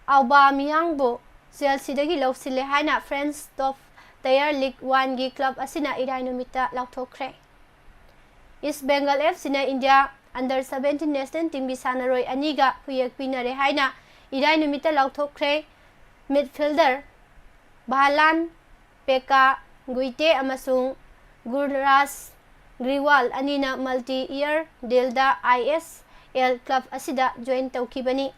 Aubameyangꯕꯨ Chelseaꯗꯒꯤ ꯂꯧꯁꯤꯜꯂꯦ ꯍꯥꯏꯅ French Top Tier League Oneꯒꯤ club ꯑꯁꯤꯅ ꯏꯔꯥꯏ ꯅꯨꯃꯤꯠꯇ ꯂꯥꯎꯊꯣꯛꯈ꯭ꯔꯦ꯫ East Bengal F Cꯅ India Under seventeen National Teamꯒꯤ ꯁꯥꯟꯅꯔꯣꯏ ꯑꯅꯤꯒ ꯈꯨꯌꯦꯛ ꯄꯤꯅꯔꯦ ꯍꯥꯏꯅ ꯏꯔꯥꯏ ꯅꯨꯃꯤꯠꯇ ꯂꯥꯎꯊꯣꯛꯈ꯭ꯔꯦ꯫ Midfielder Bhalan Pekka Guite ꯑꯃꯁꯨꯡ Gurraj Grewal ꯑꯅꯤꯅ multi-year dealꯗ I S L club ꯑꯁꯤꯗ join ꯇꯧꯈꯤꯕꯅꯤ꯫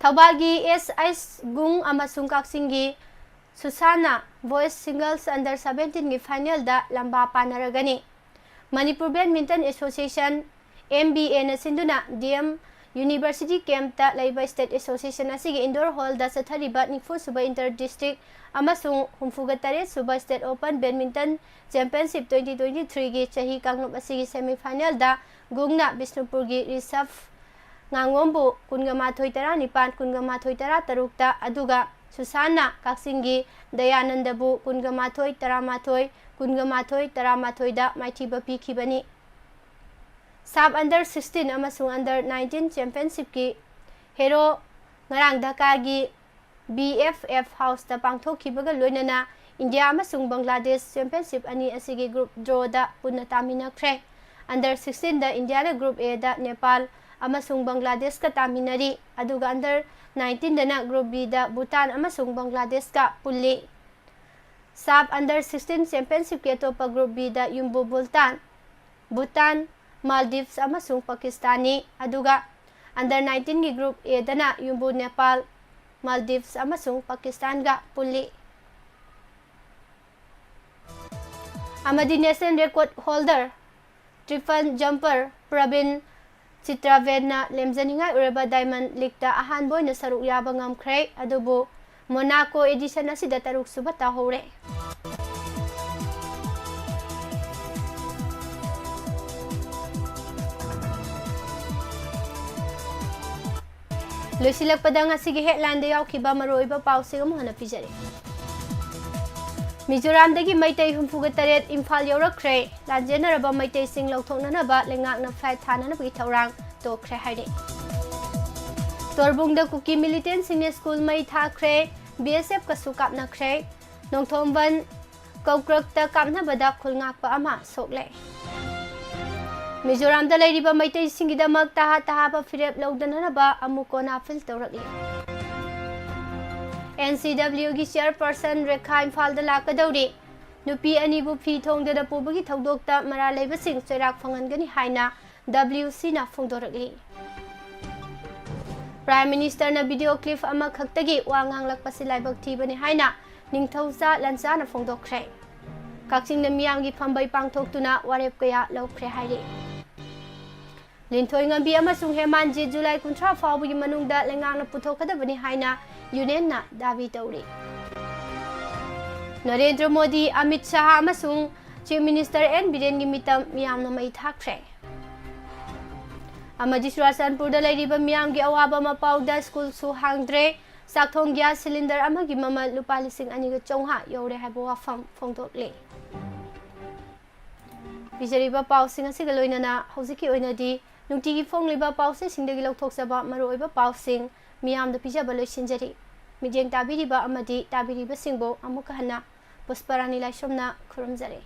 ꯊꯧꯕꯥꯜꯒꯤ S S ꯒꯨꯡ ꯑꯃꯁꯨꯡ ꯀꯛꯆꯤꯡꯒꯤ ꯁꯨꯁꯥꯅ Boys Singles Under seventeenꯒꯤ finalꯗ ꯂꯝꯕꯥ ꯄꯥꯅꯔꯒꯅꯤ꯫ Manipur Badminton Association, M B Aꯅ ꯁꯤꯟꯗꯨꯅ D M University campꯇ ꯂꯩꯕ State Association ꯑꯁꯤꯒꯤ indoor hallꯗ ꯆꯠꯊꯔꯤꯕ ꯅꯤꯐꯨ ꯁꯨꯕ Inter District ꯑꯃꯁꯨꯡ ꯍꯨꯝꯐꯨꯒ ꯇꯔꯦꯠ ꯁꯨꯕ State Open Badminton Championship twenty twenty-threeꯒꯤ ꯆꯍꯤ ꯀꯥꯡꯂꯨꯞ ꯑꯁꯤꯒꯤ semifinalꯗ ꯒꯨꯡꯅ ꯕꯤꯁꯅꯨꯄꯨꯔꯒꯤ ꯔꯤꯁꯚ ꯉꯥꯉꯣꯝꯕꯨ ꯀꯨꯟꯒ ꯃꯥꯊꯣꯏ ꯇꯔꯥꯅꯤꯄꯥꯟ, ꯀꯨꯟꯒ ꯃꯥꯊꯣꯏ ꯇꯔꯥꯇꯔꯨꯛꯇ, ꯑꯗꯨꯒ ꯁꯨꯁꯥꯟꯅ ꯀꯛꯆꯤꯡꯒꯤ ꯗꯌꯥꯅꯟꯗꯕꯨ ꯀꯨꯟꯒ ꯃꯥꯊꯣꯏ ꯇꯔꯥꯃꯥꯊꯣꯏ, ꯀꯨꯟꯒ ꯃꯥꯊꯣꯏ ꯇꯔꯥꯃꯥꯊꯣꯏꯗ ꯃꯥꯏꯊꯤꯕ ꯄꯤꯈꯤꯕꯅꯤ꯫ SAFF Under sixteen ꯑꯃꯁꯨꯡ Under nineteen Championshipꯀꯤ hero ꯉꯔꯥꯡ ꯙꯥꯀꯥꯒꯤ B F F Houseꯇ ꯄꯥꯡꯊꯣꯛꯈꯤꯕꯒ ꯂꯣꯏꯅꯅ India ꯑꯃꯁꯨꯡ ꯕꯪꯒ꯭ꯂꯥꯗꯦꯁ championship ꯑꯅꯤ ꯑꯁꯤꯒꯤ group drawꯗ ꯄꯨꯟꯅ ꯇꯥꯃꯤꯟꯅꯈ꯭ꯔꯦ꯫ Under sixteenꯗ Indiaꯅ Group Aꯗ ꯅꯦꯄꯥꯜ ꯑꯃꯁꯨꯡ ꯕꯪꯒ꯭ꯂꯥꯗꯦꯁꯀ ꯇꯥꯃꯤꯟꯅꯔꯤ, ꯑꯗꯨꯒ Under nineteenꯗꯅ Group Bꯗ ꯚꯨꯇꯥꯟ ꯑꯃꯁꯨꯡ ꯕꯪꯒ꯭ꯂꯥꯗꯦꯁꯀ ꯄꯨꯜꯂꯤ꯫ SAFF Under sixteen Championshipꯀꯤ ꯑꯇꯣꯞꯄ Group Bꯗ ꯌꯨꯝꯕꯨ ꯚꯨꯇꯥꯟ, ꯚꯨꯇꯥꯟ, ꯃꯥꯜꯗꯤꯚꯁ ꯑꯃꯁꯨꯡ ꯄꯥꯀꯤꯁꯇꯥꯟꯅꯤ, ꯑꯗꯨꯒ Under nineteenꯒꯤ Group Aꯗꯅ ꯌꯨꯝꯕꯨ ꯅꯦꯄꯥꯜ, ꯃꯥꯜꯗꯤꯚꯁ ꯑꯃꯁꯨꯡ ꯄꯥꯀꯤꯁꯇꯥꯟꯒ ꯄꯨꯜꯂꯤ꯫ ꯑꯃꯗꯤ national record holder triple jumper Praveen Chitra ꯚꯦꯟꯅ ꯂꯦꯝꯖꯅꯤꯡꯉꯥꯏ ꯑꯣꯏꯔꯕ ꯗꯥꯏꯃꯟ ꯂꯤꯒꯇ ꯑꯍꯥꯟꯕ ꯑꯣꯏꯅ ꯁꯔꯨꯛ ꯌꯥꯕ ꯉꯝꯈ꯭ꯔꯦ, ꯑꯗꯨꯕꯨ ꯃꯣꯅꯥꯀꯣ ꯑꯦꯗꯤꯁꯟ ꯑꯁꯤꯗ ꯇꯔꯨꯛ ꯁꯨꯕ ꯇꯥꯍꯧꯔꯦ꯫ ꯂꯣꯏꯁꯤꯜꯂꯛꯄꯗ ꯉꯁꯤꯒꯤ headlineꯗ ꯌꯥꯎꯈꯤꯕ ꯃꯔꯨꯑꯣꯏꯕ ꯄꯥꯎꯁꯤꯡ ꯑꯃꯨꯛ ꯍꯟꯅ ꯄꯤꯖꯔꯤ꯫ ꯃꯤꯖꯣꯔꯥꯝꯗꯒꯤ ꯃꯩꯇꯩ ꯍꯨꯝꯐꯨꯒ ꯇꯔꯦꯠ ꯏꯝꯐꯥꯜ ꯌꯧꯔꯛꯈ꯭ꯔꯦ꯫ ꯂꯥꯟꯖꯦꯟꯅꯔꯕ ꯃꯩꯇꯩꯁꯤꯡ ꯂꯧꯊꯣꯛꯅꯅꯕ ꯂꯩꯉꯥꯛꯅ flight ꯊꯥꯅꯅꯕꯒꯤ ꯊꯧꯔꯥꯡ ꯇꯣꯛꯈ꯭ꯔꯦ ꯍꯥꯏꯔꯤ꯫ ꯇꯣꯔꯕꯨꯡꯗ ꯀꯨꯀꯤ militantꯁꯤꯡꯅ school ꯃꯩ ꯊꯥꯈ꯭ꯔꯦ, BSFꯀꯁꯨ ꯀꯥꯞꯅꯈ꯭ꯔꯦ꯫ ꯅꯣꯡꯊꯣꯝꯕꯟ ꯀꯧꯀ꯭ꯔꯛꯇ ꯀꯥꯞꯅꯕꯗ ꯈꯨꯜ ꯉꯥꯛꯄ ꯑꯃ ꯁꯣꯛꯂꯦ꯫ ꯃꯤꯖꯣꯔꯥꯝꯗ ꯂꯩꯔꯤꯕ ꯃꯩꯇꯩꯁꯤꯡꯒꯤꯗꯃꯛ ꯇꯍꯥ ꯇꯍꯥꯕ ꯐꯤꯔꯦꯞ ꯂꯧꯗꯅꯅꯕ ꯑꯃꯨꯛ ꯀꯣꯟꯅ appeal ꯇꯧꯔꯛꯂꯤ꯫ NCWꯒꯤ chairperson ꯔꯦꯈꯥ ꯏꯝꯐꯥꯜꯗ ꯂꯥꯛꯀꯗꯧꯔꯤ꯫ ꯅꯨꯄꯤ ꯑꯅꯤꯕꯨ ꯐꯤ ꯊꯣꯡꯗꯅ ꯄꯨꯕꯒꯤ ꯊꯧꯗꯣꯛꯇ ꯃꯔꯥꯜ ꯂꯩꯕꯁꯤꯡ ꯆꯩꯔꯥꯛ ꯐꯪꯍꯟꯒꯅꯤ ꯍꯥꯏꯅ WCꯅ ꯐꯣꯡꯗꯣꯔꯛꯂꯤ꯫ Prime Ministerꯅ video clip ꯑꯃꯈꯛꯇꯒꯤ ꯋꯥ ꯉꯥꯡꯂꯛꯄꯁꯤ ꯂꯥꯏꯕꯛ ꯊꯤꯕꯅꯤ ꯍꯥꯏꯅ ꯅꯤꯡꯊꯧꯖꯥ ꯂꯟꯆꯥꯅ ꯐꯣꯡꯗꯣꯛꯈ꯭ꯔꯦ꯫ ꯀꯛꯆꯤꯡꯗ ꯃꯤꯌꯥꯝꯒꯤ ꯐꯝꯕꯩ ꯄꯥꯡꯊꯣꯛꯇꯨꯅ ꯋꯥꯔꯦꯞ ꯀꯌꯥ ꯂꯧꯈ꯭ꯔꯦ ꯍꯥꯏꯔꯤ꯫ ꯂꯤꯟꯊꯣꯏꯉꯝꯕꯤ ꯑꯃꯁꯨꯡ ꯍꯦꯃꯥꯟꯖꯤꯠ July ꯀꯨꯟꯊ꯭ꯔꯥ ꯐꯥꯎꯕꯒꯤ ꯃꯅꯨꯡꯗ ꯂꯩꯉꯥꯛꯅ ꯄꯨꯊꯣꯛꯀꯗꯕꯅꯤ ꯍꯥꯏꯅ Unionꯅ ꯗꯥꯕꯤ ꯇꯧꯔꯤ꯫ ꯅꯔꯦꯟꯗ꯭ꯔ ꯃꯣꯗꯤ, ꯑꯃꯤꯠ ꯁꯥꯍ ꯑꯃꯁꯨꯡ Chief Minister N ꯕꯤꯔꯦꯟꯒꯤ ꯃꯤꯇꯝ ꯃꯤꯌꯥꯝꯅ ꯃꯩ ꯊꯥꯈ꯭ꯔꯦ꯫ ꯑꯃꯗꯤ ꯆꯨꯔꯥꯆꯥꯟꯄꯨꯔꯗ ꯂꯩꯔꯤꯕ ꯃꯤꯌꯥꯝꯒꯤ ꯑꯋꯥꯕ ꯃꯄꯥꯎꯗ schoolꯁꯨ ꯍꯥꯡꯗ꯭ꯔꯦ꯫ ꯆꯥꯛꯊꯣꯡ gas cylinder ꯑꯃꯒꯤ ꯃꯃꯜ ꯂꯨꯄꯥ ꯂꯤꯁꯤꯡ ꯑꯅꯤꯒ ꯆꯥꯝꯃꯉꯥ ꯌꯧꯔꯦ ꯍꯥꯏꯕ ꯋꯥꯐꯝ ꯐꯣꯡꯗꯣꯛꯂꯤ꯫ ꯄꯤꯖꯔꯤꯕ ꯄꯥꯎꯁꯤꯡ ꯑꯁꯤꯒ ꯂꯣꯏꯅꯅ ꯍꯧꯖꯤꯛꯀꯤ ꯑꯣꯏꯅꯗꯤ ꯅꯨꯡꯇꯤꯒꯤ ꯐꯣꯡꯂꯤꯕ ꯄꯥꯎꯆꯦꯁꯤꯡꯗꯒꯤ ꯂꯧꯊꯣꯛꯆꯕ ꯃꯔꯨꯑꯣꯏꯕ ꯄꯥꯎꯁꯤꯡ ꯃꯤꯌꯥꯝꯗ ꯄꯤꯖꯕ ꯂꯣꯏꯁꯤꯟꯖꯔꯤ꯫ ꯃꯤꯠꯌꯦꯡ ꯇꯥꯕꯤꯔꯤꯕ ꯑꯃꯗꯤ ꯇꯥꯕꯤꯔꯤꯕꯁꯤꯡꯕꯨ ꯑꯃꯨꯛꯀ ꯍꯟꯅ ꯄꯨꯁꯄꯔꯥꯅꯤ ꯂꯥꯏꯁ꯭ꯔꯝꯅ ꯈꯨꯔꯨꯝꯖꯔꯤ꯫